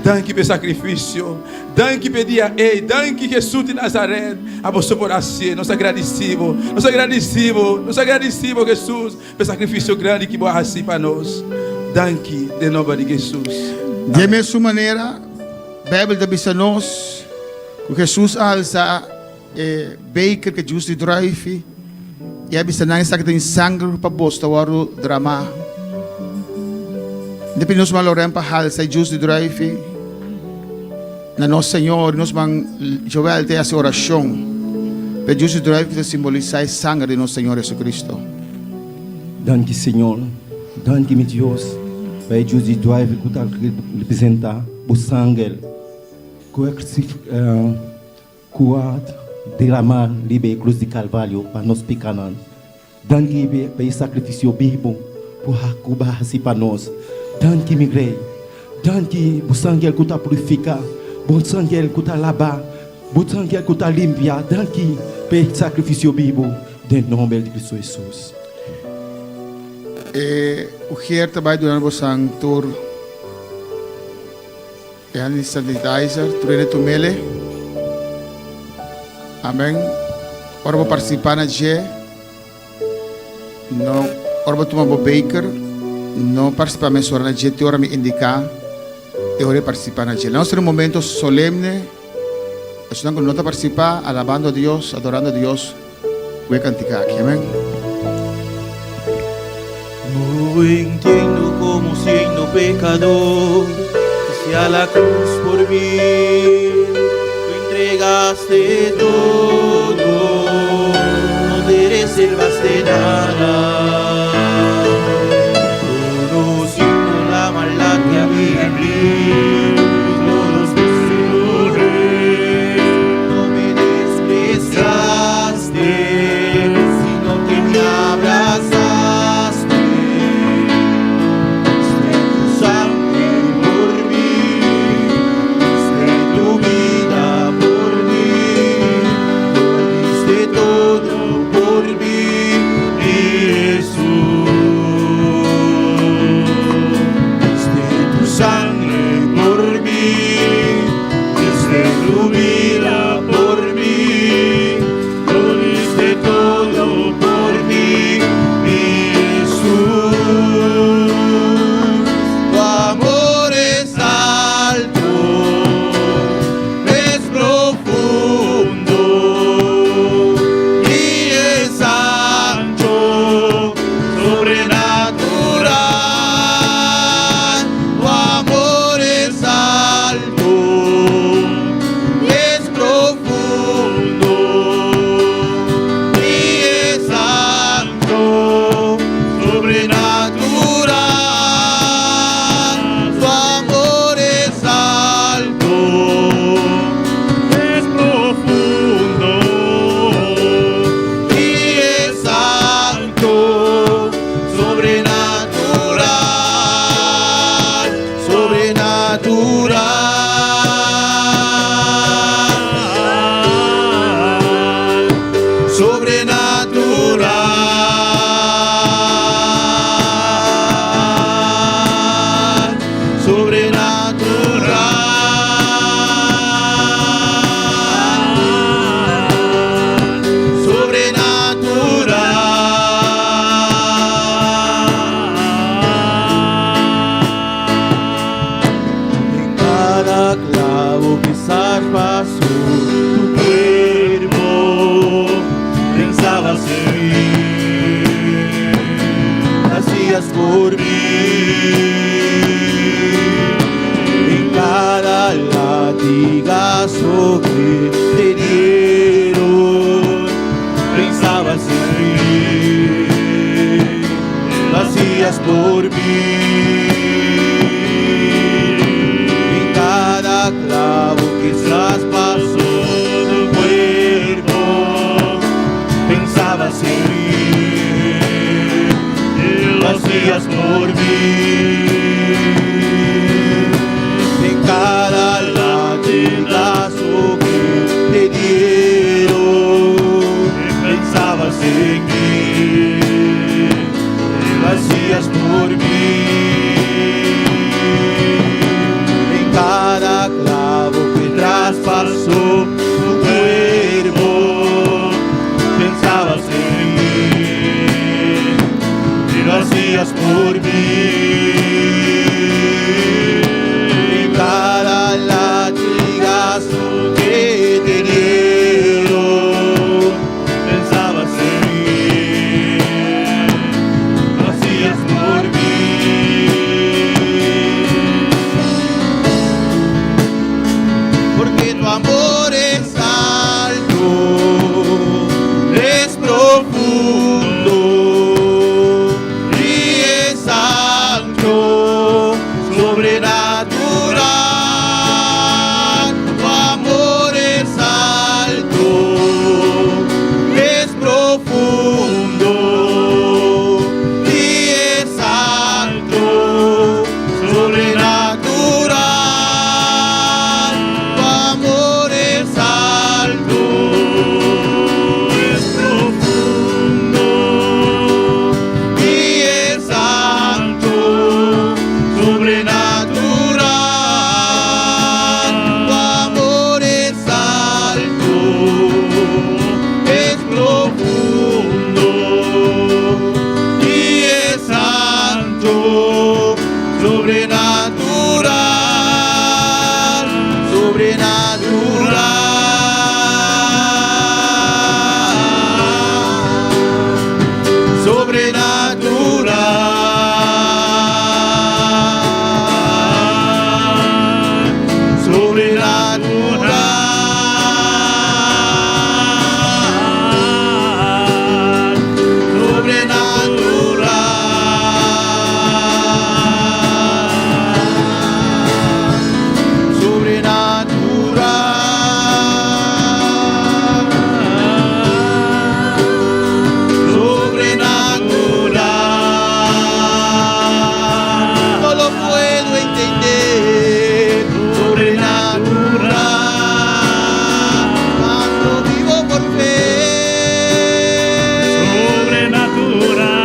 Danki pa e sakrifisio. Danki pa e dia, ei, danki Jesus di Nazaret. Abo por asina, nos ta gradisido, nos ta gradisido, nos ta gradisido, Jesus, pa e sakrifisio grandi ku bo a hasi pa nos. Danki, den nòmber di Jesus. Di mesun manera, Beibel ta bisa nos, ku Jesus a alsa e beker ku juice di druif i a bisa nan esaki ta mi sanger pa boso ta wòrdu dramá. Mi ta pidi nos ruman Loren pa halsa e juice di druif na nos Señor. Nos ruman Joel ta hasi orashon pa e juice di druif ta simbolisá e sanger di nos Señor Jesucristo. Danki Señor, danki mi Dios pa e juice di druif ku ta representá bo sanger ku Ku a derama riba e krus di Kalvario pa nos pikanan. Danki pa e sakrifisio bibu ku bo a hasi pa nos. Danki, mi Rei. Danki, bo sanger ku ta purifiká, bo sanger ku ta laba, bo sanger ku ta limpia. Danki pa e sakrifisio bibu, den nòmber di Kristu Hesus. E ujer ta bai duna bosan tur. E hand sanitizer, tur hende tum'ele. Amen. Ora bo partisipá na dje, no, ora bo tuma bo beker, no partisipá mesora na dje te ora mi indiká e ora di partisipá na dje. Nos ta den un momento solemne, esnan ku no ta partisipá, alabando Dios, adorando Dios ku e kantika aki. Amen. No entiendo cómo siendo pecador, fuiste a la cruz por mí, tú entregaste todo, no te reservaste nada. Conociendo la maldad que había en mí, todos mis errores, no me despreciaste, sino que me abrazaste. Diste tu sangre por mí, diste tu vida por mí. hacías por mí. En cada clavo que traspasó tu cuerpo, pensabas en mí, y lo hacías por mí. En cada latigazo que te dieron, pensabas en mí, y lo hacías por mí. En cada clavo que traspasó tu cuerpo, pensabas en mí, y lo hacías por mí. En cada latigazo que te dieron, pensabas en mí, lo hacías por mí. Porque tu amor es alto, es profundo y es ancho, sobrenatural. Tu amor es alto, es profundo y es alto, sobrenatural. Tu amor es alto, es profundo y es alto, sobrenatural. Tu amor es alto, es profundo y es santo, sobrenatural, sobrenatural, sobrenatural, sobrenatural, sobrenatural, sobrenatural, no lo puedo entender, sobrenatural, cuando vivo por fe, Sobrenatural.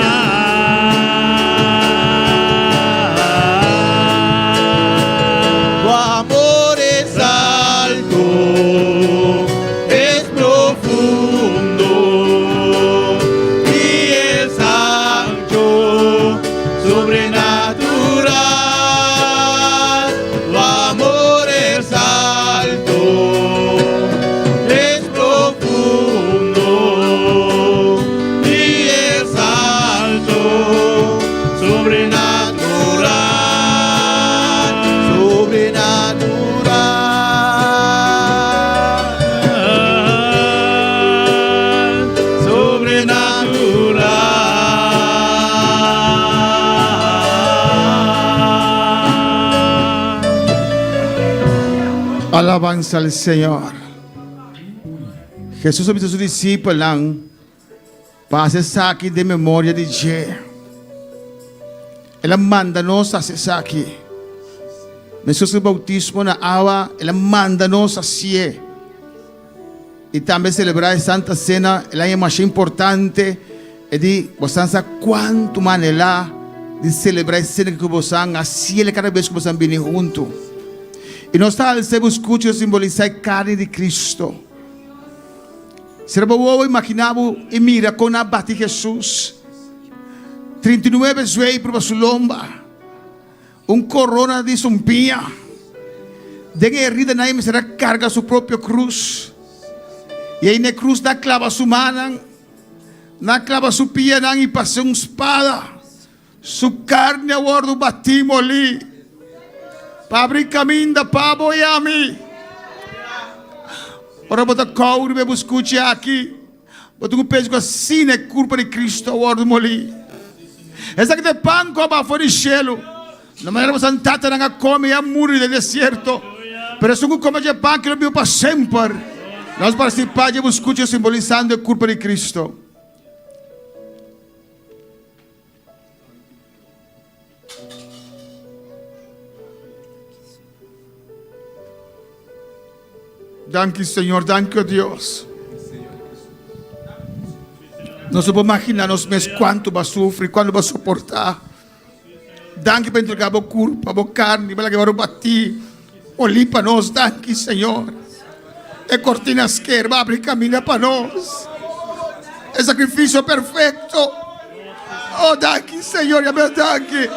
Tu amor es alto, es profundo y es ancho, sobrenatural. Tu amor es alto, es profundo y es alto, sobrenatural, sobrenatural, sobrenatural. Alabanza al Señor. Jesús a bisa su discípulos, pasa esaki den memoria di dje. El a manda nos hasi esaki. Meskos ku boutismo na awa, el a manda nos hasié. I tambe selebrá e Santa Sena, el a haña masha importante. E di, Bosan sa kuantu mi a anhelá di selebrá e sena aki ku bosan, hasiel kada bes ku bosan bini huntu. I nos ta alsa e buskuchi ku ta simbolisá e karni di Kristu. Sera bo wowo imaginá bo i mira kon nan a bati Hesus. 39 zweep riba su lomba, un korona di sumpiña. Den e heridanan e mester a karga su propio krus. I ei na e krus nan a klaba su mannan, nan a klaba su pianan i pas'é un spada. Su karni a wòrdu batí molí pa abri kaminda pa bo i ami. Ora bo ta kou riba e buskuchi aki, bo tin ku pensa ku asina e kurpa di Kristu a wòrdu molí. Esaki ta e pan ku a baha for di shelu. No manera boso tatanan a kome i a muri den desierto. Pero esun ku kome dje pan aki lo biba pa semper. Nos partisipá dje buskuchi simbolisando e kurpa di Kristo. Danki Señor, danki o Dios. Nos no por imagina nos mes cuanto ba sufri, cuanto ba soporta. Danki pa entrega bo curpa, bo carne, pa laga bo bati, oli pa nos. Danki Señor. E cortina sker ba abri camina pa nos. E sacrificio perfecto. Oh, danki Señor, ya me danki.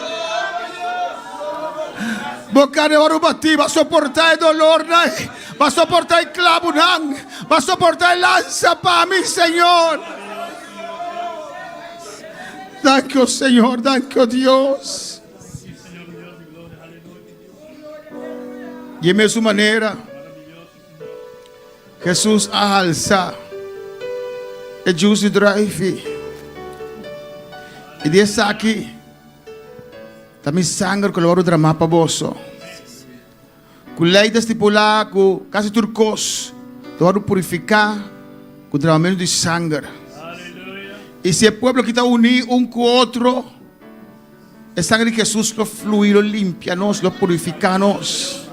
Bo carne wòrdu batí, bo a soportá e dolornan, bo a soportá e klabunan, bo a soportá e lansa pa mi, Señor. Danki, oh Señor, danki, oh Dios. Di e mesun manera, Hesus a halsa e jus di druifi i di esaki ta mi sanger ku lo wòrdu dramá pa boso. Ku lei ta stipulá ku kasi tur kos ta wòrdu purifiká ku dramamentu di sanger. I si e pueblo aki ta uní un ku otro, E sangre di Hesus lo flui, lo limpia nos, lo purifica nos.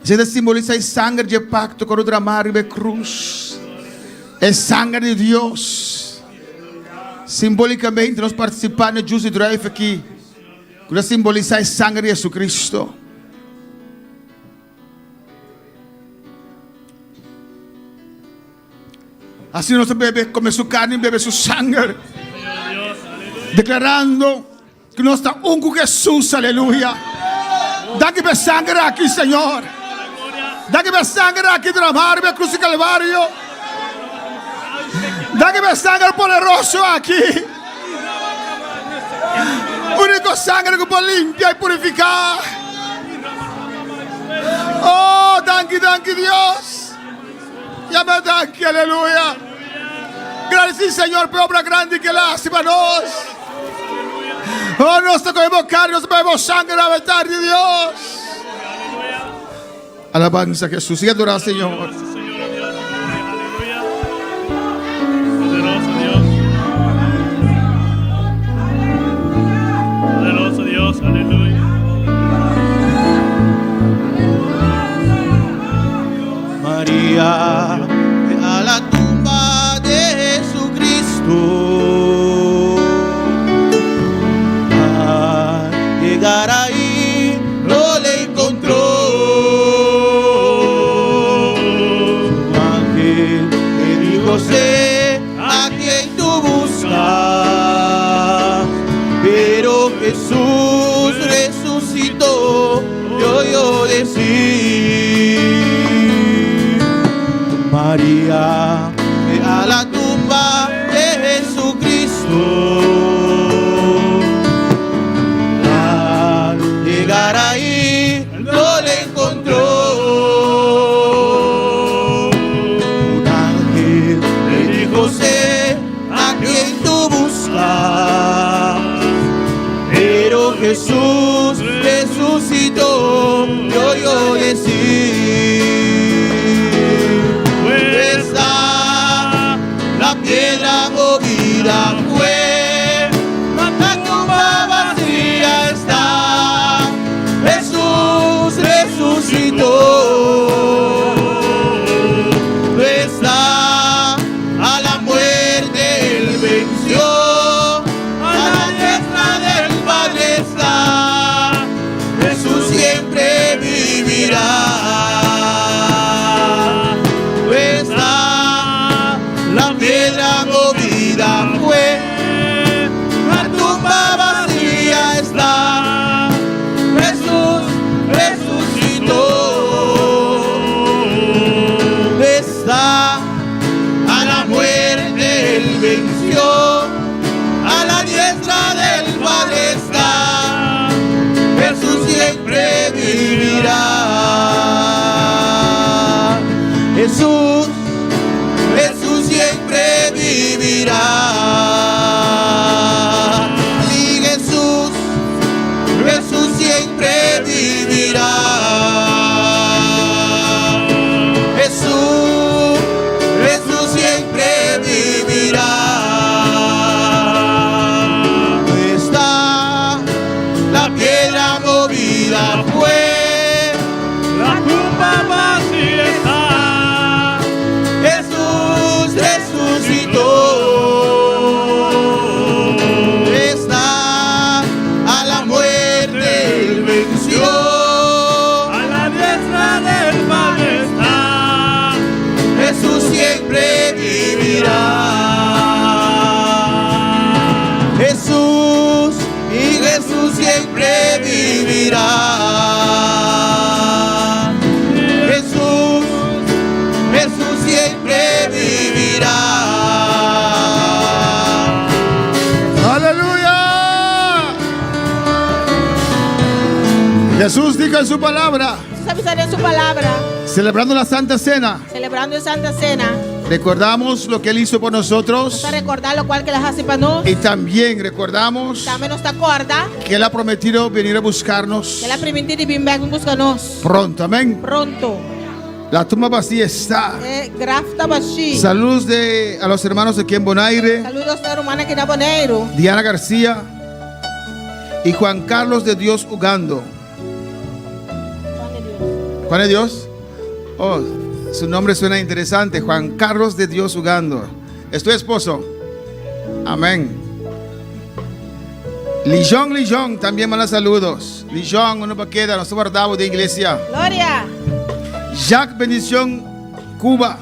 Esei ta simbolisa e sangre di e pacto cu a drama riba e cruz. E sangre di Dios. Simbolicamente nos participa na e juice di druif aki, cu ta simbolisa e sangre di Jesucristo. Asina nos ta bebe, come su carni y bebe su sanger, declarando cu nos ta un cu Jesus, aleluya. Danki pa e sanger aki, Señor. Danki pa e sanger aki derama riba e cruz di Calvario. Danki pa e sanger poderoso aki. Unico sanger cu por limpia y purifica. Oh, danki, danki Dios. Yama danki, aleluya. Gradisí Señor pa e obra grandi ke el a hasi pa nos. Oh, nos ta kohe bo karni, nos ta bebe bo sanger awe tardi, Dios. Alabansa Jesús. Sigue adorá Señor. Poderoso Dios. Poderoso Dios, aleluya. Maria fue a la tumba de Jesucristo. Al llegar ahí no le encontró. Su ángel le dijo, sé a quien tú buscas. Pero Jesús resucitó, te oyó decir. María fue a la tumba de Jesucristo. Al llegar ahí no le encontró. Un ángel le dijo, sé a quien tú buscas. Pero Jesús resucitó, te oyó decir. Está la piedra movida fue, la tumba vacía está. Jesús resucitó. Está a la muerte él venció, a la diestra del Padre está. Jesús siempre vivirá. Está la piedra movida fue, la tumba vacía está. Jesús resucitó. Está a la muerte él venció, a la diestra del Padre está. Jesús siempre vivirá. Jesús, Jesús siempre vivirá. vivirá. Jesús, Jesús siempre vivirá. Aleluya. Jesús dijo en su palabra, Hesus a bisa den su palabra, celebrando la Santa Cena, selebrando e Santa Sena, recordamos lo que Él hizo por nosotros nos ta rekordá lokual ku el a hasi pa nos. y también recordamos Tambe nos ta kòrda que Él ha prometido venir a buscarnos ku el a primintí di bin bèk bin buska nos pronto. Amén. pronto. La tumba vacía está. E graf ta bashí. Saludos de, a los hermanos aquí en Bonaire, Saludos na rumannan aki na Boneiru. Diana García y Juan Carlos de Dios Ugando. Juan de Dios. Oh, su nombre suena interesante. Juan Carlos de Dios Ugando. Es tu esposo. Amén. Lijón, Lijón, también manda saludos. Lijón, uno pa queda, nos guardamos de iglesia. Gloria. Jacques Bendición, Cuba.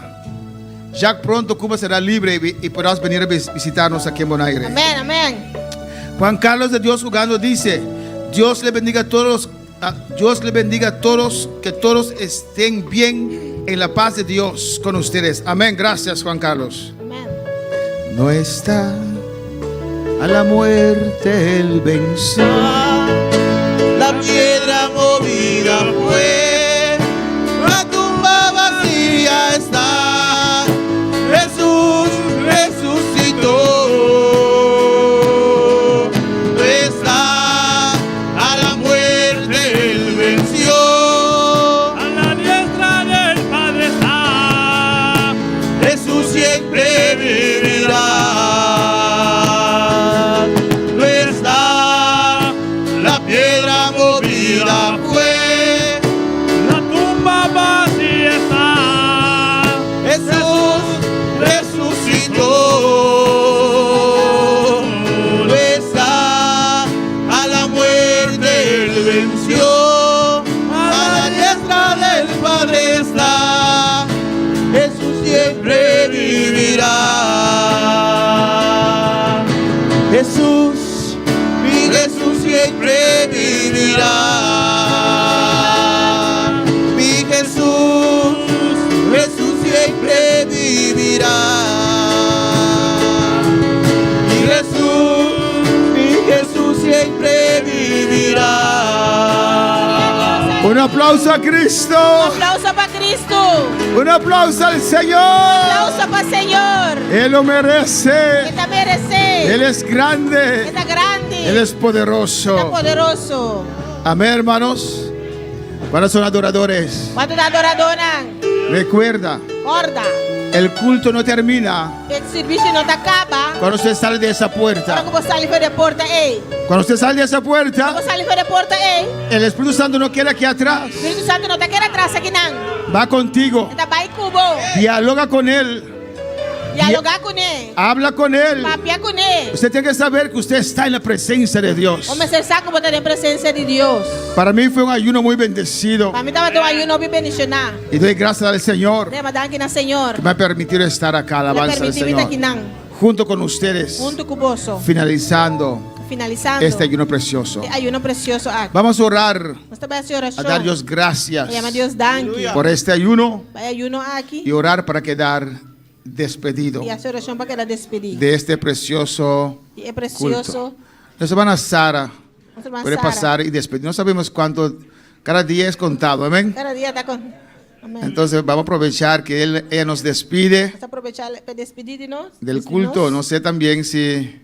Jacques, pronto Cuba será libre y, y podrás venir a visitarnos aquí en Bonaire. Amèn, amèn. Juan Carlos de Dios Ugando dice, Dios le bendiga a todos, a- Dios le bendiga a todos, que todos estén bien en la paz de Dios con ustedes. Amén. Gracias, Juan Carlos. No está a la muerte él venció. La piedra movida fue, la tumba vacía está. Jesús resucitó. No está a la muerte él venció. A la diestra del Padre está. Jesús siempre vivirá. No está la piedra movida fue. La tumba vacía está. Jesús resucitó. No está a la muerte él venció. A la diestra del Padre está. Jesús siempre vivirá. Jesús, mi Jesús siempre vivirá. Mi Jesús, Jesús siempre vivirá. Mi Jesús, mi Jesús siempre vivirá. Un aplauso a Cristo. Un aplauso pa Kristu. Un aplauso al Señor. Aplauso pa Señor. Él lo merece. E ta meresé. Él es grande. E ta grandi. Él es poderoso. E ta poderoso. Amén, hermanos. ¿Cuáles son adoradores? Kuantu ta adoradónan? Recuerda, Kòrda. el culto no termina E servisio no ta kaba. cuando usted sale de esa puerta. Ora ku bo sali for di e porta ei. Cuando usted sale de esa puerta, Bo sali for di e porta ei. el Espíritu Santo no queda aquí atrás. Spiritu Santu no ta keda atras akinan. Va contigo. E ta bai ku bo. Dialoga con Él. Dialogá kuné. Habla con Él. Papia kuné. Usted tiene que saber que usted está en la presencia de Dios. Bo mester sa ku bo ta den presensia di Dios. Para mí fue un ayuno muy bendecido. Pa mi tabata un ayuno hopi bendishoná. Y doy gracias al Señor Ta yama danki na Señor. que me ha permitido estar acá. Alabanza al Permití mi ta Señor. akinan. Junto con ustedes. Huntu ku boso. Finalizando Finalisando. este ayuno precioso. E ayuno presioso aki. Vamos a orar, Nos ta bai hasi orashon. a dar Dios gracias Yama Dios danki. por este ayuno Pa e ayuno aki. y orar para quedar despedido I hasi orashon pa keda despedí. de este precioso Di e presioso. culto. Nuestra hermana Sara Nuestra hermana puede Sara. pasar y despedir. No sabemos cuánto, cada día es contado, amén. Kada dia ta kontá. Amèn. Entonces vamos a aprovechar que él, ella nos despide Nos ta aprovechá pa despedí di nos. del culto. No sé también si.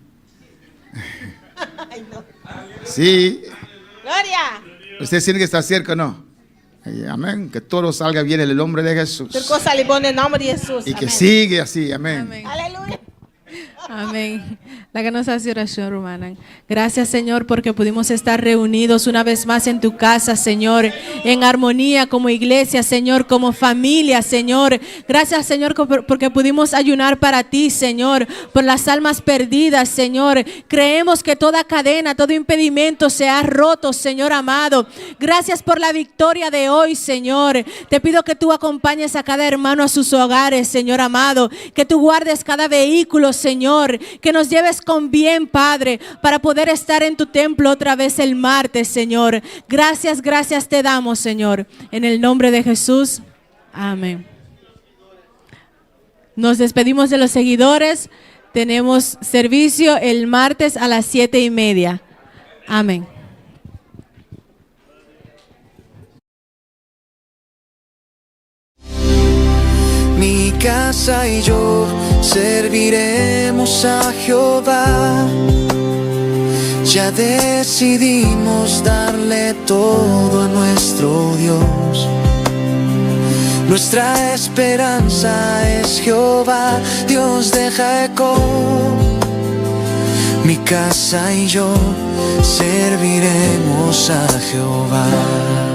Ay, no. Sí, Gloria. ustedes tienen que estar cerca, ¿no? Ay, Amén. Que todo salga bien en el nombre de Jesús. Tur kos sali bon den nòmber di Hesus. Y que Amèn. sigue así, amén. Aleluya. Amén. Laga nos hasi orashon, rumannan. Gracias, Señor, porque pudimos estar reunidos una vez más en tu casa, Señor, en armonía como iglesia, Señor, como familia, Señor. Gracias, Señor, porque pudimos ayunar para ti, Señor, por las almas perdidas, Señor. Creemos que toda cadena, todo impedimento se ha roto, Señor amado. Gracias por la victoria de hoy, Señor. Te pido que tú acompañes a cada hermano a sus hogares, Señor amado. Que tú guardes cada vehículo, Señor. Que nos lleves con bien, Padre, para poder estar en tu templo otra vez el martes, Señor. Gracias, gracias te damos, Señor. En el nombre de Jesús. Amén. Nos despedimos de los seguidores. Tenemos servicio el martes a las 7:30. Amén. Mi casa y yo serviremos a Jehová. Ya decidimos darle todo a nuestro Dios. Nuestra esperanza es Jehová, Dios de Jacob. Mi casa y yo serviremos a Jehová.